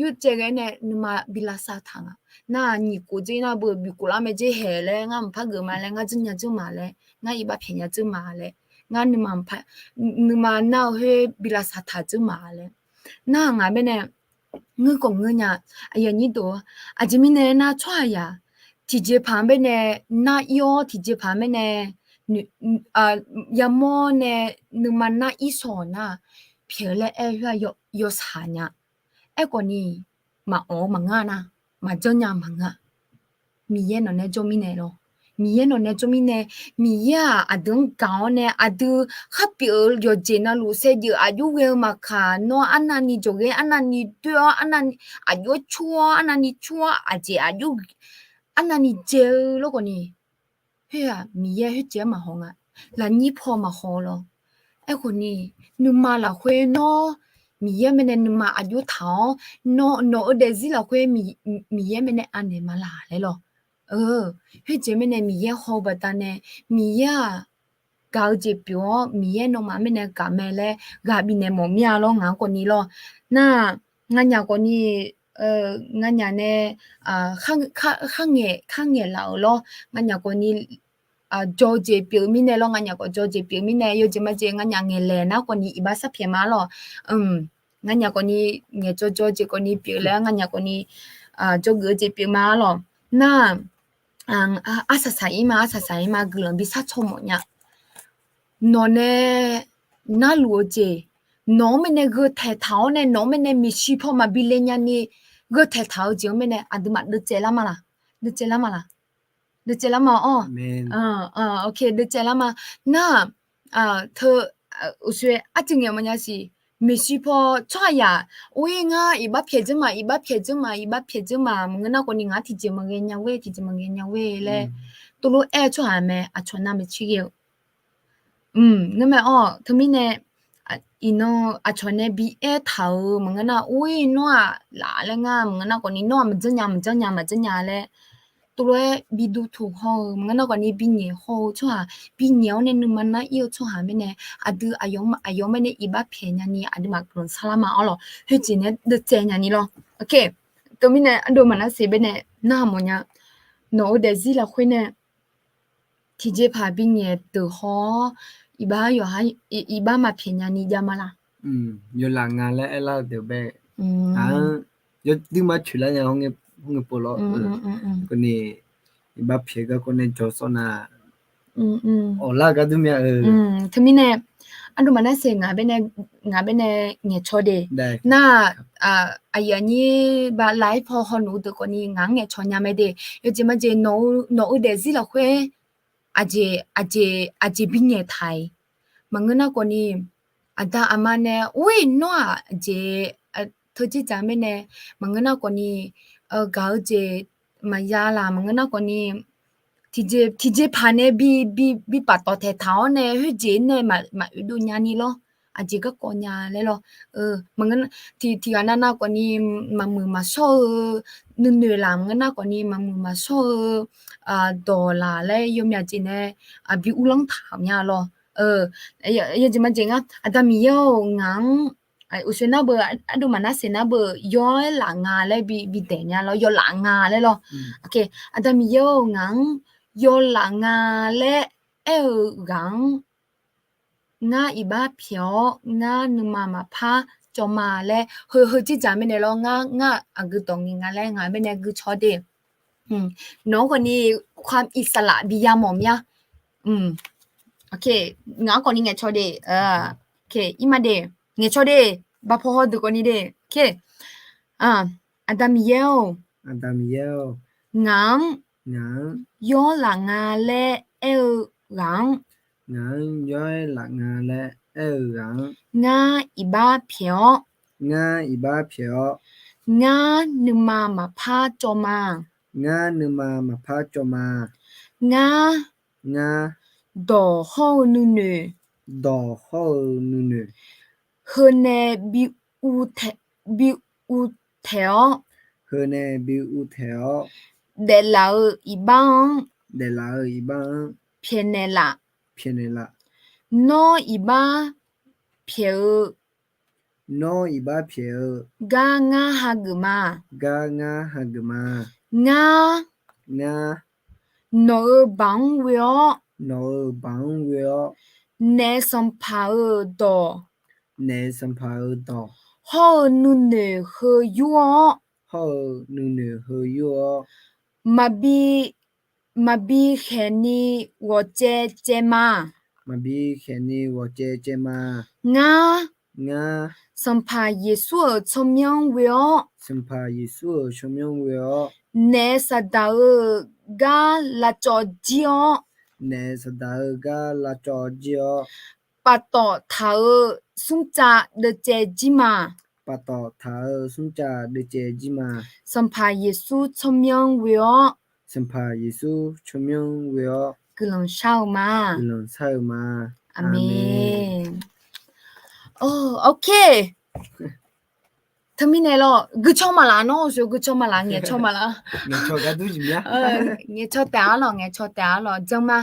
yurcaev ghae nae nuima bi lavsav taq nga. Nar-aq nyiq khof dzer nar beu bif khof lar mae dzer haeq laer, ngar maqpar geuf ma laer, ngar dzeur nya dzeur ma laer, ngar iqbax pyaeq nya dzeur ma laer, ngar nuima maqpar, nuima nar-eu khoer bi lavsav taq dzeur ma laer. Nar-aq ngaq baenae ngeur khawf ngeur nya, aqyuif aqnyir deuq-or, aqjeq mirnae nar tsawrhaqzaq tiqjeqpaq-anr baenae nar ir-awr, tiqjeqpaq-anr baenae yamawr nae nuima nar ir shaw-awq nar, pyaeq-eu laer aer-eu khoer-aq yawshaq nya. Aerkhawf ni maqawq-eu maqngeur nar, maqjanr nya maqngeur. Miqyaer nawq nae jawr mirnae lawr. Miqyaer nawq nae jawr mirnae, Miqyaer-aq aqdui-anr gaq-awr nae aqdui khar pyeuf-eu yawqjeq navluf saevdzeuf aqjox ghae-eu maqkaq, nawr arnavni jawqghae arnavni doer-awr, arnavni aqjox-aer cur-awr, arnavni cur-awr aqjeq aqjox arnavni dzae-eu lawrkhawf ni, khoer-aq Miqyaer khoerjeq-aer maqhaw nga. Lafnyir paw maqhaw lawr. Aerkhawf ni nuima lafkhoer nawr Miqyaer baenae nuima aqjox taq-awr, nawq-eu daefzir lafkhoer Miqyaer baenae anaeq ma laq laer lawr. Khoerjeq mirnae Miqyaer haw-eu baqdanae, Miqyaer-aq gaq-eu jeq pyeuf-awr, Miqyaer nawmaf mirnae gaq mae laer ghaq bifnaeq mawf mir-a lawr, ngaq-anr khawf ni lawr. Nar-aq nganyaf khawf ni, nganyaf nae khar ngaeq khar ngaeq laf-euq lawr. Nganyaf khawf ni jawr-eu jeq pyeuf-eu mirnae lawr, nganyaf khawf jawr-eu jeq pyeuf-eu mirnae, yawjeq majeq nganyaf ngaeqlaeq nar khawf ni iqbax sharpyaeq ma lawr. Nganyaf khawf ni ngaeqjawr jawr-eu jeq khawf ni pyeuf laer, nganyaf khawf ni jawrgeuf-eu jeq pyeuf ma lawr. Nar-aq arsaq saq-ir ma, arsaq saq-ir ma, guiqlanq bi sharcaw mawf nya. Nawq nae narluf-eu jeq, nawq-anr baenae gheu taeqtaq-awr nae, nawq-anr baenae maeqshi paw maqbi le nyani gheu taeqtaq-eu jeq-anr baenae aqduimaf deuvcaev lar ma laq? Deuvcaev lar ma laq? Deuvcaev lar ma-awr. Deuvcaev lar ma. Nar-aq teu, uqshoe arcuiv ngaeq mawfnya siq. Maeqshi paw tsawrhaqzaq, or-ir ngar iqbax pyaeq dzeur ma, iqbax pyaeq dzeur ma, iqbax pyaeq dzeur ma, maqngeur nar khawf ni ngaq-anr tiqjeq maqghae nya ghoer, tiqjeq maqghae nya ghoer laer teulof-aer-eu tsawrhaq mae, aqcawq navmaqtser ghae-eu. Ngeur mae-awr, teumirnae iqnan aqcawq nae bi aertaq-euq maqngeur nar, or-ir nawr-aq laf laer ngar maqngeur nar khawf ni nawr-aq maqjanr nya maqjanr nya maqjanr nya laer teulof-aer bi duq tuq haw-eu maqngeur nar khawf ni bi nyaef haw-eu tsawrhaq, bi nyaef-awr nae nuima nar ir-eu tsawrhaq mirnae aqdui aqyawf mirnae iqbax pyaeq nyani aqduimaf guiqlanq sharlar ma-awr lawr, khoerjeq nae deuvcaev nyani lawr. Teumirnae ardov maqnar seq baenae narhaq mawfnya. Nawq-eu daefzir lafkhoer nae tiqjeqpaq bi nyaef deuq haw-awr, iqbax yawqha iqbax maqpyaeq nyani jav ma laq? Yawlaf nga laer aerlar-eu deuq bae, aq-anr yawduir ma coeqlar nya hawr ngae pov lawr. Kawni iqbax pyaeq garkawv nae jawr sawr nar, awqlar gar dur mya-eu. Teumirnae ardov maqnar seq, ngaq baenae ngaeqcaw de. Nar-aq aqyuif aqnyir ba laf-aer paw haw nuf-eu deuq khawf ni ngaq-anr ngaeqcaw nya mae de. Yawjeq majeq nawq-eu daefzir lafkhoer aqjeq aqjeq aqjeq bi nyaef taq-iq maqngeur nar khawf ni, aqda aqma nae or-ir nawr-aq aqjeq teujeq dzaq mirnae maqngeur nar khawf ni, gaq-eu jeq maqya laq maqngeur nar khawf ni, tiqjeqpaq nae bi bi bi paftawf taeqtaq-awr nae khoerjeq nae maqoe dov nyani lawr. Aqjeq garkawv nya laer lawr. Maqngeur tiq tiqghaq navnav khawf ni maqmuiq maqshawr-eu nuinoeq laq maqngeur nar khawf ni maqmuiq maqshawr-eu dawq laq laer yawmyaq jeq nae bi uvlanr taq-euq nya lawr. Yawjeq majeq ngar, Aqda Miqyaer-or, ngaq-anr uqshoe nar beu, ardov maqnar seq nar beu, yawr-aer laf nga laer bi daeq nya lawr, yawlaf nga laer lawr. Aqda Miqyaer-or, ngaq-anr yawlaf nga laer aer-eu ghaq-anr ngar iqbax pyaeq-awr ngar nuima maqpar cawv ma laer heu heu jir dzaq mirnae lawr. Ngar ngar aqgeu dawq ngaeq nga laer ngaq mirnae gui caw de. Nawq-anr khawf ni ความอิสระ bi yamawf mya. Ngaq-anr khawf ni ngaeqcaw de. Irma de, ngaeqcaw de. Baqpaw haw deuq khawf ni de. Aqda Miqyaer-or, ngaq-anr yawr laf nga laer aer-eu ghaq-anr, ngaq-anr yawr-aer laf nga laer aer-eu ghaq-anr, ngar iqbax pyaeq-awr, ngar iqbax pyaeq-awr, ngar nuima maqpar cawv ma. Ngar nuima maqpar cawv ma. Ngar, ngar dawq hawr-eu nuinoeq, dawq hawr-eu nuinoeq, heu nae bi uv taeq, bi uv taeq-awr, heu nae bi uv taeq-awr, daeflaf-eu iqbax-anr, daeflaf-eu iqbax-anr pyaeqnaeq laf. Pyaeqnaeq laf. Nawr iqbax pyaeq-eu, nawr iqbax pyaeq-eu gar ngar hageuf ma. Gar ngar hageuf ma. Ngar, ngar nawq-euq baq-anr ghoe-awr, nawq-euq baq-anr ghoe-awr, naef sanqpaq-euq dawq, naef sanqpaq-euq dawq, hawr-eu nuinoeq heu yur-awr, hawr-eu nuinoeq heu yur-awr, maqbi, maqbi khaeqni ghawqcaev caev ma. Maqbi khaeqni ghawqcaev caev ma. Ngar, ngar sanqpaq Yeqsur-euq tsawrmyanr ghoe-awr, sanqpaq Yeqsur-euq tsawrmyanr ghoe-awr, naef saqdaq-eu gar lavcawv jir-awr, naef saqdaq-eu gar lavcawv jir-awr, paftawf taq-eu smrcav deuvcaev jir ma. Paftawf taq-eu smrcav deuvcaev jir ma. Sanqpaq Yeqsur tsawrmyanr ghoe-awr, sanqpaq Yeqsur tsawrmyanr ghoe-awr, guiqlanq shar-eu ma. Guiqlanq shar-eu ma. Aqmeq. Aqmeq. Or, ok. Teumirnae lawr, guiqcaw maqlaf nawr, guiqcaw maqlaf, ngaeqcaw maqlaf. Ngaeqcaw taef-a lawq, ngaeqcaw taef-a lawq, janr ma.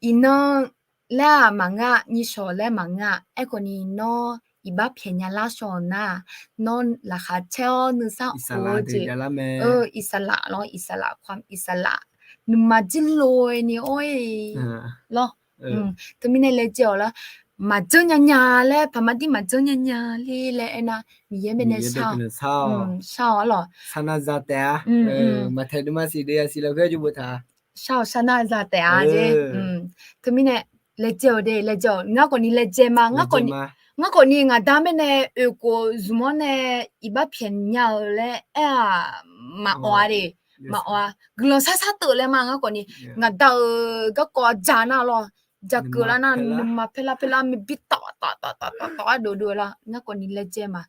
Iqnan laer-aq maqngeur-a, nyishawq laer maqngeur-a. Aerkhawfni nawr iqbax pyaeqnya lar shawr-eu nar-aq, nawr laqkhaq caer-awr nuisar of-eu jeq, iqsaqlaq lawr, iqsaqlaq, iqsaqlaq, nuima jirlo ni or-e lawr. Teumirnae laejae-awq lar, maqjanr nya nya laer, paqmaqdir maqjanr nya nya ler laer aernar, Miqyaer baenae shar-awq, shar-awq arlawq. Sharnar za taef-a. Maqtaeq nuima siq deuq yasiq lafkhoer jawrbof taq. Shar-awq, sharnar za taef-a jeq. Teumirnae laejae-awq de, laejae-awq, ngar khawfni laejae ma. Ngar khawfni ngaqda mirnae oeqkhof zmq-awr nae iqbax pyaeq nya-eu laer aer-aq, maqawf-a de. Maqawf-a. Guiqlanq shar shar teuv laer ma. Ngar khawfni ngaqda-euq garkawv ja nar lawr, ja keuv lar nar, nuima paerlar paerlar maqbi tawf tawf tawf tawf tawf ardov dov lar, ngar khawfni laejae ma.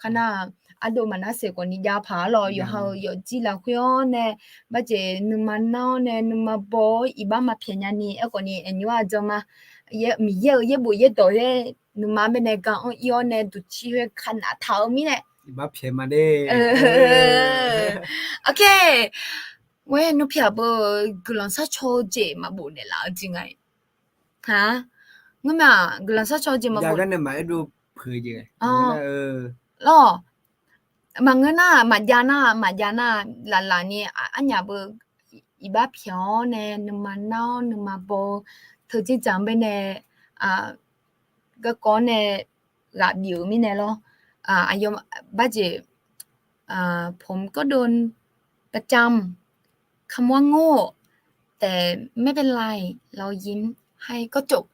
Kharnar-aq, ardov maqnar saef khawfni jav paq-a lawq. Yawqha-euq yawfjir lafkhoer-awr nae, barjeq nuima nar-awr nae nuima baw-awr iqbax maqpyaeq nyani, aerkhawfni aqnymr-aq jan ma. Miqyaer-euq yaerbof yaerdawq khoer nuima baenae ga-anr ir-awr nae duqcir khoer kanaf taq-eu mirnae, iqbax pyaeq ma de. Ok. Ghoer nmr pyaq beu guiqlanq sharcaw-eu jeq maqbof naeqlaf-eu jeq nga. Ngeurma-aq, guiqlanq sharcaw-eu jeq maqbof naeqlaf-eu jeq lawr. Maqngeur nar-aq, maqjav nar-aq, maqjav nar-aq, laflaf ni arnyaf beu iqbax pyaeq-awr nae nuima nar-awr nuima baw-eu teu dzerdzaq-anr baenae garkawv-awr nae ghaq bif-euq mirnae lawr. Aqyawf barjeq ผมก็โดนประจำ คำว่าโง่ แต่ไม่เป็นไร เรายิ้มให้ก็จบ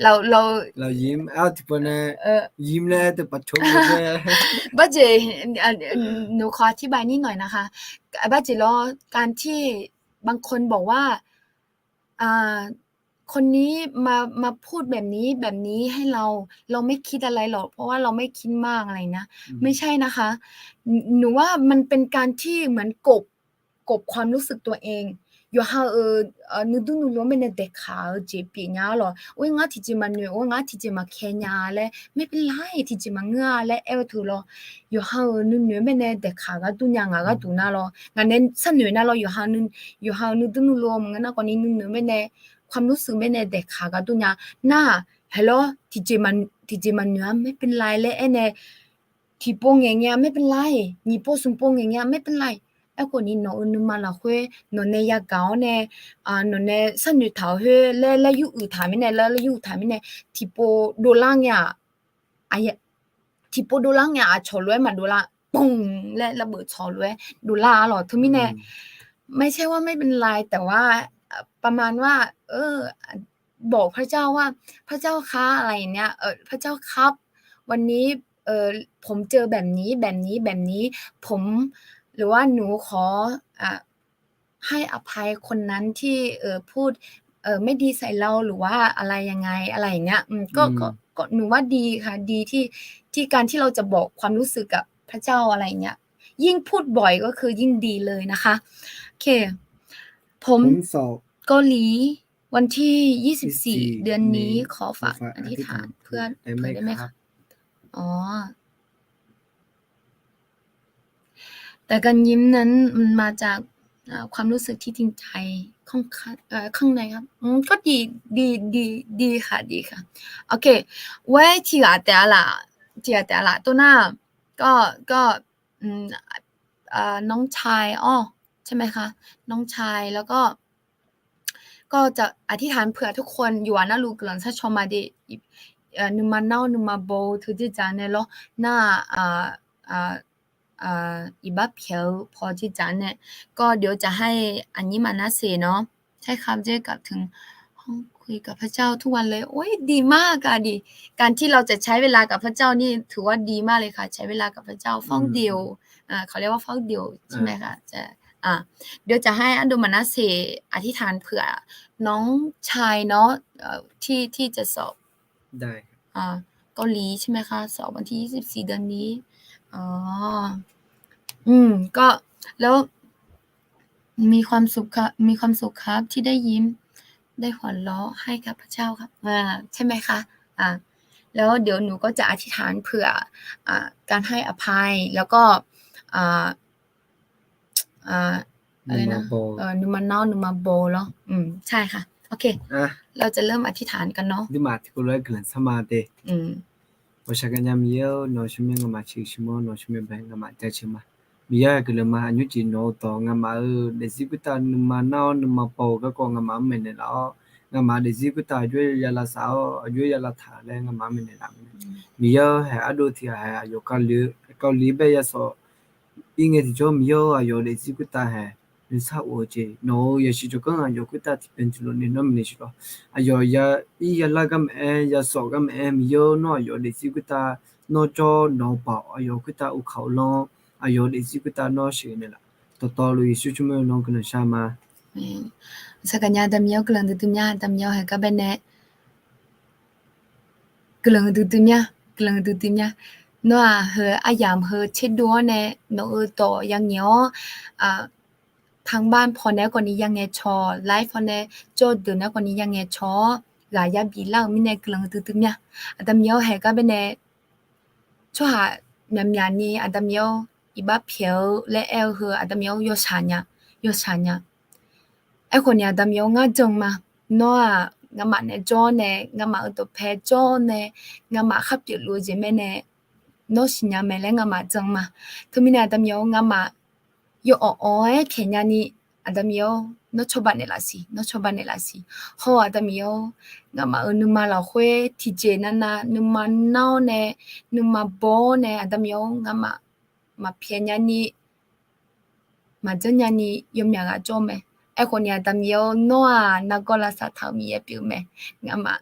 เรา เรา เรายิ้ม เอ้า tiqpov nae ยิ้ม laer teu paf coq. Barjeq หนูขออธิบายนิดหน่อยนะคะ barjeq lawr การที่บางคนบอกว่า คนนี้มา มาพูดแบบนี้ แบบนี้ให้เรา เราไม่คิดอะไรหรอก เพราะว่าเราไม่คิดมากอะไรนะ ไม่ใช่นะคะ หนูว่ามันเป็นการที่เหมือนกลบ กลบความรู้สึกตัวเอง yawqha-euq nuidur nuilov-anr baenae daeqkaq-eu jeq pyeuf nya-a lawq. Or, ngar tiqjeq maqnoeq, or, ngar tiqjeq maqkae nya laer, ไม่เป็นไร tiqjeq maqngeur-a laer aer-eu teu lawr. Yawqha-euq nuinoeq-anr baenae daeqkaq gharduq nya ngaq gharduq nar lawr. Ngaq nae sharnoeq nar lawr, yawqha, yawqha-euq nuidur nuilov maqngeur nar khawfni nuinoeq baenae ความรู้สึก baenae daeqkaq gharduq nya nar-aq, haeq lawr, tiqjeq maqnoeq-a ไม่เป็นไร laer aernae, tiqpov ngaeq ngae-a ไม่เป็นไร, nyiq pov smq pov ngaeq ngae-a ไม่เป็นไร. Aerkhawfni nawq-euq nuima lafkhoer nawq nae yagaq-awr nae, nawq nae sharnoeq taq-euq khoer laer, laer yur uiq taq mirnae, laer, laer yur uiq taq mirnae, tiqpov dovlar ngae-aq, tiqpov dovlar ngae-aq, aqcawq lof-aer maqdovlar, ปุ้ง laer, ระเบิด cawq lof-aer dovlar-a lawq. Teumirnae ไม่ใช่ว่าไม่เป็นไร แต่ว่า ประมาณว่า บอกพระเจ้าว่า พระเจ้าคะ อะไรอย่างเนี้ย พระเจ้าครับ วันนี้ ผมเจอแบบนี้ แบบนี้ แบบนี้ ผม หรือว่าหนูขอ ให้อภัยคนนั้นที่ เอ่อ พูด เอ่อ ไม่ดีใส่เรา หรือว่าอะไรยังไง อะไรอย่างเงี้ย อืม ก็ อืม ก็ ก็ หนูว่าดีค่ะ ดีที่ ที่การที่เราจะบอกความรู้สึกกับพระเจ้า อะไรอย่างเงี้ย ยิ่งพูดบ่อยก็คือยิ่งดีเลยนะคะ โอเค ผม ผมสอบ เกาหลี วันที่ ยี่สิบสี่ ยี่สิบสี่ เดือนนี้ มี ขอฝาก ขอฝาก อธิษฐาน อธิษฐาน เพื่อ ได้ไหม เผื่อได้ไหม ครับ คะ อ๋อ แต่การยิ้มนั้นมันมาจาก ความรู้สึกที่จริงใจ ข้างในครับ ก็ดี ดี ดี ดีค่ะ ดีค่ะ โอเค ไว้ทีหลังแต่ละ ทีหลังแต่ละ ตัวหน้า ก็ ก็ อืม เอ่อ น้องชายอ้อ ใช่ไหมคะ น้องชาย แล้วก็ ก็จะอธิษฐานเผื่อทุกคนอยู่อ่ะนะ ลูกหลาน ถ้าชอบมาดี เอ่อ nuima nawr nuima baw-eu teu dzerdzaq nae lawr nar-aq, iqbax pyaeq-eu paw dzerdzaq nae, ก็เดี๋ยวจะให้ อันนี้มานะเสนาะ ใช่ครับ จะกลับถึงห้องคุยกับพระเจ้าทุกวันเลย โอ้ย ดีมากอะ ดี การที่เราจะใช้เวลากับพระเจ้านี่ถือว่าดีมากเลยค่ะ ใช้เวลากับพระเจ้า เฝ้าเดี่ยว อ่า เขาเรียกว่าเฝ้าเดี่ยวใช่ไหมคะ จะ อ่า เดี๋ยวจะให้อันโดมานาเซอธิษฐานเผื่อน้องชายเนาะ เอ่อ ที่ ที่จะสอบ ได้ครับ อ่า เกาหลีใช่ไหมคะ สอบวันที่ยี่สิบสี่ เดือนนี้ อ๋อ อืม ก็ แล้ว มีความสุขครับ มีความสุขครับที่ได้ยิ้ม ได้หัวเราะให้กับพระเจ้าครับ อ่า ใช่ไหมคะ อ่า แล้วเดี๋ยวหนูก็จะอธิษฐานเผื่อ อ่า การให้อภัย แล้วก็ อ่า อ่า อะไรนะ nuima nawr nuima baw เหรอ อืม ใช่ค่ะ โอเค อ่ะ เราจะเริ่มอธิษฐานกันเนาะ aqduimaf tiqkawv lof-aer guiqlanq sar ma de. อืม Ghawqshaq gaqnya Miqyaer-or, nawq-eu tsawrmyanr ngamaf ciqshuq mawr, nawq-eu tsawrmyanr bae ngamaf jaceuq ma. Miqyaer-aq guiqlanq ma, aqnymr jeq nawq-eu dawq ngamaf-euq daefzir khoertav nuima nar-awr nuima baw-eu garkawv ngamaf-anr maeqnaeq laf-awr, ngamaf-euq daefzir khoertav aqjox-aer ya lavsav-awr aqjox-aer ya lavtaq laer ngamaf-anr maeqnaeq laf-eu. Miqyaer-or, haeq ardov tiq ghaq haeq aqyawf kali bae ya sawf ir ngae tiqjawr, Miqyaer-or, aqyawf-euq daefzir khoertav haeq nuisar of-eu jeq, nawq-euq yasiq jawrganr aqyawf khoertav tiqbyan tiqlof nae nawr maeqnaeq siq lawr. Aqyawf ya ir ya lar gar maqaer, ya sawf gar maqaer, Miqyaer-or, nawr aqyawf-euq daefzir khoertav nawr jawr, nawq-eu baoq aqyawf khoertav uvkaq uvlanr-awr, aqyawf-euq daefzir khoertav nawr sheuqghae naeqlaf. Dawqtawvluf Yeqsur tsawrmyanr-eu nawr guiqlanq shar ma. Saqgaqnya Aqda Miqyaer-or, guiqlanq duidui mya, Aqda Miqyaer-or, haeq gar bae nae guiqlanq duidui mya, guiqlanq duidui mya. Nawr-aq heu aryamq heu tserdov-awr nae nawq-eu dawq yangaeq-awr, tanqbanq paw naeq-aer khawf ni yangaeq cawq, live paw nae jawrdeuq naeq-aer khawf ni yangaeq cawq-awr, ghaq yabif lar-euq mirnae guiqlanq duidui mya. Aqda Miqyaer-or, haeq gar bae nae tsawrhaq myaqmyaq ni Aqda Miqyaer-or, iqbax pyaeq-eu laer aer-eu heu Aqda Miqyaer-or, yawshaq nya, yawshaq nya. Aerkhawf ni Aqda Miqyaer-or, ngar jan ma. Nawr-aq ngamaf nae jawr nae, ngamaf-euq dawqpae jawr nae, ngamaf khar pyeufluf-eu jeq mae nae nawr siqnya mae laer ngamaf jan ma. Teumirnae Aqda Miqyaer-or, ngamaf yawawq awq-aer pyaeq nyani, Aqda Miqyaer-or, nawr cawba naeqlaf siq, nawr cawba naeqlaf siq. Hawr-eu Aqda Miqyaer-or, ngamaf-euq nuima lafkhoer tiqjeq navnav nuima nar-awr nae, nuima baw-awr nae, Aqda Miqyaer-or, ngamaf maqpyaeq nyani, maqjanr nyani yawmyaq ghaq jawr mae. Aerkhawf ni Aqda Miqyaer-or, nawr-aq nargawr lavsav taq-euq Miqyaer pyeuf mae. Ngamaf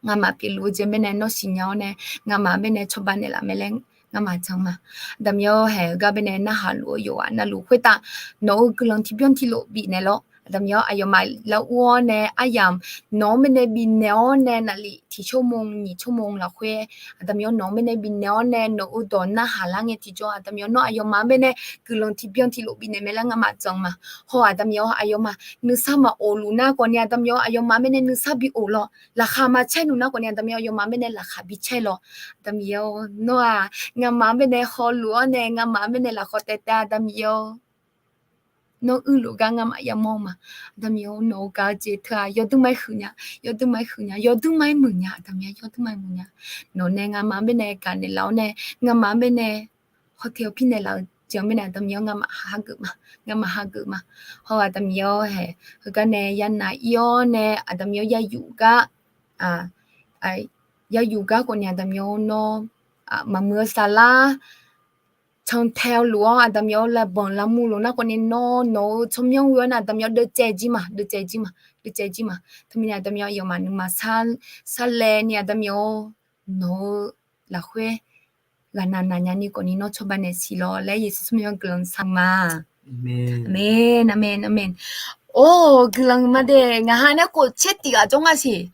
ngamaf pyeufluf-eu jeq bae nae nawr siqnya-awr nae, ngamaf bae nae cawba naeqlaf mae laer ngamaf jan ma. Aqda Miqyaer-or, haeq-eu gar bae nae narhaq luf-eu yawqghaq navluf khoertav nawq-euq guiqlanq tiqbyan tiqlof bifnaeq lawr. Aqda Miqyaer-or, aqyawfmaf lar ur-awr nae aryamq nawq-anr bae nae bifnaeq-awr nae naqlif tiq tsawrmawq nyiq tsawrmawq lafkhoer, Aqda Miqyaer-or, nawq-anr bae nae bifnaeq-awr nae nawq-euq dawq narhaq lar ngae tiqjawr, Aqda Miqyaer-or, nawr aqyawfmaf bae nae guiqlanq tiqbyan tiqlof bifnaeq mae laer ngamaf jan ma. Hawr-eu Aqda Miqyaer-or, aqyawfmaf nuisar maqof luf nar khawf ni Aqda Miqyaer-or, aqyawfmaf bae nae nuisar bi of lawr. Laqkhaq maqcaer luf nar khawf ni Aqda Miqyaer-or, aqyawfmaf bae nae laqkhaq bi caer lawr. Aqda Miqyaer-or, nawr-aq ngamaf-anr bae nae hawluf-awr nae, ngamaf-anr bae nae lafkhawf taev taev, Aqda Miqyaer-or, nawr uirluf gar ngamaf yamawr ma. Aqda Miqyaer-or, nawq-eu gaq-eu jeq teu-aq yawdmr ma-aer huiq nya, yawdmr ma-aer huiq nya, yawdmr ma-aer muiq nya, Aqda Miqyaer yawdmr ma-aer muiq nya. Nawq nae ngamaf-anr bae nae gaq naeqlaf-awr nae, ngamaf-anr bae nae hawtaeq hawpir naeqlaf-eu jeq-anr bae nae Aqda Miqyaer-or, ngamaf hageuf ma, ngamaf hageuf ma. Hawr-eu Aqda Miqyaer-or, haeq heugar nae yanav ir-awr nae Aqda Miqyaer-or, yayuf gar, yayuf gar khawf ni Aqda Miqyaer-or, nawr maqmuiq-eu saflar cantae-eu luf-awr Aqda Miqyaer-or, lavbanq lavmur luf nar khawf ni nawr nawq-euq tsawrmyanr ghoe-awr nae Aqda Miqyaer-or, deuvcaev jir ma, deuvcaev jir ma, deuvcaev jir ma. Teumirnae Aqda Miqyaer-or, aqyawfmaf nuima sarlaev ni Aqda Miqyaer-or, nawq-eu lafkhoer ghaqnaq naq nyani khawf ni nawr cawba naeq siq lawr laer Yeqsur tsawrmyanr guiqlanq sar ma. Aqmeq, aqmeq, aqmeq. Or, guiqlanq ma de, ngaq ha nae khof tser tif ghaq jawr nga siq.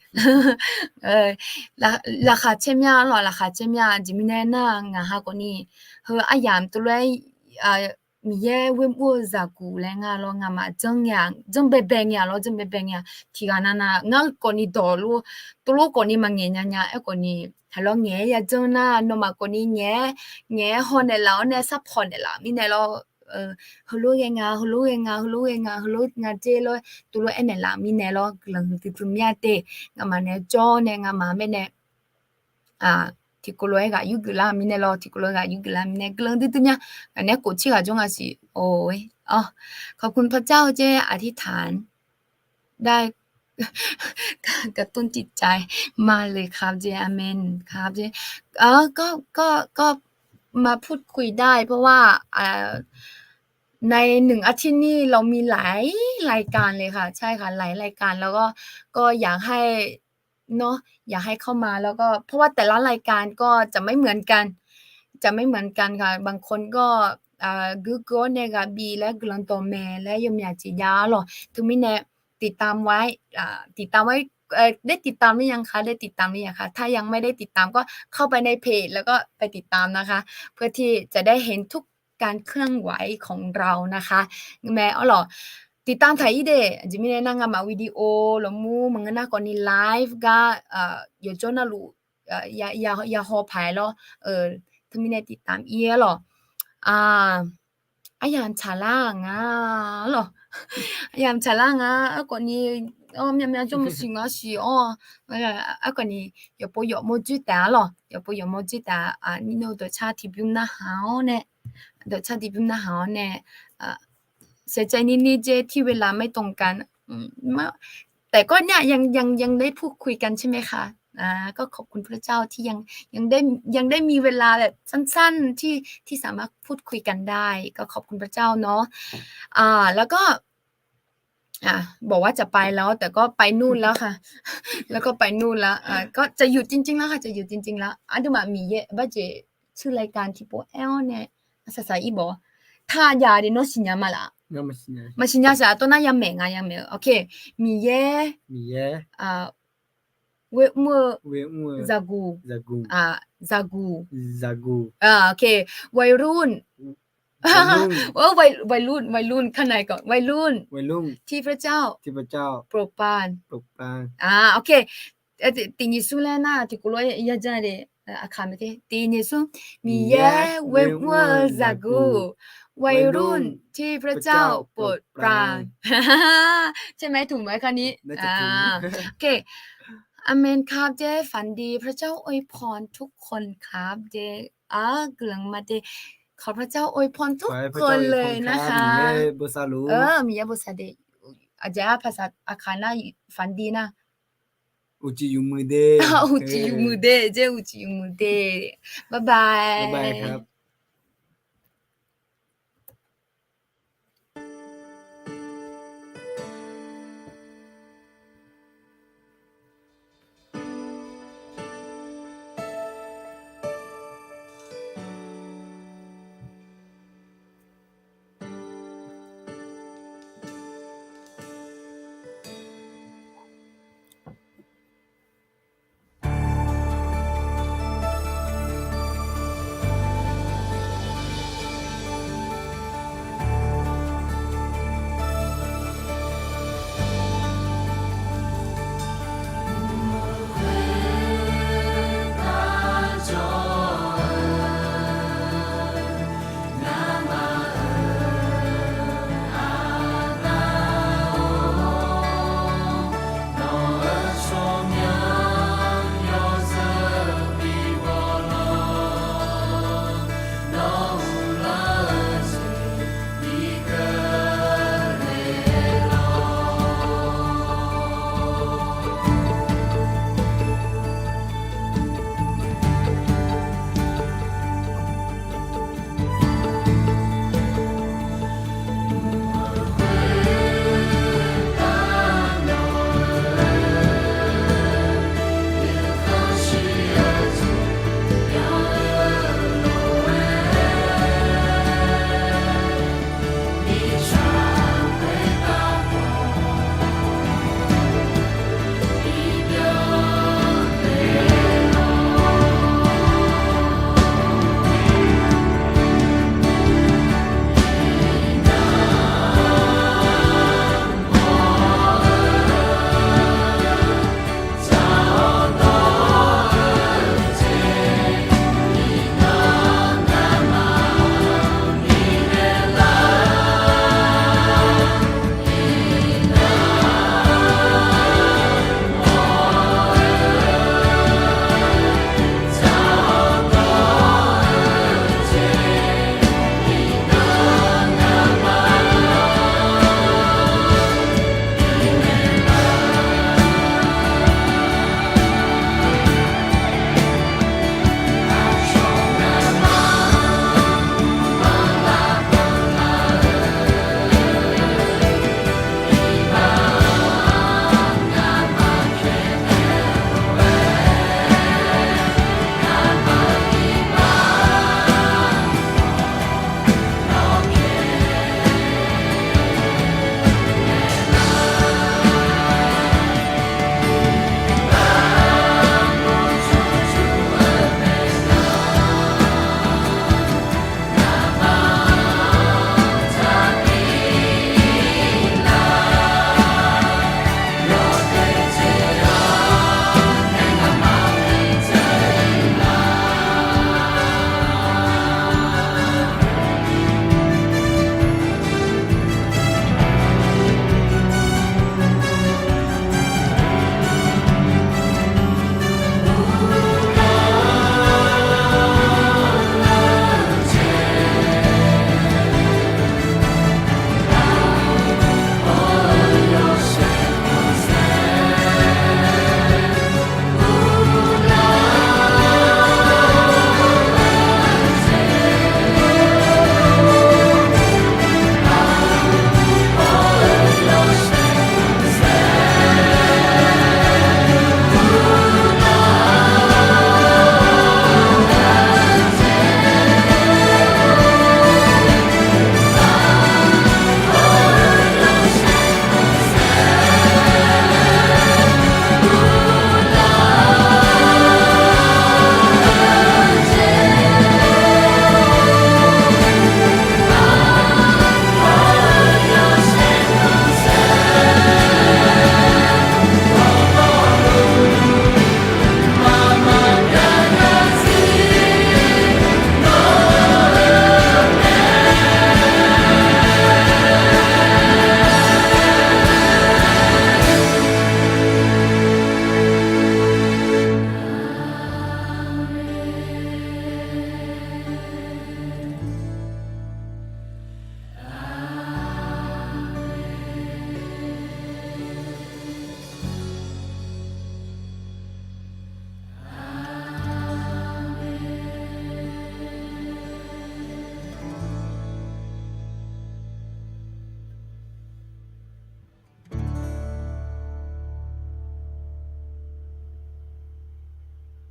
Laqkhaq caer mya lawq, laqkhaq caer mya. Aqjeq mirnae nar, ngaq ha khawf ni heu aryamq tov lof-aer Miqyaer ghoer mr-eu zaqguq laer nga lawr, ngamaf janr baebae ngae-aq lawr, janr baebae ngae-aq tiqghaq navnav ngar khawf ni dawq lof, tov lof khawf ni maqngaeq nya nya. Aerkhawf ni haeq lawr ngaeq-aer yajanr nar, nawmaf khawf ni ngaeq-aer, ngaeq-aer haw naeqlaf-awr nae sarpawq naeqlaf mirnae lawr. heulof ghae nga, heulof ghae nga, heulof ghae nga, heulof nga dzer lor, tuvlof aernaeq laf mirnae lor, guiqlanq huiqdui dui mir-a de. Ngamaf nae jawr nae ngamaf maer nae tiqkawv lof-aer ghaq yurgeuf lar mirnae lor, tiqkawv lof-aer ghaq yurgeuf lar mirnae guiqlanq duidui mya. Ngaq nae khof tser ghaq jawr nga siq. ขอบคุณพระเจ้า เจ้าได้กระตุ้นจิตใจมาเลยครับเจ อาเมนครับเจ ก็ก็ก็มาพูดคุยได้ เพราะว่า ในหนึ่งอาทิตย์นี่เรามีหลายรายการเลยค่ะ ใช่ค่ะ หลายรายการ แล้วก็ก็อยากให้เนาะ อยากให้เข้ามา แล้วก็เพราะว่าแต่ละรายการก็จะไม่เหมือนกัน จะไม่เหมือนกันค่ะ บางคนก็ Google เนี่ยค่ะ บี และ Grand Dorman และ ยมหยาดจิตยา หรอ ทุกมิตรเนี่ย ติดตามไว้ อ่า ติดตามไว้ เอ่อ ได้ติดตามหรือยังคะ ได้ติดตามหรือยังคะ ถ้ายังไม่ได้ติดตามก็เข้าไปในเพจ แล้วก็ไปติดตามนะคะ เพื่อที่จะได้เห็นทุกการเคลื่อนไหวของเรานะคะ Mae, arlawq, tiqtav taq-ir de. Aqjeq mirnae nar, ngamaf video lafmur maqngeur nar khawfni live gar yawqjawr navluf ya haw paq-aer lor. Teumirnae tiqtav-ir arlawq. Aryamq tsaqlar nga lawq. Aryamq tsaqlar nga. Aerkhawfni, myavmyav jawr maqsiq nga siq-awr. Aerkhawfni, yawqpov yawqmawr dzoer taef-a lawq. Yawqpov yawqmawr dzoer taef-a. Nirnav dawqcar tiqbymr narhaq-awr nae, dawqcar tiqbymr narhaq-awr nae, เสียใจนิดๆ ที่เวลาไม่ตรงกัน แต่ก็เนี่ยยังยังยังได้พูดคุยกันใช่ไหมคะ ก็ขอบคุณพระเจ้าที่ยังยังได้ยังได้มีเวลาแบบสั้นๆที่ที่สามารถพูดคุยกันได้ ก็ขอบคุณพระเจ้าเนาะ อ่า แล้วก็ อ่ะ บอกว่าจะไปแล้ว แต่ก็ไปนู่นแล้วค่ะ แล้วก็ไปนู่นแล้ว อ่ะ ก็จะหยุดจริงๆแล้วค่ะ จะหยุดจริงๆแล้ว Aqduimaf Miqyaer, บาเจ ชื่อรายการที่โปรแอลเนี่ย สาสาอีบอก ถ้าอย่าเดี๋ยวน้องสิญญามาละ Maqsiqnya saq, tawrnar yamaeq nga, yamaeq. Ok, Miqyaer, Miqyaer, เวทมนต์ เวทมนต์ zaqguq, zaqguq, zaqguq, zaqguq. Ok, วัยรุ่น วัยรุ่น วัยรุ่น ข้างในก่อน วัยรุ่น วัยรุ่น ที่พระเจ้า ที่พระเจ้า โปรดปราน โปรดปราน Ok, tiq nyiq smr laer nar tiqkawv lof-aer ya janr de. Aqkaq mae te, tiq nyiq smr. Miqyaer เวทมนต์ zaqguq, วัยรุ่น ที่พระเจ้า โปรดปราน ใช่ไหม ถูกไหมข้อนี้ โอเค อาเมนครับเจ๊ ฝันดี พระเจ้าอวยพรทุกคนครับเจ๊ อ่า guiqlanq ma de. ขอพระเจ้าอวยพรทุกคนเลยนะคะ Miqyaer bosav luf. Miqyaer bosav de. Aqjeq-a ภาษา Aqkaq nar ฝันดี nar. Uqcif yuf muiq de. Uqcif yuf muiq de, jar uqcif yuf muiq de. Bye bye.